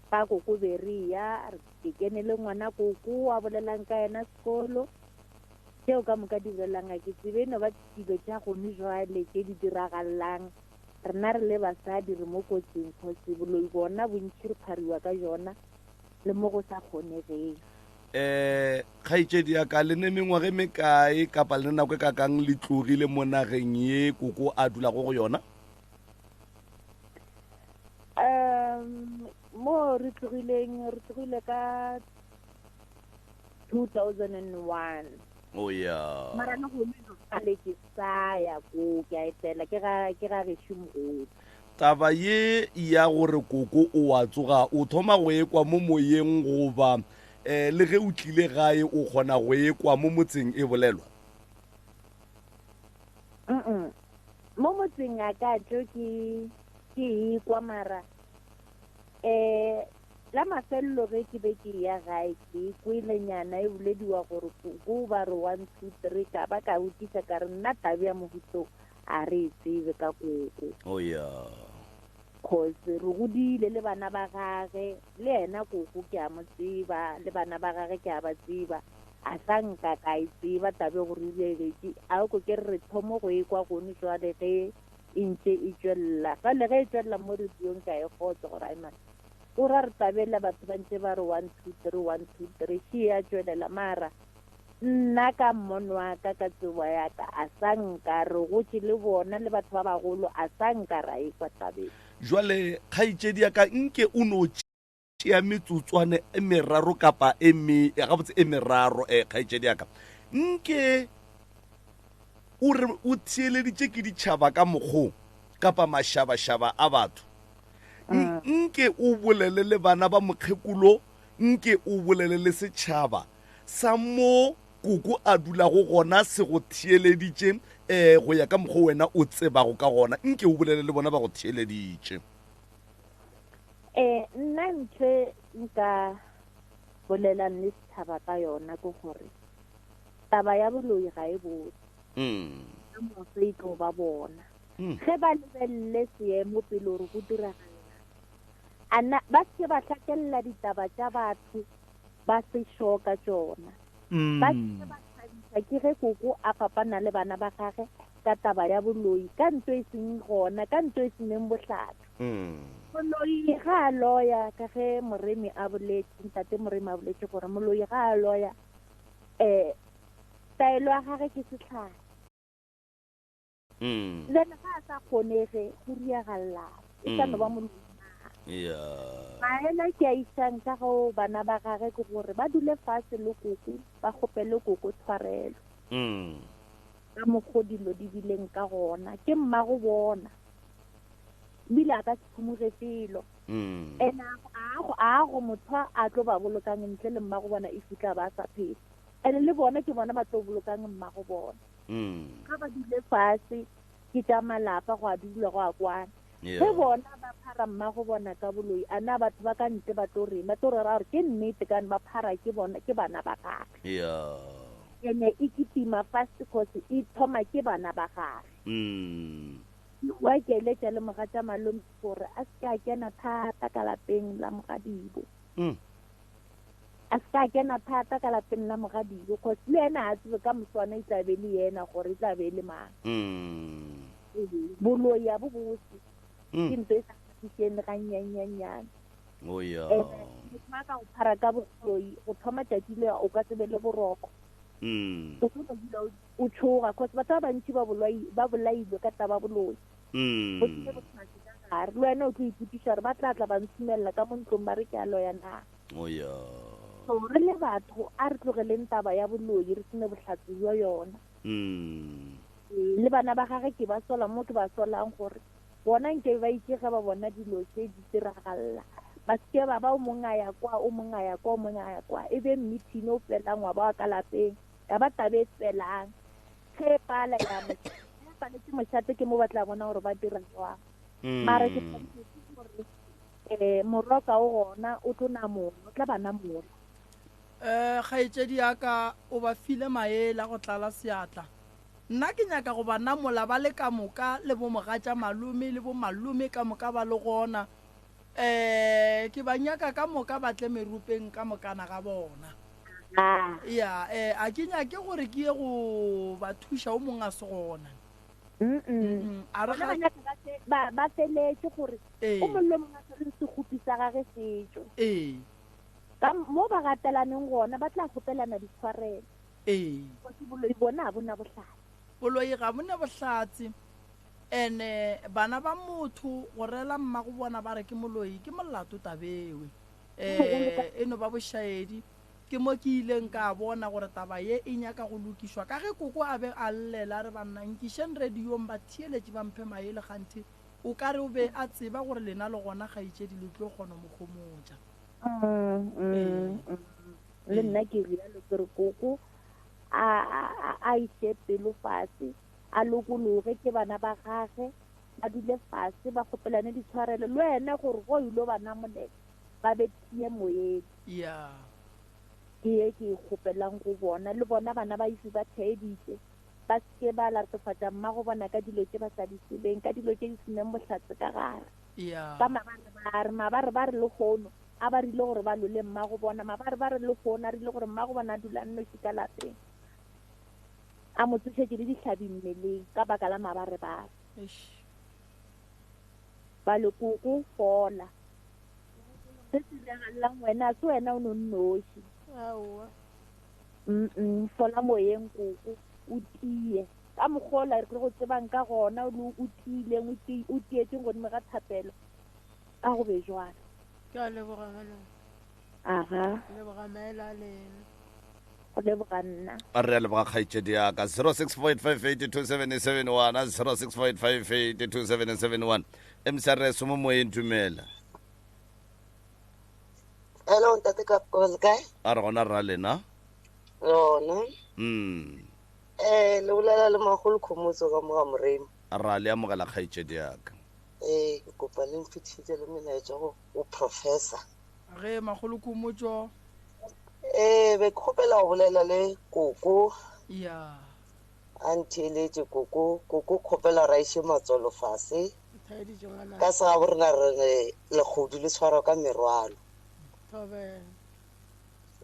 Ga koko be re eya, ke kene le ngwana koko a bolelang ka yena sekolo. Tšeo ka moka di bolelang ga ke tsebe, e no ba dilo tša gone jwale tše di diragalang. Rena re le basadi re mo kotsing cause boloi bona bontši re phariwa ka jona le mo go sa kgonegeng. Um kgaetšedi ya ka, le ne mengwaga e mekae kapa le ne nako e kakang le tlogile mo nageng ye koko a dulago go yona? Um mo re tlogileng, re tlogile ka 2001. Oh ya. Mara le gone jwale ke sa ya ko, ke a etela, ke ga ke ga gešo mogolo. Taba ye ya gore koko o a tsoga, o thoma go ekwa mo moyeng goba um le ge o tlile gae o kgona go ekwa mo motseng e bolelwa? Mm mo motseng a ka tlo ke ke ekwa mara um la mafelelo ge ke be ke ya gae ke kwele nyana e bolediwa gore koko ba re 1 2 3 ka ba ka botšiša ka re nna tabe ya mohuto A re e tsebe ka koko. Oh yeah. Cause re godile le bana ba gage, le yena koko ke a mo tseba, le bana ba gage ke a ba tseba. A sa nka ka e tseba taba e gore e diregetše. A ko ke re re thomo go e kwa gone jwale ge e ntše e tšwelela. Fale ge e tšwelela mo radiong ke a e kgotsa gore ai man, o ra re tabela batho ba ntše ba re 1 2 3 1 2 3 še ya tšwelela mara Nna ka mmono wa ka, ka tsebo ya ka, a sa nka re gotše le bona le batho ba bagolo, a sa nka ra ekwa tabeng. Jwale, kgaetšedi ya ka, nke o no tšea metsotswane e meraro kapa e me, gabotse e meraro, eh, kgaetšedi ya ka. Nke o re o theeleditše ke ditšhaba ka mokgo, kapa mašabašaba a batho. Nke o bolele le bana ba mokgekolo, nke o bolele le setšhaba sa mo koko a dulago gona se go theeleditše um go ya ka mokgwa wena o tsebago ka gona, nke o bolele le bona ba go theeleditše. Um nna ntho e nka bolelang le setšhaba ka yona ke gore taba ya boloi ga e botse. Ka moso e tlo ba bona. Ge ba lebelele seemo pele gore go diragalang, a na ba se ke ba hlakelela ditaba tša batho ba se sure ka tšona. Ba se ba thabiša ke ge koko a fapana le bana ba gage ka taba ya boloi, ka nto e seng gona, ka nto e seneng bohlatse. Moloi ga a loya, ka ge Moremi a boletše, Ntate Moremi a boletše gore moloi ga a loya, um taelo ya gage ke sehlare. Mm. Then ga a sa kgonege go riagalla e sa no ba Mm. moloi Yeah. maela ke a isang ka go bana ba gage ke gore ba dule fatshe le koko ba kgopele koko tshwarelo Mm. ka mokgo dilo di bileng ka gona ke mmago bona ebile a ka se phumuge felo Mm. and a go motho a tlo ba bolokang ntle le mmago bona e fitlha ba sa phela and le bona ke bona ba tlo bolokang mmago bona Mm. Ga ba dule fase, ke tša malapa, go a dulwa, go a kwana. Ge bona ba phara mmago bona ka boloi, a na batho ba ka ntle ba tlo reng? Ba tlo re ra gore ke nnete kane ba phara ke bona, ke bana ba gage. Ene e kitima fast cause e thoma ke bana ba gage. Wa ke eletša le mogatša malome gore a se ke a kena thata ka lapeng la mogadibo. A se ke a kena thata ka lapeng la mogadibo cause le yena a tsebe ka moswana e tla be le yena gore e tla be e le mang. Boloi a bo bose. Ke ntho e sa kgahlišeng le gannyannyanyane. Oh ya. Motho a ka go phara ka boloi go thoma tšatši le o ka se be le boroko. O tlo no dula o tšhoga cause batho ba bantši ba boloi ba bolailwe ka taba boloi. Go tlile bohlatse ka gare. Le wena o tlo ipotšiša gore ba tla tla ba ntshumelela ka mo ntlong ba re ke a loya na. Oh ya. So re le batho a re tlogeleng taba ya boloi re sene bohlatse bja yona. Le bana ba gage ke ba sola mo ke ba solang gore bona nke ba itše ge ba bona dilo tše di diragalla ba se ke ba ba o mong a ya kwa o mong a ya kwa o mong a ya kwa e be meeting o felang wa ba wa ka lapeng ya ba tabe e felang ge e pala ya mo e paletse mošate ke mo ba tla bona gore ba dira jwang mara ke thabile gore um moroka o gona o tlo namola o tla ba namola. Um kgaetšedi ya ka o ba file maele a go tlala seatla. Nna ke nyaka go ba namola ba le ka moka le bo mogatša malome le bo malome ka moka ba le gona. Um ke ba nyaka ka moka ba tle merupeng ka mokana ga bona. Ya, um a ke nyake gore ke ye go ba thuša o mongwe a se gona. A re Bona ba nyaka ba fe- ba ba feletše gore Ee. o mongwe le mongwe a tshwere sekgopi sa gage setšo. Ee. Ka mo ba gatelaneng gona ba tla kgopelana ditshwarelo. Ee. Kgoši boloi bona ga bo na bohlatse. Boloi ga bo na bohlatse. Ene bana ba motho go rela mmago bona ba re ke moloi ke molato tabewe. E, e no ba bošaedi. Ke mo ke ileng ka bona gore taba ye e nyaka go lokišwa ka ge koko a be a llela a re banna nkišeng radiong batheeletši ba mphe maele kganthe o ka re o be a tseba gore lena le gona kgaetšedi le tlo kgona mo homotša. Mm, mm, le nna ke rialo ke re koko a a a iše pelo fase a lokologe ke bana ba gage ba dule fase ba kgopelane ditshwarelo le wena gore go ilo ba namolela ba be tie moyeng ya ke ye ke e kgopelang go bona le bona bana ba ise ba theeditše ba seke ba latofatša mmago bona ka dilo tše ba sa di tsebeng ka dilo tše di seneng bohlatse ka gare ya ka mabarebare mabarebare lehono a ba rile gore ba lole mmago bona mabarebare lehono a rile gore mmago bona a dula nnoši ka lapeng a mo tsošetše le dihlabi mmeleng ka baka la mabarebare Eish. ba le koko fola se se diragalelang wena a se wena o no nnoši aowa mm fola moyeng koko o tie ka mokgola re go tsebang ka gona o le o tiileng o ti- o tietseng godimo ga thapelo a go be jwalo ke a leboga malome aga leboga maele a lena go leboga nna a re a leboga kgaetšedi ya ka 0645827771 0645827771 mcrs mo moyeng dumela Hello ntate ka le kae? a re gona rra lena Lona. Mm Eh le bolela le magolo khomotso ka mo ga Moremi. ra le amogela kgaetšedi ya ka Eh ke kopa le mfitshitse le melaetša go go professor. Ge magolo khomotso. Eh be ke kgopela go bolela le koko. Ya. A ntheeletše koko, koko kgopela ra iše matswalo fase. Thaeditše ngwana. Ka segabo rena re re legodu le tshwarwa ka merwalo. Thobela.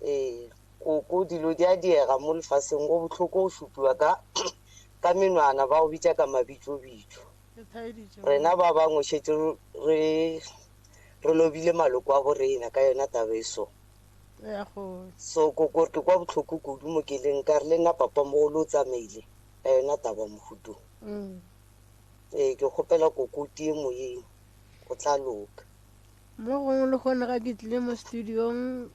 Ee, koko dilo di a diega mo lefaseng go bohloko go šupiwa ka ka menwana ba go bitša ka mabitšobitšo. Ke thaeditše Rena ba bangwe šetše re re lobile maloko a borena ka yona taba e so. Ya go. So koko ke kwa bohloko kudu mo ke leng ka re le nna papa mogolo o tsamaile ka yona taba mohuto. Ee, ke kgopela koko o tie moyeng go tla loka. Mo gongwe le kgone ga ke tlile mo studiong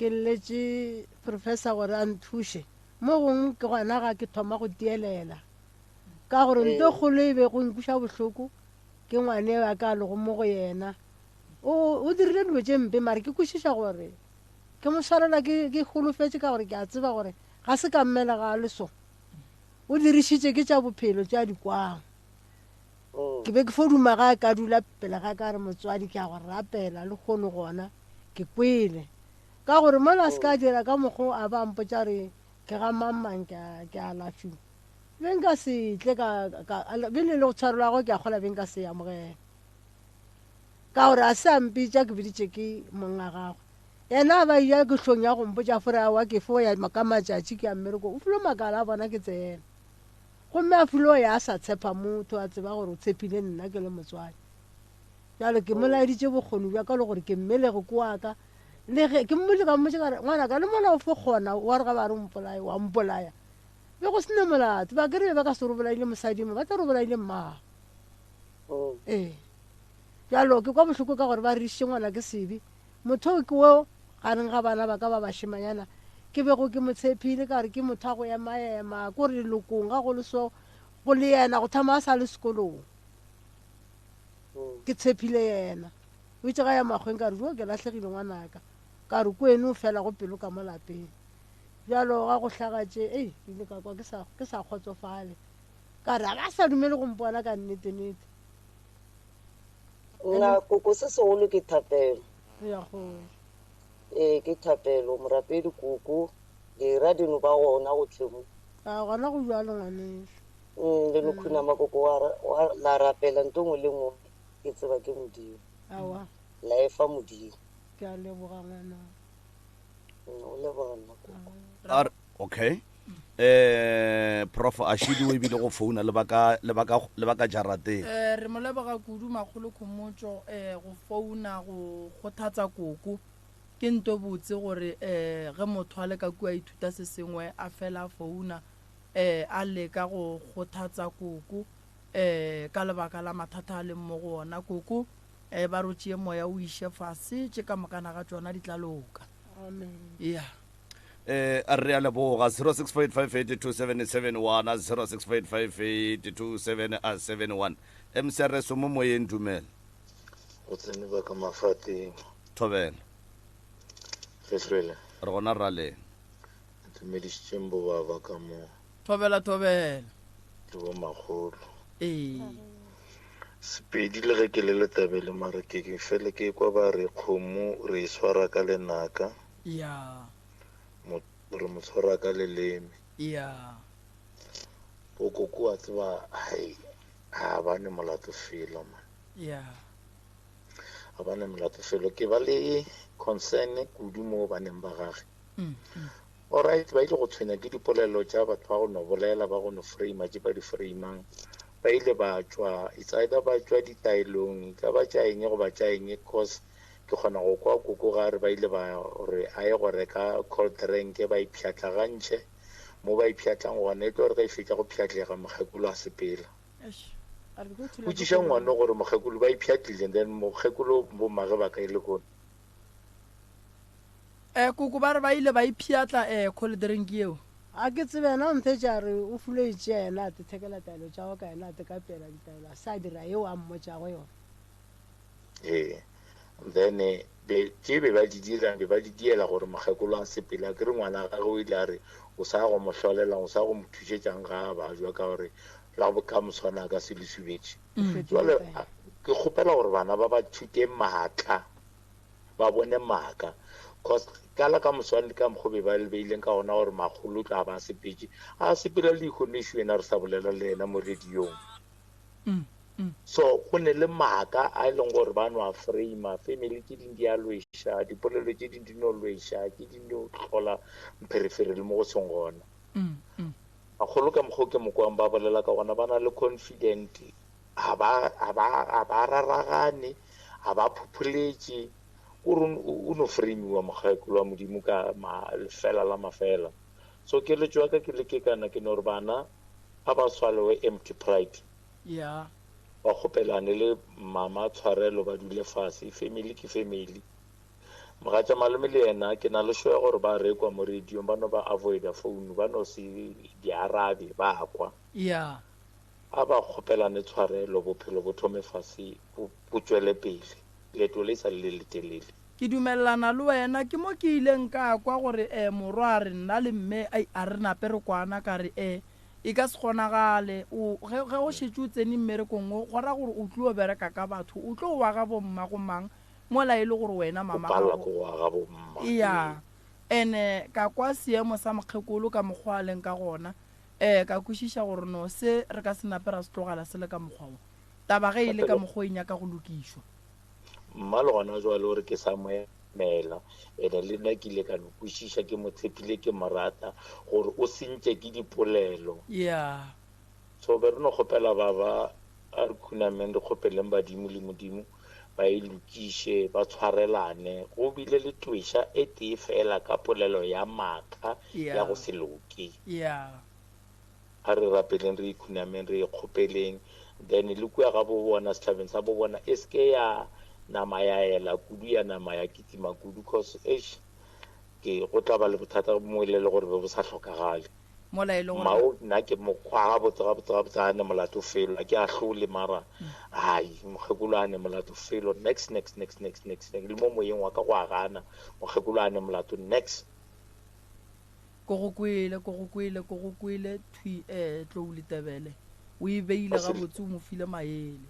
ke lletše professor gore a nthuše mo gongwe ke gona ga ke thoma go tielela ka gore nto e kgolo e be go nkuša bohloko ke ngwane eo a ka lego mo go yena o o dirile dilo tše mpe mare ke kwešiša gore ke mo swarela ke ke holofetše ka gore ke a tseba gore ga se ka mmela ga a le so o dirišitše ke tša bophelo tša di kwang. Ke be ke fo duma ga a ka dula pele ga ka a re, Motswadi, ke a go rapela, lehono gona ke kwele. Ka gore mola a se ka dira ka mokgwa o a ba a mpotša re ke ga mang-mang ke a, ke a alafiwa, be nka se tle ka, ka, bjale le go tshwarelwa gagwe ke a kgolwa be nka se e amogela. Ka gore a se a mpitša ke biditše ke mong a gagwe. Yena a ba eja ke hlong ya go mpotša fore aowa ke fo ya ka matšatši ke ya mmerekong. O filo makala a bona ke tsena. Gomme a filo ya a sa tshepa motho, a tseba gore o tshepile nna ke le motswadi. Bjale ke mo laeditše bokgoni bja ka le gore ke mmelegi ke wa ka. Le ge ke mmotše ka mmotše ka re, ngwanaka le mola o fo kgona wa re ga ba re o mpolaye, wa mpolaya. Be go se ne molato. Ba ke re be ba ka se re bolaile mosadi mo, ba tla re o bolaile mmago. Ee. Bjalo ke kwa bohloko ka gore ba re išitše ngwana ke sebe. Motho o ke wo gareng ga bana ba ka ba bašemanyana ke bego ke mo tshepile ka re ke motho wa go emaema, ko re lelokong ga go le so go le yena go thoma a sa le sekolong. Ke tshepile yena. O itše ga ya makgweng ka re jo ke lahlegile ngwanaka. Ka re kweno o fela go pelo ka mo lapeng. Bjalo ga go hlaga tše, ei ke ile ka kwa ke sa ke sa kgotsofale. Ka re a ba sa dumele go mpona ka nnete-nete. Nna koko se segolo ke thapelo. Ya kgoši. Ee ke thapelo morapedi koko dira dino ba gona go tle mo. A gona go bjalo ngwaneso. Le no khunama koko wa wa la rapela nto ngwe le ngwe ke tseba ke Modimo. Aowa. La e fa Modimo. Ke a leboga ngwana. O leboga nna koko. Okay. Eh prof Ashidi o ebile go founa le baka le baka le baka jarateng. Eh re mo leboga kudu makgolo Khomotšo eh go founa go kgothatsa koko. Ke nto botse gore eh ge motho a le ka kua ithuta se sengwe a fela a founa eh a leka go kgothatsa koko eh ka lebaka la mathata a leng mo go ona koko eh ba re o tšee moya o iše fase tše ka mokana ga tšona di tla loka. Amen. Yeah. Eh, re a leboga 0658827771 0658827771 mcrs mo moyeng dumela go tsene ba ka mafateng thobela re hlwele re gona raleng dumedišitšeng bobaba ka mo thobela thobela le bo makgolo ee sepedi le ge ke le letabele mara ke ke fele ke kwa ba re kgomo re e swara ka lenaka ya Re mo tshwara ka leleme. Ya. Bokoko wa tseba, hai, ga ba ne molato felo, man. Ya. Ga ba ne molato felo. Ke ba le concern kudu mo baneng ba gage. Alright, ba ile go tshwenya ke dipolelo tša batho ba go no bolela, ba go no frame tše ba di framang. Ba ile ba tšwa, it's either ba tšwa ditaelong, e ka ba tša eng goba tša eng, cause Ke kgona go kwa koko ga re ba ile ba re a ye go reka cold drink ba e pšhatlagantšhe. Mo ba e pšhatlang gona e tlo re ge e fetša go pšhatlega mokgekolo a sepela. Botšiša ngwano gore mokgekolo ba e pšhatlile then mokgekolo bommage ba kae lehono? Eh koko ba re ba ile ba e pšhatla eh cold drink yeo. A ke tsebe yena o nthetše a re o filo e tšea yena a te thekela taelo tša gagwe ka yena a te ka pela ditaelo a se a dira yeo a mmotšago yona. Ee, then be tše be ba di dira be ba di diela gore mokgekolo a sepele a kere ngwana gagwe o ile a re o sa go mo hlolelang o sa go mo thušetšang ga a bajwa ka gore la ka moswana a ka se le subetše jale ke kgopela gore bana ba ba thute maatla ba bone maaka cause ka la ka moswane le ka mokgwa be ba le beileng ka gona gore makgolo tla ba sepetše a sepela le ikgonešo yena re sa bolela le yena mo radiong So go ne le maaka a e leng gore ba no a frame-a, family tše ding di a lweša, dipolelo tše ding di no lweša, tše ding di hlola mpherefere le mo go seng gona. Bagolo ka mokgwa o ke mo kwang ba bolela ka gona ba na le confident, ga ba, ga ba, ga ba raragane, ga ba phopholetše, o re o no frame-iwa mokgekolo wa Modimo ka ma, lefela la mafela. So keletšo ya ka ke le ke kana ke no re bana a ba swallowe empty pride. Yeah. Ba kgopelane le mama tshwarelo ba dule fase, family ke family. Mogatša malome le yena ke na le sure gore ba rekwa mo radiong ba no ba avoida phone ba no se di arabe ba kwa. Yeah. A ba kgopelane tshwarelo bophelo bo thome fase bo bo tšwele pele. Leeto le sa le le letelele. Ke dumelelana le wena. Ke mo ke ileng ka kwa gore eh morwa a re nna le mme ai a re nape re kwana ka re eh. E ka se kgonagale. O, ge, ge o šetše o tsene mmerekong wo, go ra gore o tlo bereka ka batho. O tlo wa ga bomma go mang, mola e le gore wena O mama palelwa gago. ke go aga bomma. Eya. Ene ka kwa seemo sa mokgekolo ka mokgwa a leng ka gona, um ka kwešiša gore no se re ka se nape ra se tlogela se le ka mokgwa wo. Taba ge e le ka mokgwa o e nyaka go lokišwa. Mma le gona jwale o re ke sa mo emela, ene le nna ke ile ka no kwešiša, ke mo tshepile, ke mo rata, gore o sentše ke dipolelo. Yeah. So be re no kgopela baba a re khunameng re kgopeleng badimo le Modimo ba e lokiše, ba tshwarelane. Go bile le tweša e tee fela ka polelo ya maaka ya go Yeah. se loke. Yeah. A re rapeleng re ikhunameng re ikgopeleng then le kua ga bo bona setšhabeng sa bo bona e seke ya nama ya ela kudu ya nama ya kitima kudu cause eish ke go tla ba le bothata mo e le gore be bo sa hlokagale. Mola e le gore Mao nna ke mo kwa gabotse gabotse gabotse ga ne molato felo a ke ahlole mara hai mokgekolo a ne molato felo next next next next next le mo moyeng wa ka go a gana mokgekolo a ne molato next. Ko go kwele, ko go kwele, ko go kwele, thwi, eh, Tlou Letebele. O e beile gabotse, o mo file maele.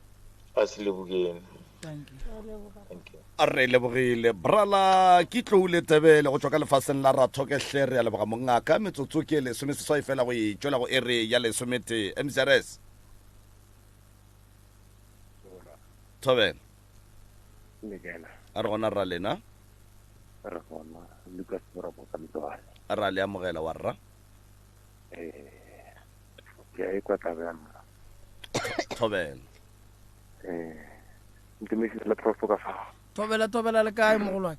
A se lebogeng. Thank you. Thank you. Re lebogile brala ke Tlou Letebele go tšwa ka lefaseng la Rathoke hle re a leboga mongaka metsotso ke lesomeseswai fela go e tšwela go ere ya lesometee MCRS Thobela a re gona rra lena Re gona, Lucas Morabo ka Mtswane. Ra le amogela wa rra. Eh, ke a ekwa taba ya mma. Thobela. Eh, ntumedisa le prof ka fa. Thobela thobela le kae mogolwane?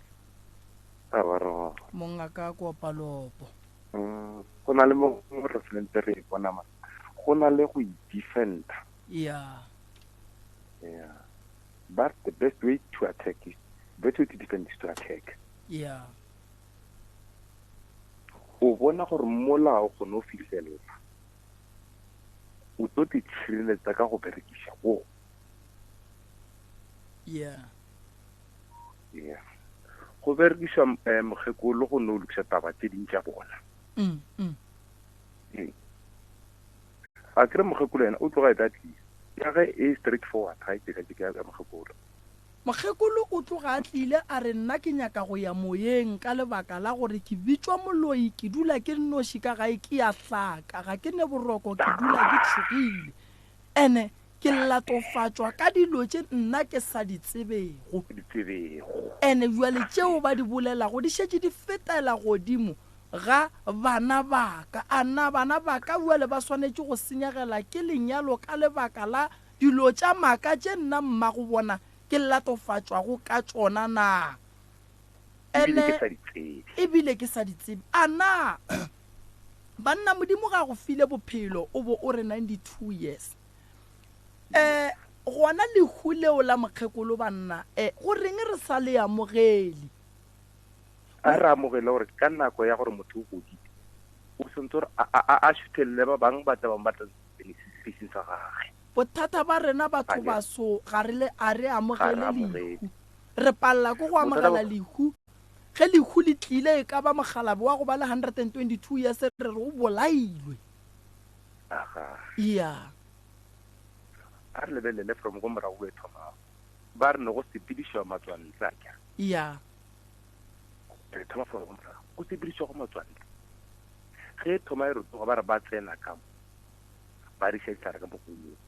A ba re gona. Monga ka kopa lopo. Mm, go na le mo re tshwanetse re e bona ma. Go na le go i-defender. Yeah. Yeah. But the best way to attack is best way to defend is to attack. Yeah. O bona gore mola o kgone go fihlelela o tlo te tshireletsa ka go berekiša wo. Yeah. Yeah. Go berekiša eh, mokgekolo go no lokiša taba tše ding tša bona. Mm, mm. Ee. A kere mokgekolo yena o tloga e tla tlile. Ya ge e straight forward ga e tšekatšeke ya mokgekolo. Mokgekolo o tloga a tlile a re nna ke nyaka go ya moyeng ka lebaka la gore ke bitšwa moloi ke dula ke nnoši ka gae ke a hlaka ga ke ne boroko ke dula ke tšhogile ene ke latofatšwa ka dilo tše nna ke sa di tsebego ene bjale tšeo ba di bolelago di šetše di fetela godimo ga bana ba ka a na bana ba ka bjale ba swanetše go senyegela ke lenyalo ka lebaka la Dilo tša maaka tše nna mmago bona ke latofatšwago ka tšona na? Ebile ke sa di tsebe. Ebile ke sa di tsebe. A na banna Modimo ga go file bophelo o bo o re 92 years? Eh, gona lehu leo la mokgekolo banna, eh, go reng re sa le amogele? A re amogele gore ka nako ya gore motho o godile, o santse gore a, a, a šuthelele ba bangwe ba tla bang ba tla spacing sa gage. Bothata ba rena batho baso ga re le a re amogele lehu. Re palela ke go amogela lehu. Ge lehu le tlile e ka ba mokgalabje wa go ba le 122 years re re o bolailwe. Aga. Yeah. A re lebelele from go morago go e thomago. Ba re ne go sepedišwa matswantle a kere. Yeah. Re thoma from go morago. Go sepedišwa go matswantle. Ge e thoma e rotoga ba re ba tsena ka mo. Ba riša dihlare ka mogolong.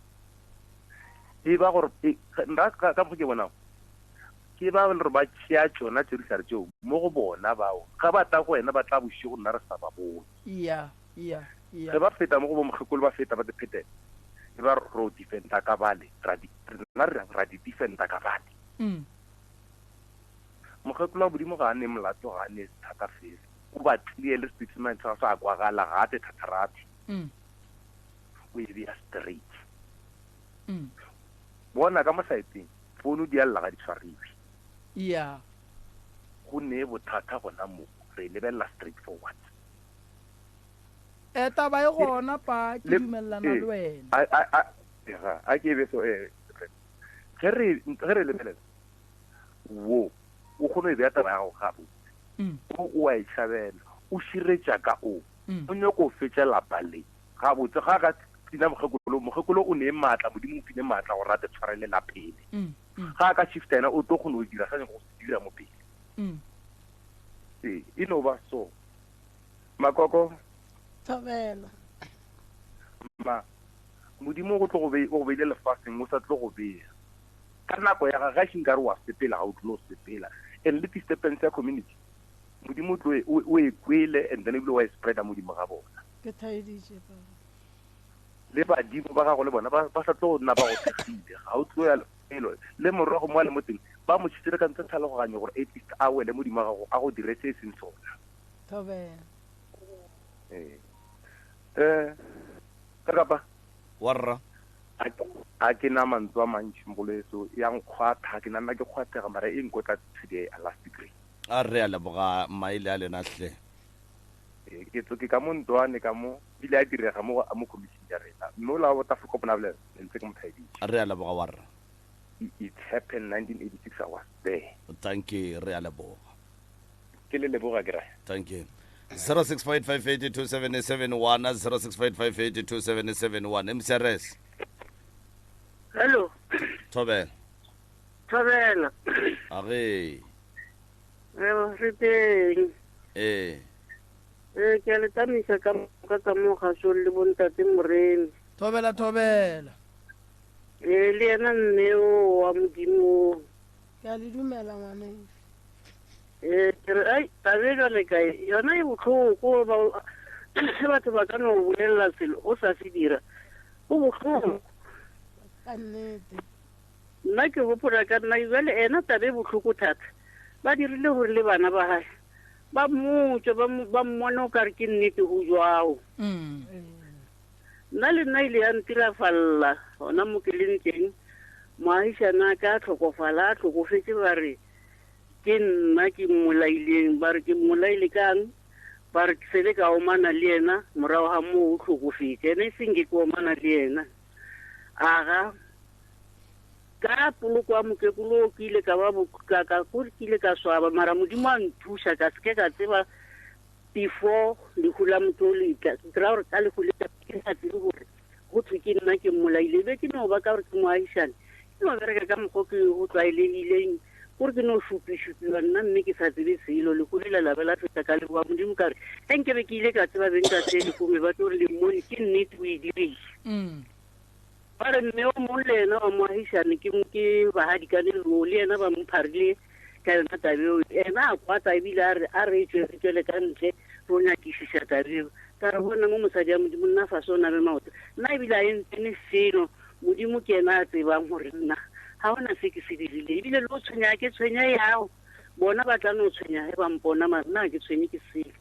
E ba gore e, nna ka ka mokgwa ke bonago ke ba le gore ba tšea tšona tšeo dihlare tšeo mo go bona bao ga ba tla go wena ba tla bošego nna re sa ba bone. Yeah, yeah, yeah. Ge ba feta mo go bo mokgekolo ba feta ba te phetela e ba ro defenda ka bale ra di rena re ra di defenda ka bale. Mokgekolo wa Modimo ga a ne molato ga a ne thata fela o ba clear le statement sa sa kwagala ga a te thatharathe. O e beya straight. Bona ka mo saeteng founu di a lla ga di tshwariwe. Yeah. Go ne bothata gona mo re e lebelela straight forward. Eh taba e gona pa ke dumellana le wena. A a a a ke be so eh ge re ge re lebelela wo o kgone go beya taba ya gago gabotse. O o a e tšhabela o širetša ka o. O nyako fetša lapa le. Gabotse ga a ka tlina mokgekolo, mokgekolo o ne maatla, Modimo o file maatla gore a te tshwarelela pele. Ga a ka shifta yena o tlo kgona go dira sa nyaka go se dira mo pele. Ee, e no ba so. Makoko. Thobela. Ma, Modimo o tlo go be, o go beile lefaseng, o sa tlo go bea. Ka nako ya gage, ga e nkare wa sepela, ga o tlo sepela. And le disturbance ya community, Modimo o tlo e, o, o e kwele and then ebile wa e spreada modimo ga bona. Ke thaeditše, Papa. Le badimo ba gago le bona ba, ba sa tlo nna ba go thekgile. Ga o tlo ya lefelo. Le morogo mo a le mo teng, ba mo šitile ka ntsha tlhaloganyo gore at least a wele modimo wa gago a go dire se e seng sona. Thobela. Ee. Eh, ka kapa? Warra. A ke na mantswe a mantši mogoleso, ya nkgwatha, ke nna ke kgwathega mara e nkotla to the last degree. A re a leboga maele a lena hle. Ee, ke tso ke ka mo ntwane ka mo ile a direga mo mo commission ya rena mme o la bota foko bona bole ntse ke mo thaeditše. Re a leboga warra. It happened 1986 I was there. Thank you, re a leboga. Ke le leboga ke ra. Thank you. 0658582771 0658582771 MCRS. Hello. Thobela. Thobela. Age. Re re teng. Ee. Ee, ke a le tamisa ka moka ka mo gasong le bontate Moremi. Thobela thobela. Ee, le yena mme o wa Modimo o. Ke a le dumela ngwaneso. Ee, ke re ai tabe jale kae yona e bohloko ba ge batho ba ka no bolelela selo o sa se dira go bohloko. Ka nnete. Nna ke gopola ka nna jale ena tabe e bohloko thata ba dirile gore le bana ba gae ba mmotse ba mmone o kare ke nnete go jwao. Nna le nna ile ya ntirafalla gona mo ke leng teng moagišana a ka a tlhokofala a tlhokofetse ba re ke nna ke mmolaileng ba re ke mmolaile kang ba re ke sele ka omana le yena morago ga moo o tlhokofetse ene e seng ke ke omana le yena aga ka poloko ya mokekolo ke ile ka ba ka ka ke ile ka swaba mara modimo a nthuša ka seke ka tseba before lehu la motho o le tla ke ra gore ka lehu le ke sa tsebe gore go thwe ke nna ke mmolaile be ke no ba ka gore ke moagišane ke no bereka ka mokgwa ke go tlwaelegileng gore ke no šupišupiwa nna mme ke sa tsebe selo lehu le la labe la feta ka leboa modimo ka re ge nkebe ke ile ka tseba beng ka se lekome ba tlo re le mmone ke nnete o e dirile mm. Ba re mme o mong le yena wa moagišane ke ke bagadikane loo le yena ba mo pharile ka yona taba eo. Yena a kwata ebile a re a re tšwe re tšwele ka ntle ro nyakišiša taba eo. Ka re bona mo mosadi ya Modimo nna fase o nabe maoto. Nna ebile a e ntsene selo Modimo ke yena a tsebang gore nna ga gona se ke se dirile ebile le o tshwenya ke tshwenya yago bona ba tla no tshwenya ge ba mpona mara nna ga ke tshwenye ke selo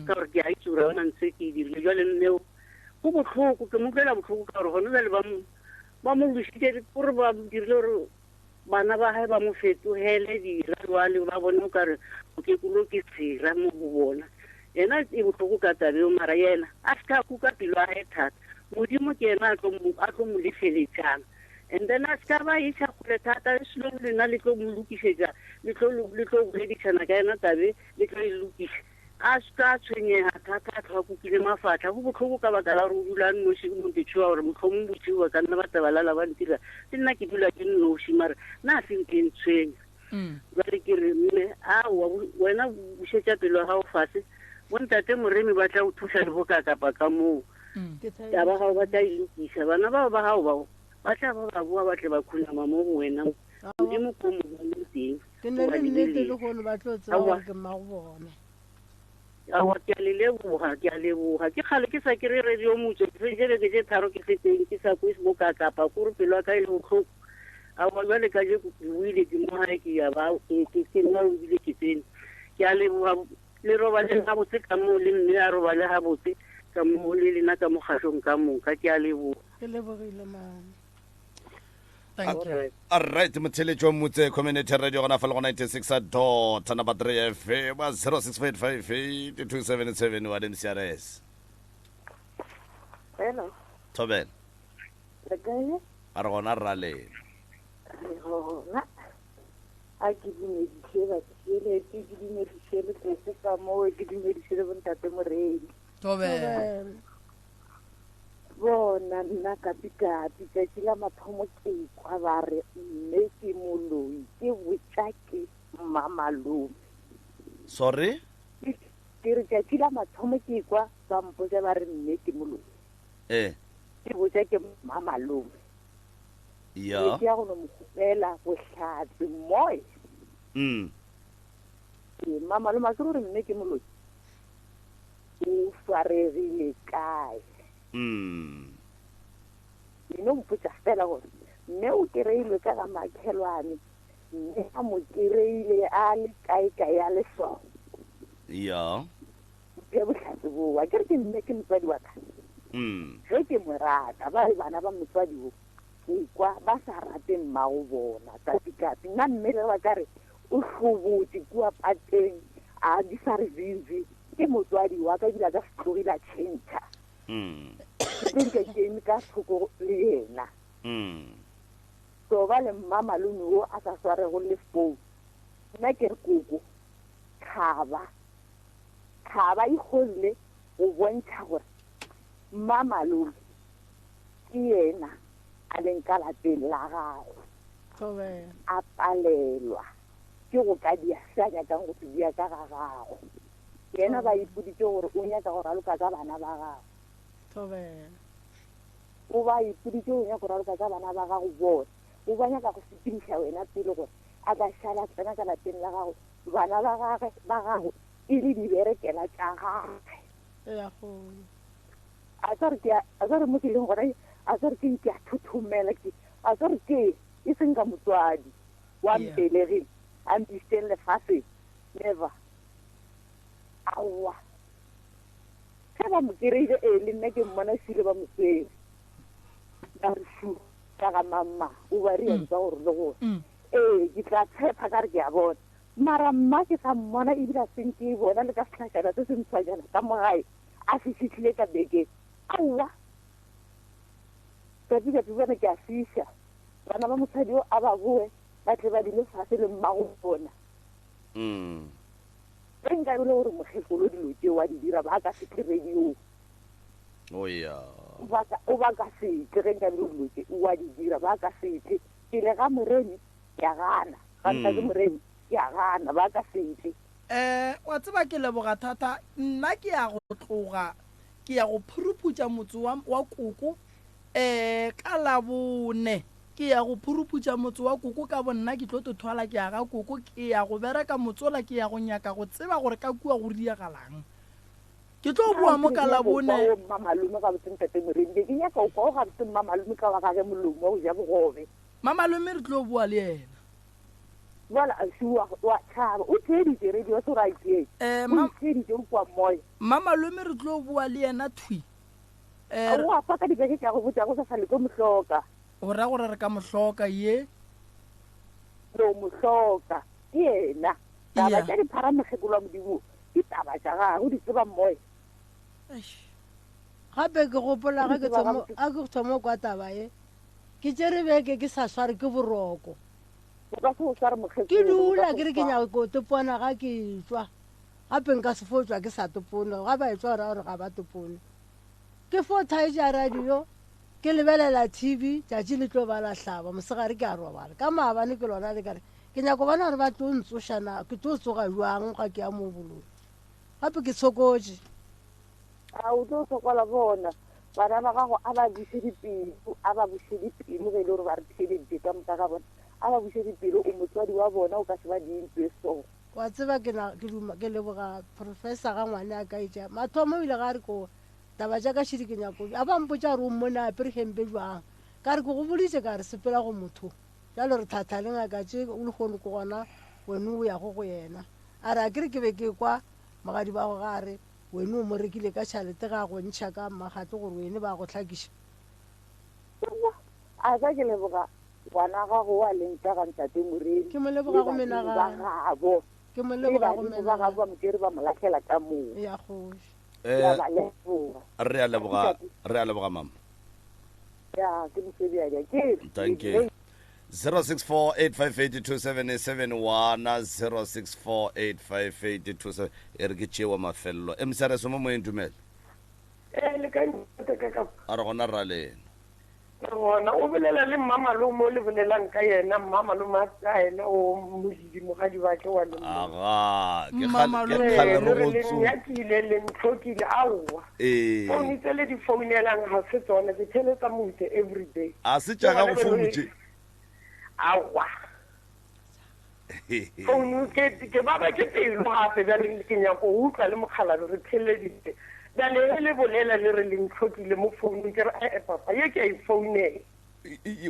ka gore ke a itse gore ga gona ntse ke e dirile jwale mmeo Go bohloko, ke mo utlwela bohloko ka gore gone bjale ba mo ba mo lositše kore ba dirile gore bana ba gae ba mo fetogele dira jwale ba bone o kare mokekolo ke sera mo go bona. Yena e bohloko ka taba eo mara yena a se ka kuka pelo ya gae thata. Modimo ke yena a tlo mo a tlo mo lefeletšang. And then a se ka ba iša kgole thata slowly lena le tlo mo lokišetša le tlo le tlo boledišana ka yena tabe le tlo e lokiša. A se ka a tshwenyega thata, a tlhoga kukile mafatlha. Go bohloko ka baka la gore o dula a nnoši, mo ke tšhoga gore mohlomong bošego ba ka nna ba tla ba lala ba ntira. Le nna ke dula ke nnoši, mara nna a se nke e ntshwenya. Bjale ke re, Mme, aowa, wena bušetša pelo ya gago fase. Bontate Moremi ba tla go thuša le bokakapa ka moo. Taba gago ba tla e lokiša. Bana bao ba gago bao ba tla ba ba boa ba tle ba khunama mo go wena. Modimo ko mo boneng teng. Ke ne le nnete le gono ba tlo tseba gore ke mmago bona. Aowa, ke a le leboga, ke a leboga. Ke kgale ke sa kry-e radio motse, ke feditše beke tše tharo ke se teng, ke sa kwe bokakapa, kore pelo ya ka e le bohloko. Aowa, bjale kajeko ke boile ke mo gae, ke ya ba, ke, ke, ke nna ebile ke tsene. Ke a leboga, le robale gabotse ka moo, le mme a robale gabotse ka moo, le lena ka mo kgašong ka moka. Ke a leboga. Ke lebogile, mama. Thank you. Alright, motheletšo wa Motse Community Radio gona fa le go 96 dot number 3 FM 06558277 wa MCRS. Hello. Thobela. Le kae? A re gona rra lena. Re gona. A ke dumediše batheeletši, ke dumediše le tlese ka moo, ke dumediše le bontate Moremi. Thobela. Bona nna kapikapi tšatši la mathomo ke kwa ba re mme ke moloi ke botša ke mmamalome. Sorry? Ke re tšatši la mathomo ke kwa ba mpotša ba re mme ke moloi. Eh. Ke botša ke mmamalome. Ya. Ke ya go no mo kgopela bohlatse moy. Ee, mmamalome a ke gore mme ke moloi. O swaregile kae? E no mpotša fela gore mme o kereilwe ka ga makhelwane, mme a mo kereile a le kae kae a le so. Ya. Mphe bohlatse boo. A ke re ke mme ke motswadi wa ka. Ge ke mo rata, ba re bana ba motswadi wo, ke kwa ba sa rate mmago bona kapi-kapi. Nna mme le ge ba ka re o hlobotše kua pateng a di sa re zizi, ke motswadi wa ka ebile a ka se tlogile a tšhentšha. Ke tlo dula ke eme ka thoko le yena. So ba le mma malome wo a sa swarego le phone. Nna ke re koko, thaba, thaba e kgonne go bontšha gore mma malome ke yena a leng ka lapeng la gago. A palelwa ke go ka dia se a nyakang go se dia ka ga gago. Yena ba ipoditše gore o nyaka go raloka ka bana ba gago. O ba ipoditše o nyaka go raloka ka bana ba gago bona. O ba nyaka go sepediša wena pele gore a ka šala tsena ka lapeng la gago bana ba gage ba gago e le diberekela tša gage. A tsa re ke a tsa re mo ke leng gona a tsa re ke ke a thothomela ke a tsa re ke e seng ka motswadi wa mpelegeng a mpisiteng lefaseng never aowa ge ba mo kereile ee le nna ke mmona sile ba mo swere ba re šu ka ga mamma o ba re ya tsa gore le gore ee ke tla tshepa ka re ke a bona mara mma ke sa mmona ebile a seng ke e bona le ka setlhašana se se ntshwanyana ka mo gae a se fihlile ka bekeng aowa tsatsi tsatsi bona ke a fiša bana ba mosadi o a ba boe ba tle ba dule fase le mmago bona Ge nka be le gore mokgekolo dilo tšeo a di dira ba ka se tle radiong. Oh ya. O ba ka se tle ge nka be le dilo tše o a di dira ba ka se tle. Pele ga Moremi ke a gana, ga ntate Moremi ke a gana ba ka se tle. Eh, wa tseba ke leboga thata. Nna ke ya go tloga ke ya go phuruphutša motse wa, wa koko eh ka Labone. Ke ya go phuruphutša motse wa koko ka bonna, ke tlo to thwala ke ya ga koko, ke ya go bereka motsola, ke ya go nyaka go tseba gore ka kua go riagalang. Ke tlo boa mo ka Labone. Ke nyaka go kwa o Mmamalome gabotse Ntate Moremi, be ke nyaka go kwa o gabotse Mmamalome ka wa gage molomo wa go ja bogobe. Mmamalome re tlo boa le yena. Bjale ausi wa, wa tšhaba, o theeditše radio, wa se gore a e theetše. Eh, O e theeditše, o kwa moya. Mmamalome re tlo boa le yena thwi. Eh, O a fa ka dibeke ke a go botša go sa sa le tlo mo hloka. O ra gore re ka mo hloka ye? Re o mo hloka. Ke yena. Taba Yeah. tša diphara mokgekolo wa Modimo ke taba tša gagwe, o di tseba moya. Eish. Gape ke gopola O ge di ke tseba thoma gabotse. a ke thoma kwa taba ye, ke tšere beke ke sa sware ke boroko. O ka se o sware mokgekolo. Ke o ka dula se ke o re ke sware. nyaka go topona ga ke tšwa. Gape nka se fo tšwa ke sa topone. Ga ba etšwa go ra gore ga ba topone. Ke fo thaetša radio, ke lebelela TV, tšatši le tlo ba la hlaba, mosegare ke a robala. Ka maabane ke lona le ka re, ke nyako bona gore ba tlo ntsoša na, ke tlo tsoga bjang ga ke ya mo bolong. Gape ke tshokotše. A o tlo sokola bona bana ba gago a ba buše dipelo, a ba buše dipelo ge e le gore ba re theeleditše ka moka ga bona, a ba buše dipelo, o motswadi wa bona o ka se ba die ntlo e so. Wa tseba ke na ke duma ke leboga professor ga ngwane a ka etša mathomo o ile ga re ko taba tša ka šidi ke nyako a ba mpotša gore o mmone a apere hempe jwang ka re ke go boditše ka re sepela go motho bjalo re thatha le ngaka tše o lehono ke gona wene o yago go yena a re a ke re ke be ke kwa mogadi ba go ga a re wene o mo rekile ka tšhalete ga go ntšha ka mmagatlo gore wene ba go hlakiša. A ka ke leboga Ngwana gago wa leng ka ga Ntate Moremi Ke mo le leboga go badimo ba menagano. gabo. Ke mo Le leboga go badimo ba gabo menagano. ba mo tšere ba mo lahlela ka moo. Ya kgoši. Ke a Eh, ba leboga. re a leboga, Ntate. re a leboga mama. Ya, ke mosebjadi. Ke re. Thank you. 0648582771 06485827 e re ke tšewa mafelelo. MCRS mo moyeng dumela. Ee, le kae ntate ka ka? A re gona rra lena. Re gona. O bolela le mmamalome o le bolelang ka yena, mmamalome a tsa yena o modidi mogadi wa ke wa le. Aga, ke kgale ke kgale re go tso. Le nyakile le ntlhokile aowa. Ee. Founu tse le di founelang ga se tsone, ke theletsa motse every day. A se tša gago founu tše? Aowa. Founu ke ke baba ke pelo gape bjale ke nyako utlwa le mokgalabje re theleditse. Bjale ge le bolela le re le ntlhokile mo founung ke re ee papa ye ke a e founela.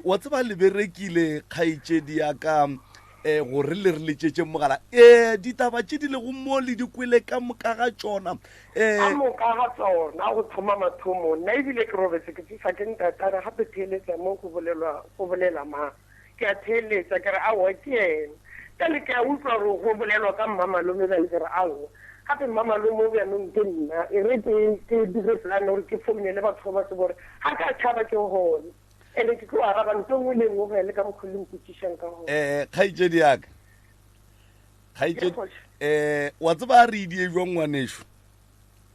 Wa tseba le berekile kgaetšedi ya ka um gore le re letšetše mogala. Ee, ditaba tše di lego mo le di kwele ka moka ga tšona. Ka moka ga tsona go thoma mathomong. Nna ebile ke robetse ke tsošwa ke ntate a re gape theeletša mo go bolelwa go bolela mang. Ke a theeletša, ke re, Aowa, ke yena. Bjale ke a utlwa gore go bolelwa ka mmamalome, bjale ke re, Aowa. Gape mmamalome o bjanong ke nna. E re ke, ke dire plan gore ke founele batho ba ba tsebe gore ga ka tšhaba ke gona. And-e ke tlo araba ntho e nngwe le e nngwe go ya le ka mokgo le mpotšišang ka gona. Eh, kgaetšedi ya ka. Kgaetšedi, eh, wa tseba a re idie jwang ngwanešu?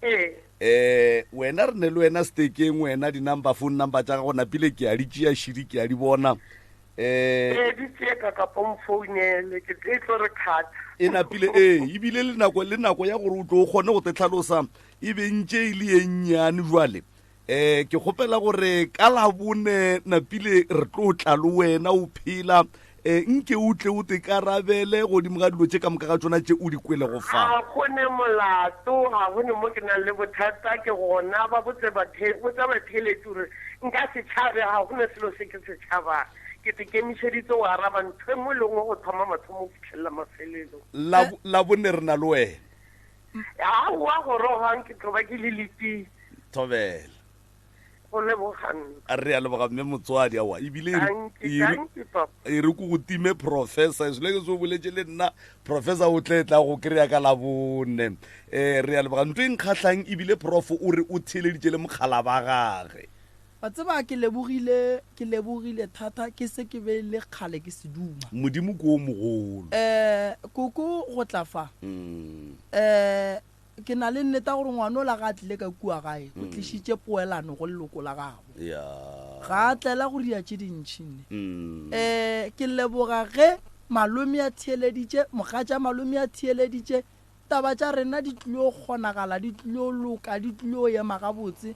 Ee. Eh, wena re ne le wena stekeng wena di-number phone number tša gago napile ke a di tšea šidi ke a di bona. Eh, ee di tšee ka kapo mfounele ke e tlo re kgatha. E napile ee ebile le nako le nako ya gore o tlo o kgone go te tlhalosa e be ntše e le ye nnyane jwale. Eh ke kgopela gore ka labone napile re tlo tla le wena o phela eh nke o tle o te karabele godimo ga dilo tše ka moka ga tšona tše o di kwelego fa. Ga go ne molato, ga go ne mo ke nang le bothata, ke gona ba botse bathe, botsa batheeletši gore nka se tšhabe, ga go ne selo se ke se tšhabang. Ke te kemišeditse go araba ntho e nngwe le nngwe go thoma mathomo go fihlelela mafelelong. La, Labone re na le wena. Aowa, gorogang, ke tlo ba ke le letile. Thobela. Go leboga nna. Re a leboga mme motswadi aowa ebile e re- Dankie, e re- dankie, papa. e re ko go time professor selo ke se o boletše le nna professor o tle tla go kry-a ka labone um re a leboga ntho e nkgatlhang ebile prof o re o theeleditše le mokgala ba gage Wa tseba ke lebogile, ke lebogile thata, ke se ke be le kgale ke se duma. Modimo ke o mogolo. Eh, koko go tla fa. Mm. Eh, ke na le nneta gore ngwanola ga a tlile ka kua gae, o Mm. tlišitše poelano go leloko la gabo. Ya. Ga a tlela go ria tše dintši nne. Mm. Eh, ke leboga ge malome a theeleditše, mogatša malome a theeleditše, Taba tša rena di tlilo kgonagala, di tlilo loka, di tlilo ema gabotse.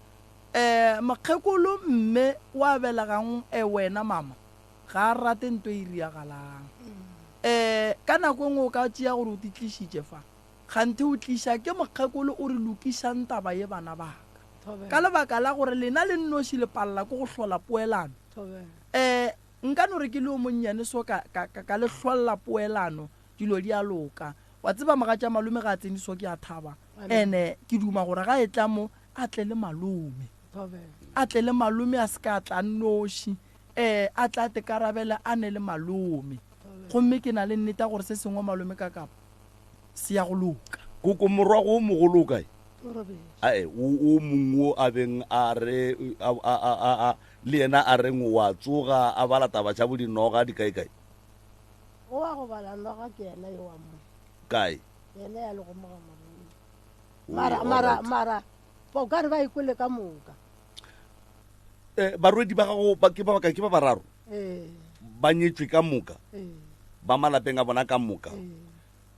Eh, mokgekolo mme wa belegang eh wena mama, ga a rate nto e riagalang. Eh, ka nako e nngwe o ka tšea gore o ti tlišitše fa, kganthe o tliša ke mokgekolo o re lokišang taba ye bana ba ka. Ka lebaka la gore lena le nnoši le palela ke go hlola poelano. Eh, nka no re ke le yo monnyane so ka, ka, ka, ka le hlolla poelano, Dilo di a loka. Wa tseba mogatša malome ga a tsene so ke a thaba. Ene ke duma gore ga e tla mo a tle le malome. A tle le malome a se ka a tla nnoši. Eh a tla te karabele a ne le malome. Gomme ke na le nnete ya gore se sengwe malome ka kapa se ya go loka. Koko morwago o mogolo o kae? Ae, o o mongwe o a beng a re a a a a le yena a reng wa tsoga a bala taba tša bo dinoga di kae kae? O wa go bala noga ke yena yo wa mo. Kae? Yena ya lego mo ga morui. Mara mara mara o ka re ba ikwele ka moka. Eh, barwedi ba gago ba ke ba bakae? Ke ba bararo? Ee. Ba nyetšwe ka moka? Ee. Ba malapeng a bona ka moka? Ee.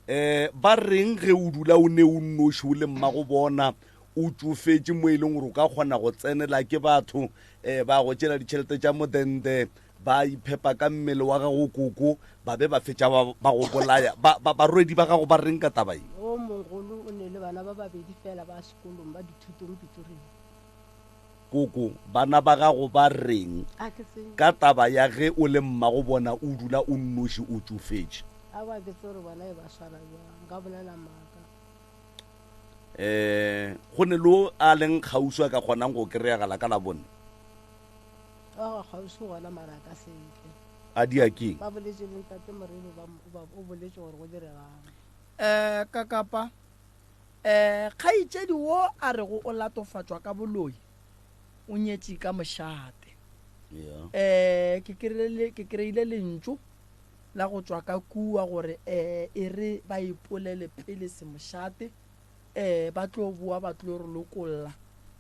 Eh, ba reng ge o dula o ne o nnoši o le mmago bona o tšofetše mo e leng gore o ka kgona go tsenela ke batho eh, ba go tšela ditšhelete tša modende Ba iphepa ka mmele wa gago koko, ba be ba fetša ba, ba go bolaya. Ba, ba, barwedi ba gago ba reng ka taba ye? O mogolo o ne le bana ba babedi fela ba sekolong ba dithutong Pretoria. Koko, bana ba gago ba reng A ke tsebe. ka taba ya ge o le mmago bona o dula o nnoši o tšofetše? Aowa, ke tsebe gore bona e ba swara bjang. Nka bolela maaka. Um go ne le o a leng kgauswi a ka kgonang go kry-agala ka Labone? Wa ga kgauswi gona mara a ka se tle. A dia keng? Ba boletše le ntate Moremi ba ba o boletše gore go diregang. Eh kakapa eh kgaitšedi wo a rego o latofatšwa ka boloi o nyetše ka mošate. Yeah. Eh ke kry-ile ke kry-ile lentšu la go tšwa ka kua gore eh e re ba ipolele pele semošate eh ba tlo boa ba tlo re lokolla.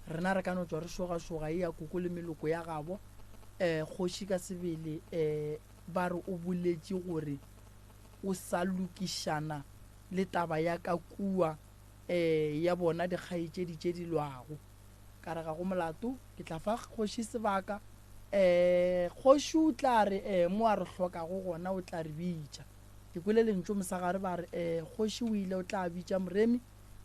Rena re ka no tšwa re šogašoga e ya koko le meloko ya gabo. Um kgoši ka sebele um ba re o boletše gore o sa lokišana le taba ya ka kua um ya bona dikgaetšedi tše di lwago. Ka re ga go molato, ke tla fa kgoši sebaka. Um kgoši o tla re um mo a re hlokago gona o tla re bitša. Ke kwele lentšu mosegare ba re um kgoši o ile o tla bitša Moremi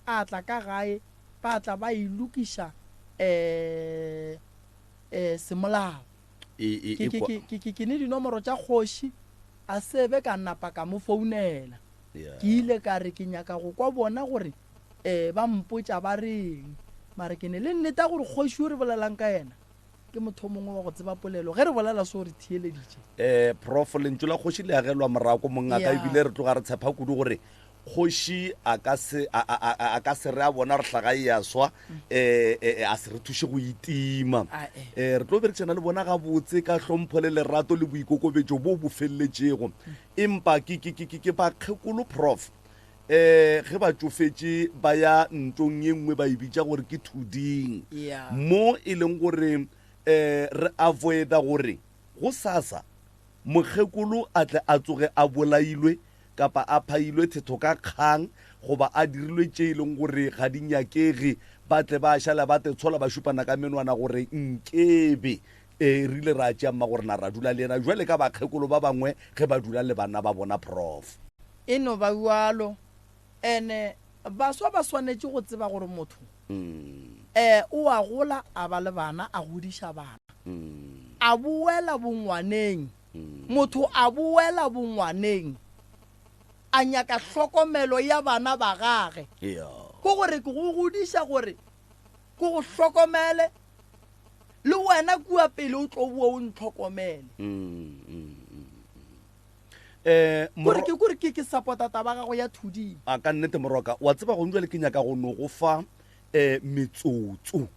a tla ka gae ba tla ba e lokiša um um semolao. E, e, Ke, e ke, kwa- ke, ke, ke, ke ne dinomoro tša kgoši a se be ka napa ka mo founela. Yeah. Ke ile ka re ke nyaka go kwa bona gore um ba mpotša ba reng. Mara ke ne le nnete ya gore kgoši yo re bolelang ka yena ke motho o mongwe wa go tseba polelo. Ge re bolela so re theeleditše. Eh, Prof, lentšu la kgoši le agelwa morako mongaka, Yeah. ebile re tloga re tshepa kudu gore kgoši a ka se a, a, a, a ka se re a bona re hlaga e a swa eh, eh, a se re thuše go itima. Eh, re tlo berekisana le bona gabotse ka hlompho le lerato le boikokobetšo bo bo feleletšego. Empa ke, ke, ke, ke, ke bakgekolo Prof. Eh, ge ba tšofetše ba ya ntong ye nngwe ba e bitša gore ke thuding. Yeah. Mo e leng gore eh, re avoida gore go sasa mokgekolo a tle a tsoge a bolailwe kapa a phailwe thetho ka kgang goba a dirilwe tše e leng gore ga di nyakege, ba tle ba šala ba te tshola ba šupana ka menwana gore nkebe e re ile ra tšea mmagorena ra dula le yena jwale ka bakgekolo ba bangwe ge ba dula le bana ba bona. Prof. E no ba bjalo. Ene baswa ba swanetše go tseba gore motho e o a gola a ba le bana, a godiša bana, a boela bongwaneng. Motho a boela bongwaneng a nyaka hlokomelo ya bana ba gage. Ke gore ke go godiša gore ke go hlokomele le wena kua pele o tlo boa o ntlhokomele. Eh, Kore ke kore ke ke support-a taba gago ya thuding. A ka nnete moroka, wa tseba gong jwale ke nyaka go no go fa eh metsotso.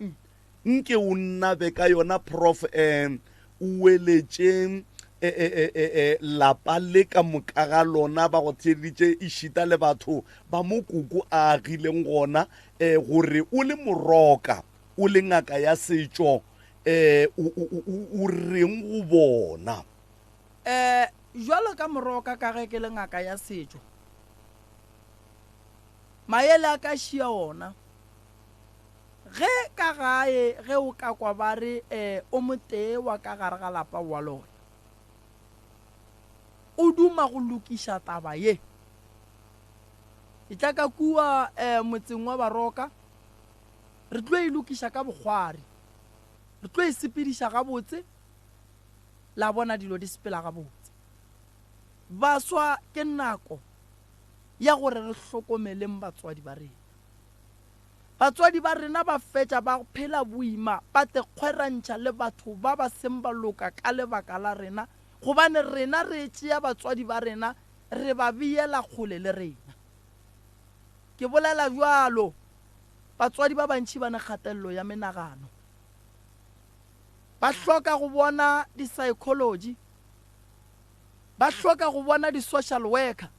Nke o nnabe ka yona prof eh o weletše eh, eh, eh, eh, eh, lapa le ka moka ga lona ba go theeditše ešita le batho ba mo koko a agileng gona eh gore o le moroka o le ngaka ya setšo eh o, o, o, o reng go bona? Eh, jwalo ka moroka ka ge ke le ngaka ya setšo, maele a ka šia ona. Ge ka gae ge o ka kwa ba re eh, o motee wa ka gare ga lapa wa loya, o duma go lokiša taba ye. Etla ka kua eh, motseng wa Baroka, re tlo e lokiša ka bokgwari, re tlo e sepediša gabotse, la bona dilo di sepela gabotse. Baswa, ke nako ya gore re hlokomeleng batswadi ba rena. Batswadi ba rena ba fetša ba phela boima, ba te kgwerantšha le batho ba ba seng ba loka ka lebaka la rena, gobane rena re tšea batswadi ba rena re ba beela kgole le rena. Ke bolela bjalo, batswadi ba bantši ba ne kgatelelo ya menagano. Ba hloka go bona di-psychology, ba hloka go bona di-social worker.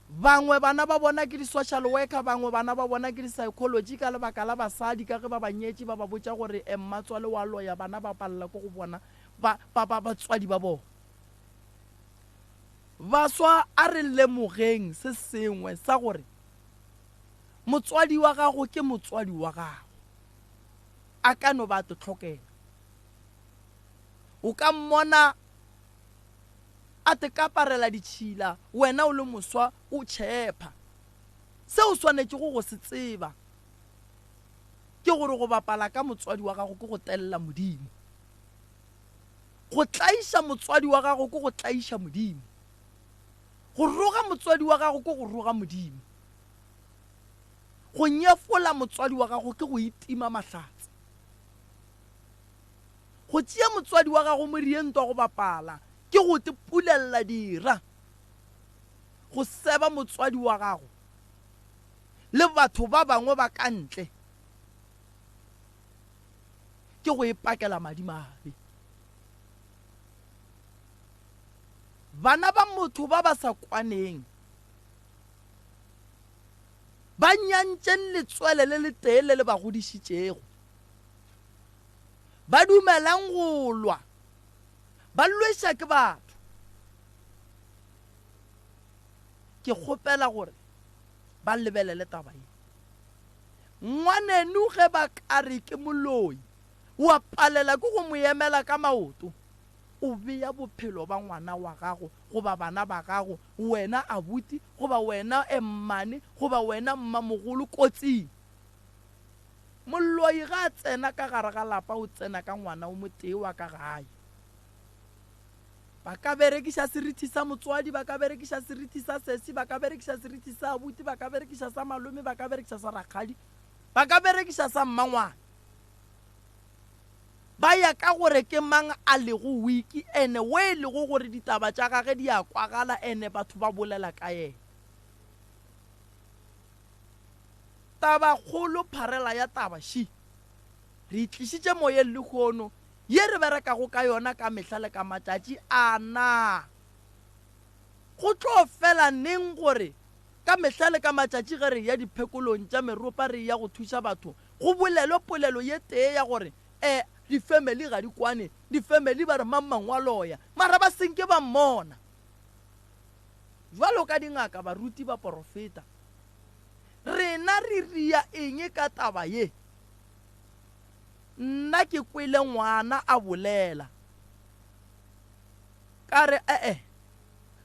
Bangwe bana ba bona ke di-social worker, bangwe bana ba bona ke di-psychology ka lebaka la basadi ka ge ba ba nyetše ba ba botša gore eh, mmatswale wa loya, bana ba palela ke go bona ba, ba, ba, batswadi ba bona. Baswa a re lemogeng se sengwe sa gore motswadi wa gago ke motswadi wa gago. A ka no ba a te hlokela. O ka mmona a te kaparela ditšhila wena o le moswa o tšhepha. Se o swanetšego go se tseba ke gore go bapala ka motswadi wa gago ke go telela Modimo. Go tlaiša motswadi wa gago ke go tlaiša Modimo. Go roga motswadi wa gago ke go roga Modimo. Go nyefola motswadi wa gago ke go itima mahlatse. Go tšea motswadi wa gago morientwa go bapala ke go te pulella dira. Go seba motswadi wa gago le batho ba bangwe ba ka ntle ke go ipakela madimabe. Bana ba motho ba ba sa kwaneng Ba nyantšeng letswele le letee le le ba godišitšego. Ba dumelang go lwa, ba lweša ke batho. Ke kgopela gore ba lebelele taba ye. Ngwaneno ge ba ka re ke moloi, wa palela ke go mo emela ka maoto, o bea bophelo ba ngwana wa gago goba bana ba gago, wena abuti goba wena mmane goba wena mmamogolo kotsing. Moloi ge a tsena ka gare ga lapa o tsena ka ngwana o motee wa ka gae. Ba ka berekiša serithi sa motswadi, ba ka berekiša serithi sa sesi, ba ka berekiša serithi sa abuti, ba ka berekiša sa malome, ba ka berekiša sa rakgadi, ba ka berekiša sa mmangwana. Ba ya ka gore ke mang a lego wiki ene we e lego gore ditaba tša gage di a kwagala ene batho ba bolela ka yena. Tabakgolo pharela ya taba še re e tlišitše moyeng lehono ye re berekago ka yona ka mehla le ka matšatši a na go tlo fela neng gore ka mehla le ka matšatši ge re eya diphekolong tša meropa re eya go thuša batho go bolelwe polelo ye tee ya gore e difemeli ga di kwane, difemeli ba re mang mang wa loya mara ba senke ba mmona. Bjalo ka dingaka, baruti, baporofeta, rena re ria eng ka taba ye? Nna ke kwele ngwana a bolela. Ka re, E-e,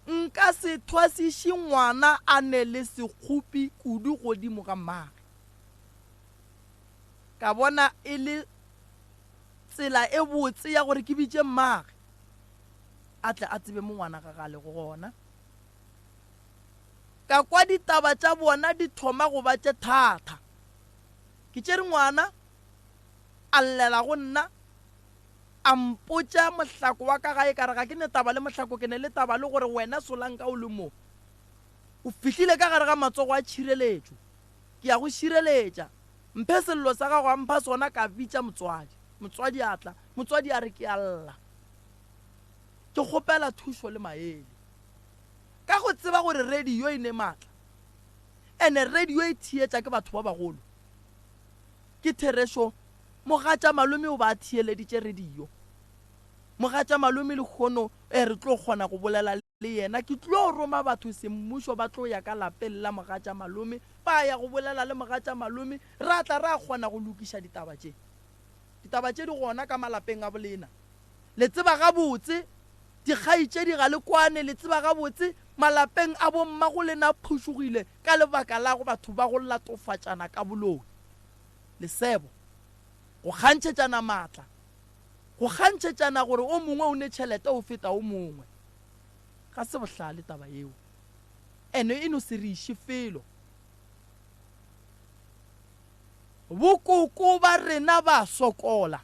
nka se thwasiše ngwana a ne le sekgopi kudu godimo ga mmage. Ka bona e le tsela e botse ya gore ke bitše mmage a tle a tsebe mo ngwana gage a lego gona. Ka kwa ditaba tša bona di thoma go ba tše thata. Ke tšere ngwana, a llela go nna, a mpotša mohlako wa ka gae, ka re ga ke ne taba le mohlako, ke ne le taba le gore wena Solanka o le mo. O fihlile ka gare ga matsogo a tšhireletšo. Ke ya go šireletša. Mphe sello sa gago, a mpha sona, ka bitša motswadi. Motswadi a tla. Motswadi a re ke a lla. Ke kgopela thušo le maele. Ka go tseba gore radio e ne maatla, ene radio e theetša ke batho ba bagolo, Ke therešo, mogatša malome o ba a theeleditše radio. Mogatša malome lehono e re tlo kgona go bolela le yena. Ke tlo roma batho semmušo ba tlo ya ka lapeng la mogatša malome, ba ya go bolela le mogatša malome, ra tla ra kgona go lokiša ditaba tše. Ditaba tše di gona ka malapeng a bolena. Le tseba gabotse, dikgaetšedi ga le kwane, le tseba gabotse, malapeng a bommagolena a phušugile ka lebaka la go batho ba go latofatšana ka boloi, lesebo, go kgantšhetšana maatla, go kgantšhetšana gore o mongwe o ne tšhelete o feta o mongwe. Ga se bohlale taba yeo, ene e no se re iše felo. Bokoko ba rena ba sokola.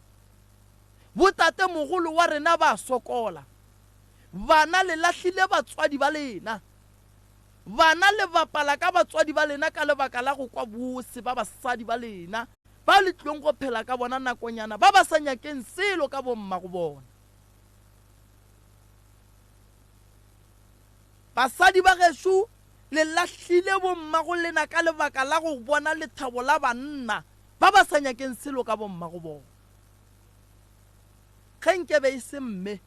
Botatemogolo wa rena ba sokola. Bana le lahlile batswadi ba lena. Bana le bapala ka batswadi ba lena ka lebaka la go kwa bose ba basadi ba lena ba le tlilong go phela ka bona nakonyana ba ba sa nyakeng selo ka bommago bona. Basadi ba gešo le lahlile bommago lena ka lebaka la go bona lethabo la banna ba ba sa nyakeng selo ka bommago bona. Ge nkebe e se mme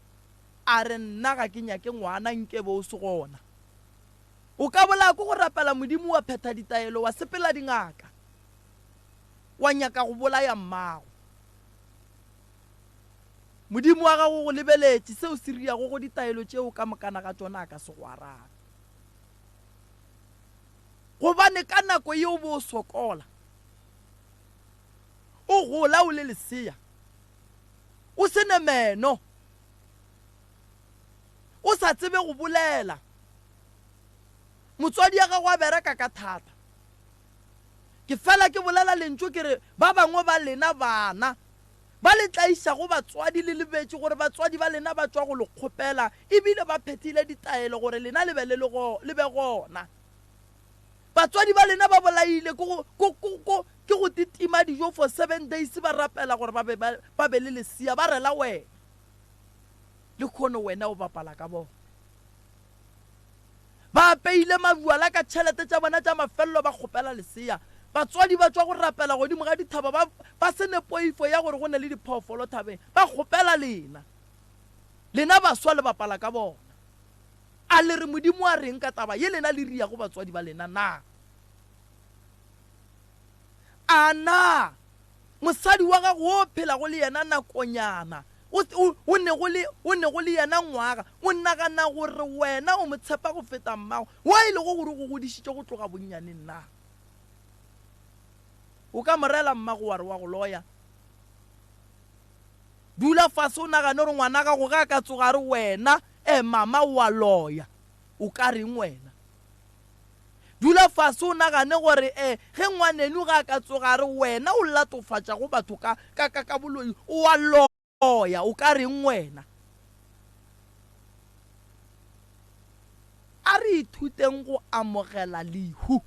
a re nna ga ke nyake ngwana nkebe o se gona. O ka bolaya ke go rapela Modimo wa phetha ditaelo wa sepela dingaka wa nyaka go bolaya mmago. Modimo wa gago o go lebeletše, seo se riago go ditaelo tšeo ka mokana ga tšona a ka se go arabe. Gobane ka nako ye o be o sokola, o gola o le lesea, o se ne meno, o sa tsebe go bolela, motswadi ya gago a bereka ka thata. Ke fela ke bolela lentšu ke re ba bangwe ba lena bana ba le tlaišago batswadi le lebetše gore batswadi ba lena ba tšwa go le kgopela ebile ba phethile ditaelo gore lena le be le le be gona. Batswadi ba lena ba bolaile ke go ko ko ko ke go titima dijo for 7 days ba rapela gore ba be ba be le lesea ba rela wena. Lekhono wena o bapala ka bona. Ba apeile mabjwala ka tšhelete tša bona tša mafelelo ba kgopela lesea. Batswadi ba tšwa go rapela godimo ga dithaba ba, ba se ne poifo ya gore go ne le diphoofolo thabeng. Ba kgopela lena. Lena baswa le bapala ka bona. A le re Modimo a reng ka taba ye lena le riago batswadi ba lena na? A na mosadi wa gago wo o phelago le yena nakonyana, o, o, o nego le, o nego le yena ngwaga, o nagana gore wena o mo tshepa go feta mmago, wo e lego gore o go godišitše go tloga bonnyaneng na? O ka mo reela mmago wa re wa go loya? Dula fase o nagane gore ngwana gago ge a ka tsoga a re wena e mama o a loya, o ka reng wena? Dula fase o nagane gore e ge ngwaneno ge a ka tsoga a re wena o latofatšago batho ka, ka, ka, ka boloi, o a loya, o ka reng wena? A re ithuteng go amogela lehu.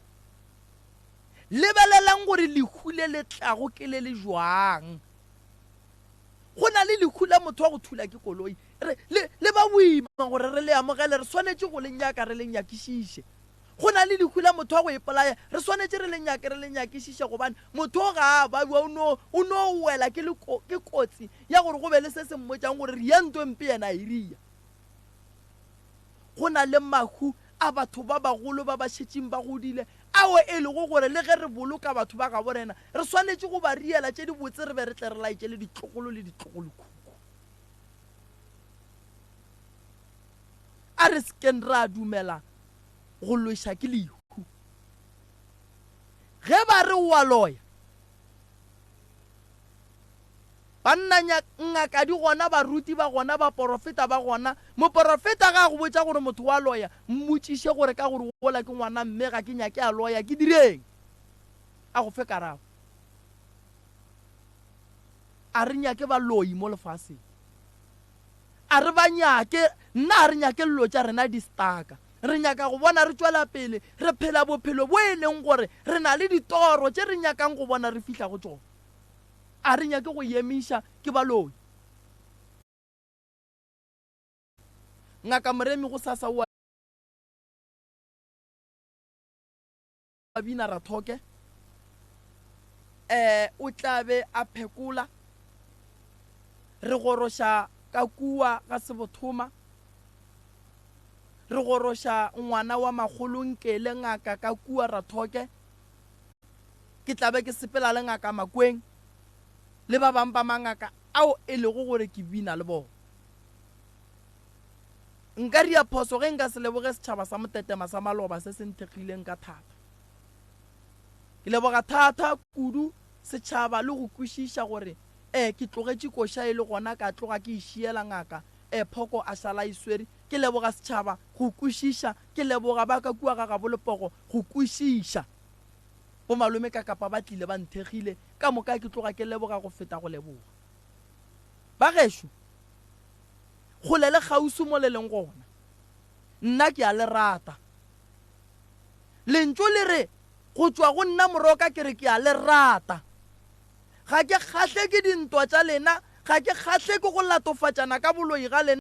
Lebelelang gore lehu le le tlago ke le le jwang. Go na le lehu la motho wa go thula ke koloi. Re, le, le ba boima gore re le amogele, re swanetše go le nyaka, re le nyakišiše. Go na le lehu la motho wa go ipolaya, re swanetše re le nyake, re le nyakišiše, gobane motho o ga a babja, o no, o no wela ke, le, ke kotsi ya gore go be le se se mmotšang gore ria nto mpe yena a e ria. Go na le mahu a batho ba bagolo ba ba šetšeng ba godile ao e lego gore le ge re boloka batho ba gabo rena, re swanetše go ba riela tše dibotse re be re tle re laetše le ditlogolo le ditlogolokhukhu. A re se keng ra dumela go lweša ke lehu. Ge ba re o a loya, Banna, ngaka di gona, baruti ba gona, baporofeta ba gona. Moporofeta ga a go botša gore motho wa loya, mmotšiše gore ka gore wola ke ngwana mme ga ke nyake a loya, ke direng? A go fe karabo. A re nyake baloi mo lefaseng. A re ba nyake, nna a re nyake llo tša rena di staka. Re nyaka go bona re tšwela pele re phela bophelo bo e leng gore re na le ditoro tše re nyakang go bona re fihla go tšona. A re nyake go emiša ke baloi. Ngaka Moremi gosasa o a bina Rathoke. Eh, o tla be a phekola. Re goroša ka kua ga Sebothoma. Re goroša ngwana wa makgolo Nkele ngaka ka kua Rathoke. Ke tla be ke sepela le Ngaka Makweng le ba bang ba mangaka ao e lego gore ke bina le bona. Nka ria phoso ge nka se leboge setšhaba sa Motetema sa maloba se se nthekgileng ka thata. Ke leboga thata kudu setšhaba le go kwešiša gore e ke tlogetše koša e le gona ka tloga ke e šiela ngaka e Phoko a šala a e swere. Ke leboga setšhaba go kwešiša, ke leboga ba ka kua ga gabo Lepogo go kwešiša. Bomalome ka kapa ba tlile ba nthekgile, ka moka ke tloga ke leboga go feta go leboga. Ba gešo, kgole le kgauswi mo le leng gona, nna ke a le rata. Lentšu le re go tšwa go nna Moroka ke re ke a le rata. Ga ke kgahle ke dintwa tša lena, ga ke kgahle ke go latofatšana ka boloi ga lena.